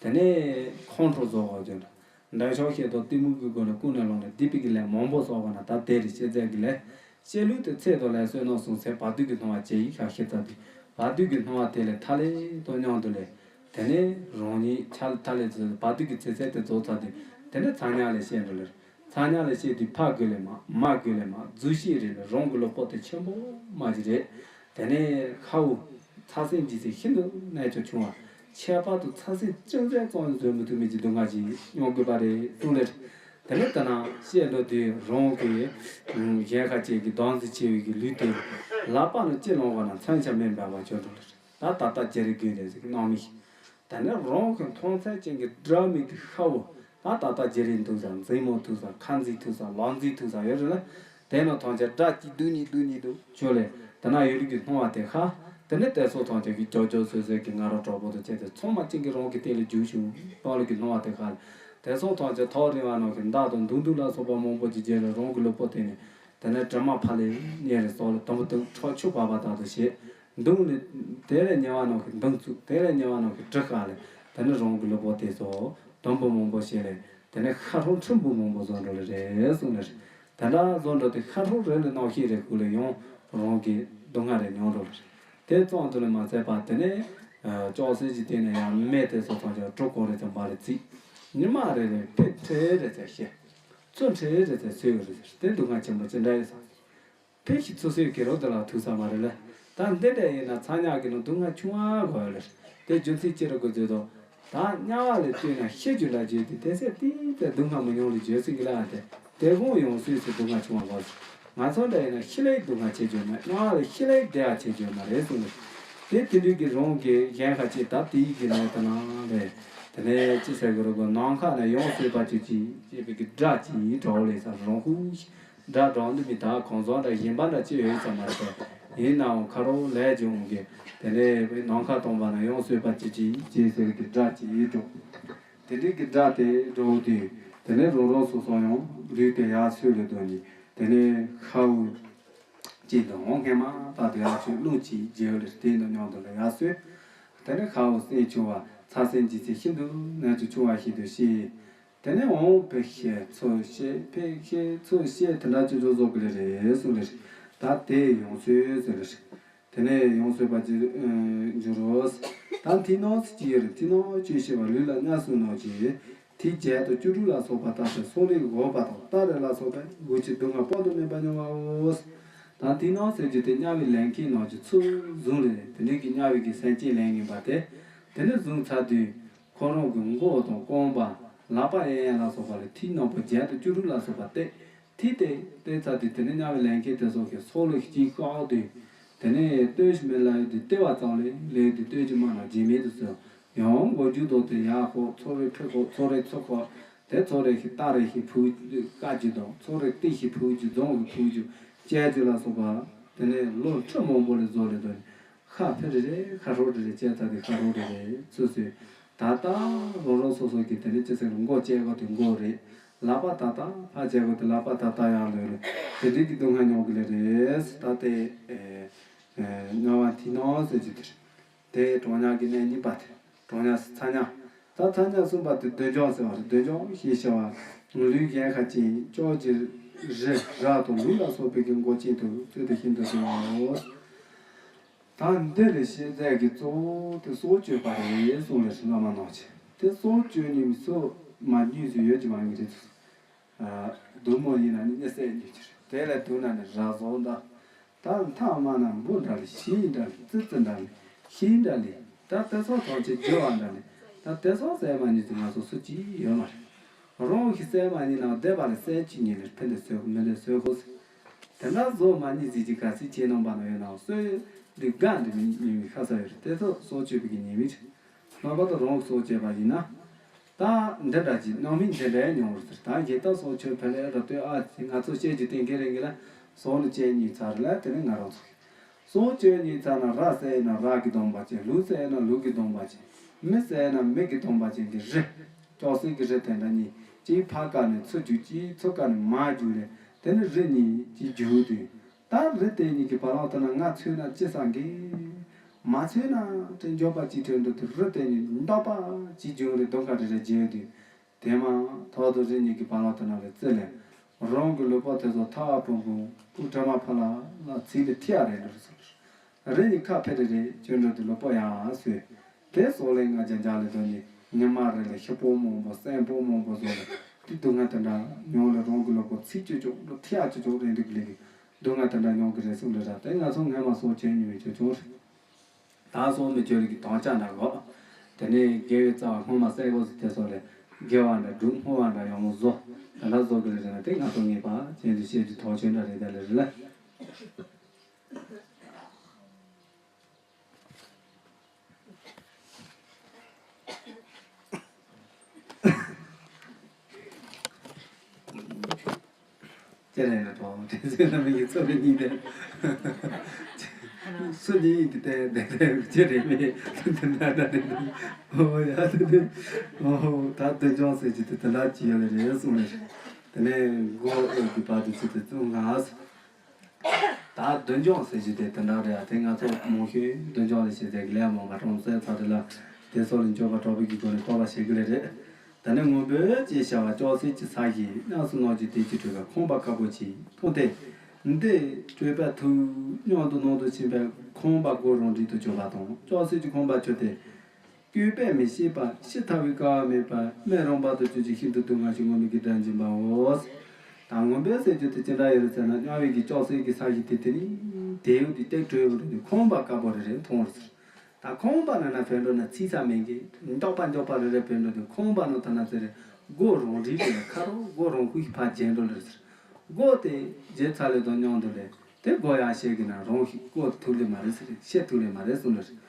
དེ་ནས་ཁོང་ཁྲོ་བཟོ་དགོས་ཀྱི་འདུག་འདྲ་ཆགས་ཤེས་དང་གཏི་མུག་གི་སྒོ་ནས་ཀུན་ནས་བསླངས་ནས་སྡིག་པའི་གི་ལས་མང་པོ་བསགས་པ་ན་ད་དེ་རེ་ཤེས་ཚད་ཀྱི་ལས། སྐྱེ་ལུས་དེ་ཚེ་དང་ལས་བསོད་ནམས་བསྲུང་ཚེ་བར་དོའི་གི་སྣང་བ་ཇི་ཡིན་ཤར་ཤེས་ཚར་དུས་བར་དོའི་གི་སྣང་བ་དེ་ལས་ཐ་ལེ་དང་མཉམ་དུ་ལས། དེ་ནས་རང་ཉིད་ཆ་ལ་ཐ་ལེ་ཚོ་བར་དོའི་གི་ཚེ་ཚད་དེ་རྫོགས་ཚར་དུས་དེ་ནས་ཚ་ཉག་ལས་ཤེས་འགྲོ་ལེར། ཚ་ཉག་ལས་ཤེས་དུས་ཕ་དགོས་ལེ་མ་མ་དགོས་ལེ་མ་རྫུ་ཤེས་རེད་ལེ་རང་གི་ལོ་པོ་དེ་ཆེན་པོ་མ་ཅིག་རེད། དེ་ནས་ཁ་བོ་ཚ་སེམས་ཀྱི་ཚེ་ཤིན་ཏུ་གནས་ཆུང་ཆུང་བ། ཁྱད་པར་དུ་ཚ་སེམས་ཅུང་ཟད་ཙམ་བཟོད་མི་ཐུབ་མི་གྱི་སྡུག་བསྔལ་ཅིག་མྱོང་དགོས་པ་རེད་གསུངས་ལེར། དེ་ནས་དེ་ན་བཤད་འགྲོ་དུས་རང་གི་གཞན་ཁ་ཅན་གྱི་བདག་འཛིན་ཆེ་བའི་གི་ལུས་དེ་ལག་པ་ནས་ཅི་ལོང་བ་ན་མཚོན་ཆ་མེད་པ་བ་ཆོད་འགྲོ་ལེར། ད་ད་ལྟ་རྒྱ་རི་དགོས་ལེ་ཟེར་གི་སྣང་མི་ཤེས། དེ་ནས་རང་གི་མཐོང་ཚད་ཅན་གྱི་སྒྲ་མིག་གི་ཤ་བོ། ད་ད་ལྟ་རྒྱ་རི་འདུག་ས་མཛེས་མོ་འདུག་ས་ཁ་མཛེས་འདུག་ས་ལག་མཛེས་འདུག་ས་ཡོད་རེད་ལ། དེ་ནས་ཐམས་ཅད་སྒྲ་གཅིག་སྡུག་གཉིས་སྡུག་གཉིས་འདུག་ཆོད་ལེ། དེ་ན་ཡོད་ལུགས་ཀྱི་སྣང་བ་དེ་ཤར། དེ་ནས་དེ་སོགས་ཐམས་ཅད་ཀྱི་ཀྱོག་ཀྱོག་སོད་སོད་ཀྱི་ང་རང་གྲོགས་པོ་དང་བཅས་ཏེ་ཚང་མ་གཅིག་གི་རང་གི་སྟེང་ལ་རྒྱུག་བྱུང་སྟོང་ལུགས་ཀྱི་སྣང་བ་དེ་ཤར། དེ་སོགས་ཐམས་ཅད་ཐག་རིང་བ་ནང་གི་མདའ་དང་མདུང་མདུང་ལ་སོགས་པ་མང་པོ་ཅིག་རྒྱལ་ལ་རང་གི་ལུས་པོ་དེ་ནས་དེ་ནས་དྲི་མ་ཕ་ལས་གཉེར་རེ་སོགས་ལ་དུམ་བུ་དུམ་ཁྲག་ཆུ་བབས་པ་དག་ཏུ་བྱེད། མདུང་ནི་དེ་ལས་ཉེ་བ་ནང་གི་མདུང་བཙུགས། དེ་ལས་ཉེ་བ་ནང་གི་གྲི་ཤར་ལས་དེ་ནི་རང་གི་ལུས་པོ་དེ་ཚོ་དུམ་བུ་མང་པོ་བྱས་ལས་དེ་ནི་ཤ་ཁྲག་ཁྲིམས་བུ་མང་པོ་བཟོ་འགྲོ་ལེ་རེད་གསུངས་ལེ་རེད། དེ་འདྲ་བཟོ་འགྲོ་དུས་ཤ་ཁྲག་རེ་ལས་རྣམ་ཤེས་རེ་ཁུ་ལས་ཡང་རང་གི་སྡུག་བསྔལ་རེ་མྱོང་འགྲོ་ལེ་རེད། དེ་ཙམ་དུ་ལས་མ་ཚད་པ་དེ་ནས་ཅོག་སེ་ཅིག་དེ་ནས་ཡང་མེ་དེ་ཚོ་ཚང་ཅོག་གྲུ་གོང་རེ་ཚོ་འབར་རེ་ཚིག་ཉི་མ་རེ་རེ་ཕེ་ཁྲེ་རེ་ཚེ་ཤེ་ཚོ་ཁྲེ་རེ་ཚེ་ཚོས་རེ་ཚེ་དེ་སྡུག་བསྔལ་ཆེན་པོ་ཅི་འདྲ་ཡིན་ས། ཕལ་ཆེར་ཚོ་སོའི་གེ་རོ་དེ་ལ་ཐུག་ས་མ་རེད་ལ། ད་འདི་འདྲ་ཡིན་ན་ཚ་ཉག་གི་ནང་སྡུག་བསྔལ་ཆུང་བ་དགོས་ལེར། དེ་རྒྱུ་མཚན་ཅི་རེད་གོ་བརྗོད་དོ། ད་དམྱལ་བ་ལ་ལྟོས་ན་ཤི་རྒྱུ་འདྲ་བརྗོད་དེ་དེ་ཚེ་དེའི་ཚེ་སྡུག་བསྔལ་མི་མྱོང་ལེ་བརྗོད་སྲིད་གི་ལ་དེ། དེ་དགོང་ཡོང་སྲིད་ཚེ་སྡུག་བསྔལ་ཆུང་བ་དགོས། ང་ཚོ་འདྲ་ཡིན་ན་ཤི་ལེ་སྡུག་བསྔལ་ཆེ་རྒྱུ་མེད། དམྱལ་བ་ལ་ཤི་ལེ་བདེ་བ་ཆེ་རྒྱུ་མ་རེད་གསུངས་ནས། དེ་དེ་འདྲའི་གི་རང་གི་གཞན་ཁ་ཅིག་ད་དེའི་གི་ནང་དུ་ན་རེད། དེ་ནས་ཅི་ཟེར་གི་རེད་གོ། ནམ་མཁའ་ན་ཡོངས་སྲོས་པ་ཅིག་ཅིག་ཅེས་པའི་གི་སྒྲ་ཅིག་གྲོགས་ལས་ས་རང་ཁུ། སྒྲ་གྲགས་འདི་མི་དག་གང་ཟག་འདྲ་གཞན་པ་འདྲ་ཅི་ཡོད་ཙམ་མ་རེད་པས། ཡིན་ནའང་ཁ་རོག་ལས་ཀྱང་འོང་གི། དེ་ནས་ནམ་མཁའ་སྟོང་པ་ན་ཡོངས་སྲོས་པ་ཅི་ཅི་ཅེས་ཟེར་གི་སྒྲ་ཅི་ཡིས་གྲོགས། དེ་འདྲའི་གི་སྒྲ་དེ་གྲོགས་དུས། དེ་ནས་རང་རང་སོ་སོ་ཡང་ལུས་དེ་ཡར་སོས་ལ་འདོད་ནས། དེ་ནས་ཁ་འུ་ཅིག་དང་འོང་སྔས་མ་ད་དེ་ཡར་སོས་རླུང་ཅིག་རྒྱལ་ལ་དེ་ནས་མཉམ་དུ་ལ་ཡར་སོས། དེ་ནས་ཁ་འུ་སེམས་ཆུང་བ་ཚ་སེམས་ཀྱི་ཚེ་ཤིན་ཏུ་ནས་ཀྱི་ཆུང་བ་ཞིག་ཏུ་ཤེས། དེ་ནས་འོང་ཕེ་ཤེ་ཚོ་ཤེ་ཕེ་ཤེ་ཚོ་ཤེ་དེ་འདྲ་ཅོ་ཅོ་བཟོ་གི་ལེ་རེད་གསུངས་ལེ། ད་དེ་ཡོངས་སོས་ཟེར་ལེ། དེ་ནས་ཡོངས་སོས་པ་ཅི་འགྱུར་རོ། ད་མཐིང་ནག་སི་ཅི་ཡོད་རེད། མཐིང་ནག་ཅོས་ཤེས་པ་ལུས་ལ་གཉའ་སུ་ནག་ཅི། དེའི་རྒྱན་དུ་བཅུ་དྲུག་ལ་སོགས་པ་བཏགས་པའི་སོང་ལེ་འོག་པ་དང་སྟ་རེ་ལ་སོགས་པའི་དགུ་ཅི་སྡུག་བསྔལ་དཔག་ཏུ་མེད་པ་མྱོང་བའོ། ད་མཐིང་ནག་ཟེར་རྒྱུ་དེ་དམྱལ་བའི་ལས་མཁན་ནག་ཅི་ཚུར་བཟུང་ལེ་དེ་འདྲའི་གི་དམྱལ་བའི་གི་སེམས་ཅན་ལས་ངན་པ་དེ། དེ་ནས་བཟུང་ཚར་དུས། ཁོ་རང་གི་མགོ་དང་རྐང་པ། ལག་པ་གཡས་གཡོན་ལ་སོགས་པ་ལ་མཐིང་ནག་པོ་རྒྱན་དུ་བཅུ་དྲུག་ལ་སོགས་པ་བཏེགས། ཐིག་སྟེ་སྟེ་ཚར་དུས་དེ་ནས་དམྱལ་བའི་ལས་མཁན་དེ་ཚོ་གིས་སྲོག་ལུས་གཅིག་བཤགས་དུས། དེ་ནས་ལྟོས་ཤིག་མི་ལ་ཡོད་དུས་ལྟེ་བ་ཙམ་ལས་ལས་དུས་ལྟོས་ཀྱི་མ་ན་རྗེས་མེད་དུ་སོང་། ཡང་མགོ་མཇུག་ལྡོག་སྟེ་ཡར་ཁོག་ཚོ་རེ་ཁྲི་ཁོག་ཚོ་རེ་ཚུ་ཁོག་དེ་ཚོ་རེ་ཞིག་རྟ་རེ་ཞིག་ཕུག་རྒྱུ་དཀའ་རྒྱུ་དང་། ཚོ་རེ་ཏི་ཞིག་ཕུག་རྒྱུ་རྫོང་གི་ཕུག་རྒྱུ་བཅས་རྒྱུ་ལ་སོགས་པ། དེ་ནས་ལོ་ཁྲི་མང་པོ་ལས་རྫོགས་ལས་དོ་ནས། ཤ་ཕི་རི་རེད། ཤ་ཧྲོ་རི་རེད། བཅད་ཚར་དུས་ཤ་ཧྲོ་རི་རེད། སོ་སོས་ད་ལྟ་རང་རང་སོ་སོ་གི་དེ་ནས་ཅི་ཟེར་མགོ་བཅད་དགོས་དུས་མགོ་རེད། ལག་པ་ད་ལྟ་ཕར་བཅད་དགོས་དུས་ལག་པ་ད་ལྟ་ཡར་ལོས་རེད། དེ་འདྲའི་གི་སྡུག་བསྔལ་མྱོང་གི་ལས་རེད། ད་ལྟའི་ཨེ་ཨེ་དམྱལ་བ་མཐིང་ནག་ཟེར་རྒྱུ་དེ་རེད། དེ་གྲང་དམྱལ་གྱི་གནས་གཉིས་པ་དེ། གྲང་དམྱལ་ཟེར་ཚ་དམྱལ། ད་ཚ་དམྱལ་གསུམ་པ་དེ་སྡོད་འཇོག་ཟེར་བ་རེད། སྡོད་འཇོག་ཞེས་བྱ་བ། ལུས་གཞན་ཁ་ཅན་ཅོག་གི་རི་ར་དང་ལུག་ལ་སོགས་པའི་གི་མགོ་ཅན་དུ་ཚུལ་དུ་ཤིན་ཏུ་གསལ་བའོ། ད་འདི་ལས་ཤེས་ཚད་ཀྱི་གཙོ་བོ་དེ་སྲོག་གཅོད་པ་རེད་གསུངས་ལས་སུ་བླ་མ་ནང་ཆེ་དེ་སྲོག་གཅོད་ནི་མི་སྲོག་མ་གཉིས་སུ་ཡོད་ཀྱི་མ་ངེས་རེད། ཨ། སྡུག་མོ་ཡིན་ན་ནི་གཉིད་སད་ཉོས་ཀྱི་རེད། དེ་ལས་སྡུག་ན་ནི་ར་བཟོ་འདྲ། ད་མཐའ་མ་ན་འབུ་འདྲ་ལས་ཤིང་འདྲ་ལས་ཙི་ཙི་འདྲ་ལས་ཤིང་འདྲ་ལས་ད་དེ་སོགས་ཐམས་ཅད་རྒྱུ་བ་འདྲ་ལས་ད་དེ་སོགས་ཟད་མ་ཉོས་ཏེ་ང་ཚོ་སུ་གཅིག་ཡོད་མ་རེད། རང་གི་ཟད་མ་ཉོས་ན་བསྡད་པ་ལས་ཟད་ཅིག་ཉོས་ནས་ཕན་བདེ་བཟོ་མི་འདོད་བཟོ་དགོས། དེ་འདྲ་བཟོ་མ་ཉོས་ཟིག་ཅིག་ག་ཚིག་ཁྱེད་རྣམ་པ་ན་ཡོད་ན་གསོན་འདི་དགའ་འདི་མི་ཉོས་མི་ཁ་ས་ཡོད་རེད། དེ་ཚོ་སྲོག་གཅོད་པའི་གི་ཉེས་དམིགས་རེད། ལྷག་པར་དུ་རང་གི་སྲོག་བཅད་པ་ཡིན་ན། ད་འདི་འདྲ་ཅིག་སྣང་མིན་འདི་འདྲའི་མྱོང་བར་ཟེར། ད་ཡི་ད་སྲོག་ཆོད་ཕལ་ལས་ར་ལྟོས་ཨ་ཅེ་ང་ཚོ་བཤད་རྒྱུ་དེ་འགན་རེ་འགན་ལ་སྲོག་ནི་བཅད་ཉིད་ཚར་ལ་དེ་ནི་ང་རང་ཚོ་གི་སྲོག་གཅོད་ཉིད་ཚར་ན་ར་བསད་ན་ར་གི་སྡོམ་པ་ཅན། ལུག་བསད་ན་ལུག་གི་སྡོམ་པ་ཅན། མི་བསད་ན་མི་གི་སྡོམ་པ་ཅན་གྱི་རི། ཅོག་སེ་གི་རི་དེ་འདྲ་གཉིས་གཅིག་ཕ་ཀ་ནས་ཚུར་རྒྱུག་གཅིག་ཚུར་ཀ་ནས་མར་རྒྱུག་ལས་དེ་ནི་རི་གཉིས་ཀྱི་རྒྱུག་དུས། ད་རི་དེ་གཉིས་ཀྱི་བར་ལོགས་དེ་ན་ང་ཚུད་ན་ཅི་སང་གི་མ་ཚུད་ན་དེ་འཇོག་པ་ཅི་དྲན་འགྲོ་དུས་རི་དེ་གཉིས་འདོགས་པ་ཅི་བྱུང་རེད། སྡོང་ཁ་རེ་རེ་བརྗེས་དུས་དེ་མ་ཐོག་ཏུ་རི་གཉིས་ཀྱི་བར་ལོགས་དེ་ན་རེ་རྩི་ལས་རང་གི་ལུས་པོ་དེ་ཚོ་ཐག་པུང་པུང་སྐུ་དྲ་མ་ཕ་ལ་ལ་ཚིག་ལས་ཐི་ཡ་རེ་འགྲོ་རེ་སོང་། རི་གཉིས་ཁ་ཕེ་རེ་རེ་བྱོན་འགྲོ་དུས་ལུས་པོ་ཡང་སོས། དེ་སོགས་ལས་ང་རྒྱ་འཇག་ལས་དོན་ནི་ཉི་མ་རེ་ལས་ཤི་པོ་མང་པོ་སེམས་པོ་མང་པོ་བཟོ་ལས་དེ་སྡུག་བསྔལ་དེ་འདྲ་མྱོང་ལས་རང་གི་ལུས་པོ་ཚིག་ཅོ་ཅོག་འགྲོ་ཐི་ཡ་ཅོ་ཅོག་རེ་འགྲིག་ལས་ཀྱི་སྡུག་བསྔལ་དེ་འདྲ་མྱོང་གི་རེད་གསུངས་ལས་ར། དེ་ང་ཚོ་སྔ་མ་སོགས་བྱས་མྱོང་བའི་ཅོ་ཅོག་རེད། ད་སོང་མི་ཅོ་རིགས་ཀྱི་དོན་རྐྱང་འདྲ་གོ། དེ་ནས་དགེ་བའི་རྩ་བ་སྔོན་མ་གསལ་པོ་ཟིག་དེ་སོགས་ལས་དགེ་བ་འདྲ་སྒྲུབ་སྔོ་བ་འདྲ་ཡག་མོ་བཟོ། དེ་འདྲ་བཟོ་གི་རེད་ཟེར་ན་དེ་ང་ཚོ་ངེས་པ་ཅན་དུ་བཤད་རྒྱུ་དོགས་ཆེན་འདྲ་རེད། ད་ལས་རེད་ལ། ཅེ་རེ་ལ་གྲོགས་དྲན་གསོའི་རྣམ་སྨིན་གྱི་ཚོགས་རེ་གཉིས་ཏེ། སུ་གཉིས་ཀྱི་སྟེང་དེ་ལས་ཅེ་རེ་མེད་དེ་འདྲ་འདྲ་དེ་འདྲ། ཨོ་ཡ་དེ་དེ། ཨོ་ད་དོན་ཅོག་ཟེར་གྱི་དེ་དེ་འདྲ་ཅི་ཡོད་ལེ་རེད་གསུངས་ལེ། དེ་ནས་མགོ་ཨོ་གི་བར་དུ་ཅི་དེ་བཙུགས་ང་། ད་མདུན་ལྗོངས་ཟེར་རྒྱུ་དེ་དེ་འདྲ་རེད་ཨ། དེ་ང་ཚོ་མང་ཤོས་མདུན་ལྗོངས་ལ་བྱེད་ཚད་ཀྱི་ལས་མང་བ་གྲོང་གསེབ་ཚ་དེ་ལ་དེ་སོགས་ལ་འབྱོར་པ་གྲོགས་པོའི་གི་སྒོ་ནས་རྟོགས་པ་བྱེད་ཀྱི་ལས་རེད། ད་ནི་ངུ་འབོད་ཅེས་བྱ་བ་ཅོག་ཙེ་གཅིག་ཟ་ཞིང་གཉངས་སུ་སྣང་རྒྱུ་དེ་གཅིག་གྲོལ་བའི་ཁང་པ་དཀར་པོ་ཅིག་མཐོང་སྟེ། འདི་སྤྲོས་པས་ཐུག་སྙམ་དུ་ནང་དུ་ཕྱིན་པས་ཁང་པ་སྒོ་རང་འགྲིལ་དུ་གྱུར་པ་དང་ཅོག་ཙེ་གཅིག་ཁང་པ་གྱུར་ཏེ། བསྐྱོད་པས་མི་ཤེས་པ་ཕྱི་ཐར་པའི་དཀའ་བ་མེད་པར་སྨད་རང་བར་དུ་གྱུར་ཅིང་ཤིན་ཏུ་སྡུག་བསྔལ་ཞིང་ངུར་སྨྲིག་གི་སྒྲ་འབྱིན་པའོ། ད་ངུར་སྨྲིག་ཟེར་རྒྱུ་དེ་ཅི་འདྲ་ཡོད་རེད་ཟེར་ན་དམྱལ་བའི་གི་ཅོག་ཙེ་གི་ས་གཞི་དེ་དེ་ནི་དེ་ཡུལ་དེ་སྟེགས་གྲོལ་བ་རེད། ཁང་པ་དཀར་པོ་རེ་རེ་མཐོང་རེད་ཟེར། ད་ཁང་པ་ནང་ན་བོད་འགྲོ་ན་ཚིག་ས་མེད་གི་མགྱོགས་པ་མགྱོགས་པ་རེ་རེ་བོད་འགྲོ་དུས་ཁང་པ་ནང་ད་ན་ཟེར་རེད། སྒོ་རང་རིལ་རེད། ཁ་རོག་སྒོ་རང་ཁུག་ཕར་འབྱེད་འགྲོ་ལེ་ཟེར། སྒོ་དེ་འབྱེད་ཚར་ལེ་དང་མཉམ་དུ་ལེ། དེ་སྒོ་ཡར་ཕྱེ་གི་ན་རང་ཞིག་སྒོ་ཐུག་ལེ་མ་རེད་ཟེར། ཕྱེ་ཐུག་ལེ་མ་རེད་གསུངས་ལེ་ཟེར།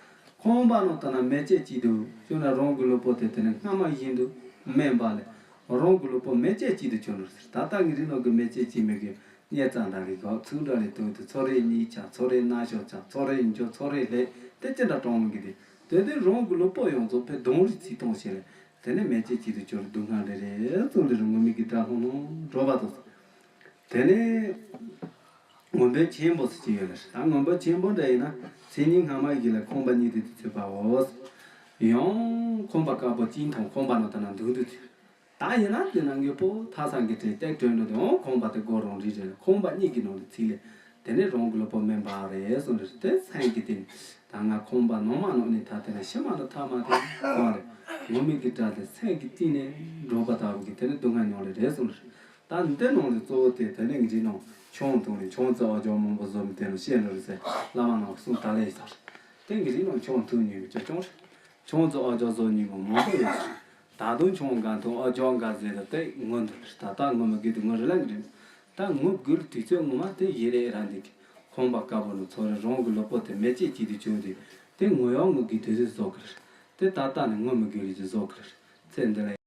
ཁང་པ་ནང་ལྟ་ན་མེ་ལྕེ་གཅིག་འདུག་ཅོ་ན་རང་གི་ལུས་པོ་དེ་དེ་ནི་སྔ་མ་བཞིན་དུ་མེ་འབར་ལེ། རང་གི་ལུས་པོ་མེ་ལྕེ་གཅིག་ཏུ་གྱུར་ནོ་ཟེར། ད་ལྟ་ངའི་རིགས་ནང་གི་མེ་ལྕེ་གཅིག་མེད་གི་གཉེར་རྩ་འདྲ་གི་གོ་ཚུགས་འདྲ་ལེ་དུག་དུ་ཚོ་རེ་གཉིས་ཆགས། ཚོ་རེ་སྣ་ཤོར་ཆགས། ཚོ་རེ་འཇོ། ཚོ་རེ་ལྷད། དེ་ཅི་འདྲ་གྲོང་གི་དེ་དེ་དེ་རང་གི་ལུས་པོ་ཡོངས་རྫོགས་ཕེ་གདོང་རིས་ཚིག་གཏོང་བྱེད་ལེ། དེ་ནས་མེ་ལྕེ་གཅིག་ཏུ་གྱུར་སྡུག་བསྔལ་རེ་རེ་གསུངས་ཏེ་རུ་ངུར་སྨྲིག་གི་སྒྲ་ལྷུང་ལྷུང་སྒྲོག་པ་དང་། དེ་ནས་ངུར་འབོད་ཆེན་པོ་ཟེར་གྱི་ཡོད་ལ། ད་ངུར་འབོད་ཆེན་པོ་འདྲ་ཡིན་ན་མཚན་ཉིད་སྔ་མ་ཡི་ལ་ཁང་པ་གཉིས་དེ་དུ་ཚུད་པའོ། ཡང་ཁང་པ་དཀར་པོ་གཅིག་མཐོང་། ཁང་པ་ནང་དུ་ན་འདུག་འདུག་ད་ཡིན་ན་དེ་ན་དངོས་པོ་ཐ་སང་གི་གྲས་སྟེགས་གྲོལ་འགྲོ་དུས་འོང་ཁང་པ་དེ་སྒོ་རང་རིལ་རེད། ཁང་པ་གཉིས་ཀྱི་ནང་དུ་ཚུད་ལེ། དེ་ནས་རང་གི་ལུས་པོ་མེ་འབར་རེད་གསུངས་རེད། དེ་སེམས་ཀྱི་སྟེང་ད་ང་ཁང་པ་ནང་མ་ནང་ནས་ད་དེ་ནས་ཕྱི་མ་ནང་ཐ་མ་དེ་གང་རེད། ངུར་སྨྲིག་གི་སྒྲ་དེ་སེམས་ཀྱི་གཏིང་ནས་སྒྲོག་པ་ལྟ་བུ་གི་དེ་ནས་སྡུག་བསྔལ་མྱོང་ལེ་རེད་གསུངས་རེད། ད་འདི་ནང་ལས་གཙོ་བོ་དེ་དེ་ནས་ངེད་ཀྱི་ནང་ཆང་འཐུང་ནས་ཆང་རྩི་ཨ་ཅོག་མང་པོ་བཟོ་མི་དེ་ལ་བཤད་འགྲོ་རེད་ཟེར་བླ་མ་ནང་གསུང་ད་ལེ་ཡི་ད་རེད། དེ་ངེད་ཀྱི་ནང་ཆང་འཐུང་ཉོས་མི་ཅོ་ཆང་རེད། ཆང་རྩི་ཨ་ཅོག་བཟོ་ཉོས་མི་མང་པོ་ཡོད་རེད། ད་དུང་ཆང་འགའ་འཐུང་ཨ་ཅོག་འགའ་བཟོས་ད་དེ་ངུ་འདུག་ལེ། ད་ལྟ་ངུ་མི་དགོས་དུས་ངུ་རེ་ལ་ངེད་ཀྱི། ད་ངུ་དགོས་དུས་ཚོད་ངོ་མ་དེ་ཡིན་རེད་ར། འདི་གི་ཁོམ་པ་དཀར་པོ་ནི་ཚོ་རེ་རང་གི་ལུས་པོ་དེ་མེ་ལྕེ་གཅིག་དེ་བྱུང་དུས་དེ་ངུ་ཡང་ངུ་དགོས་དུས་ཚོད་བཟོ་གི་རེད། དེ་ད་ལྟ་ནི་ངུ་མི་དགོས་རེད་ཀྱི་བཟོ་གི་རེད། ཚེ་འདི་ལ་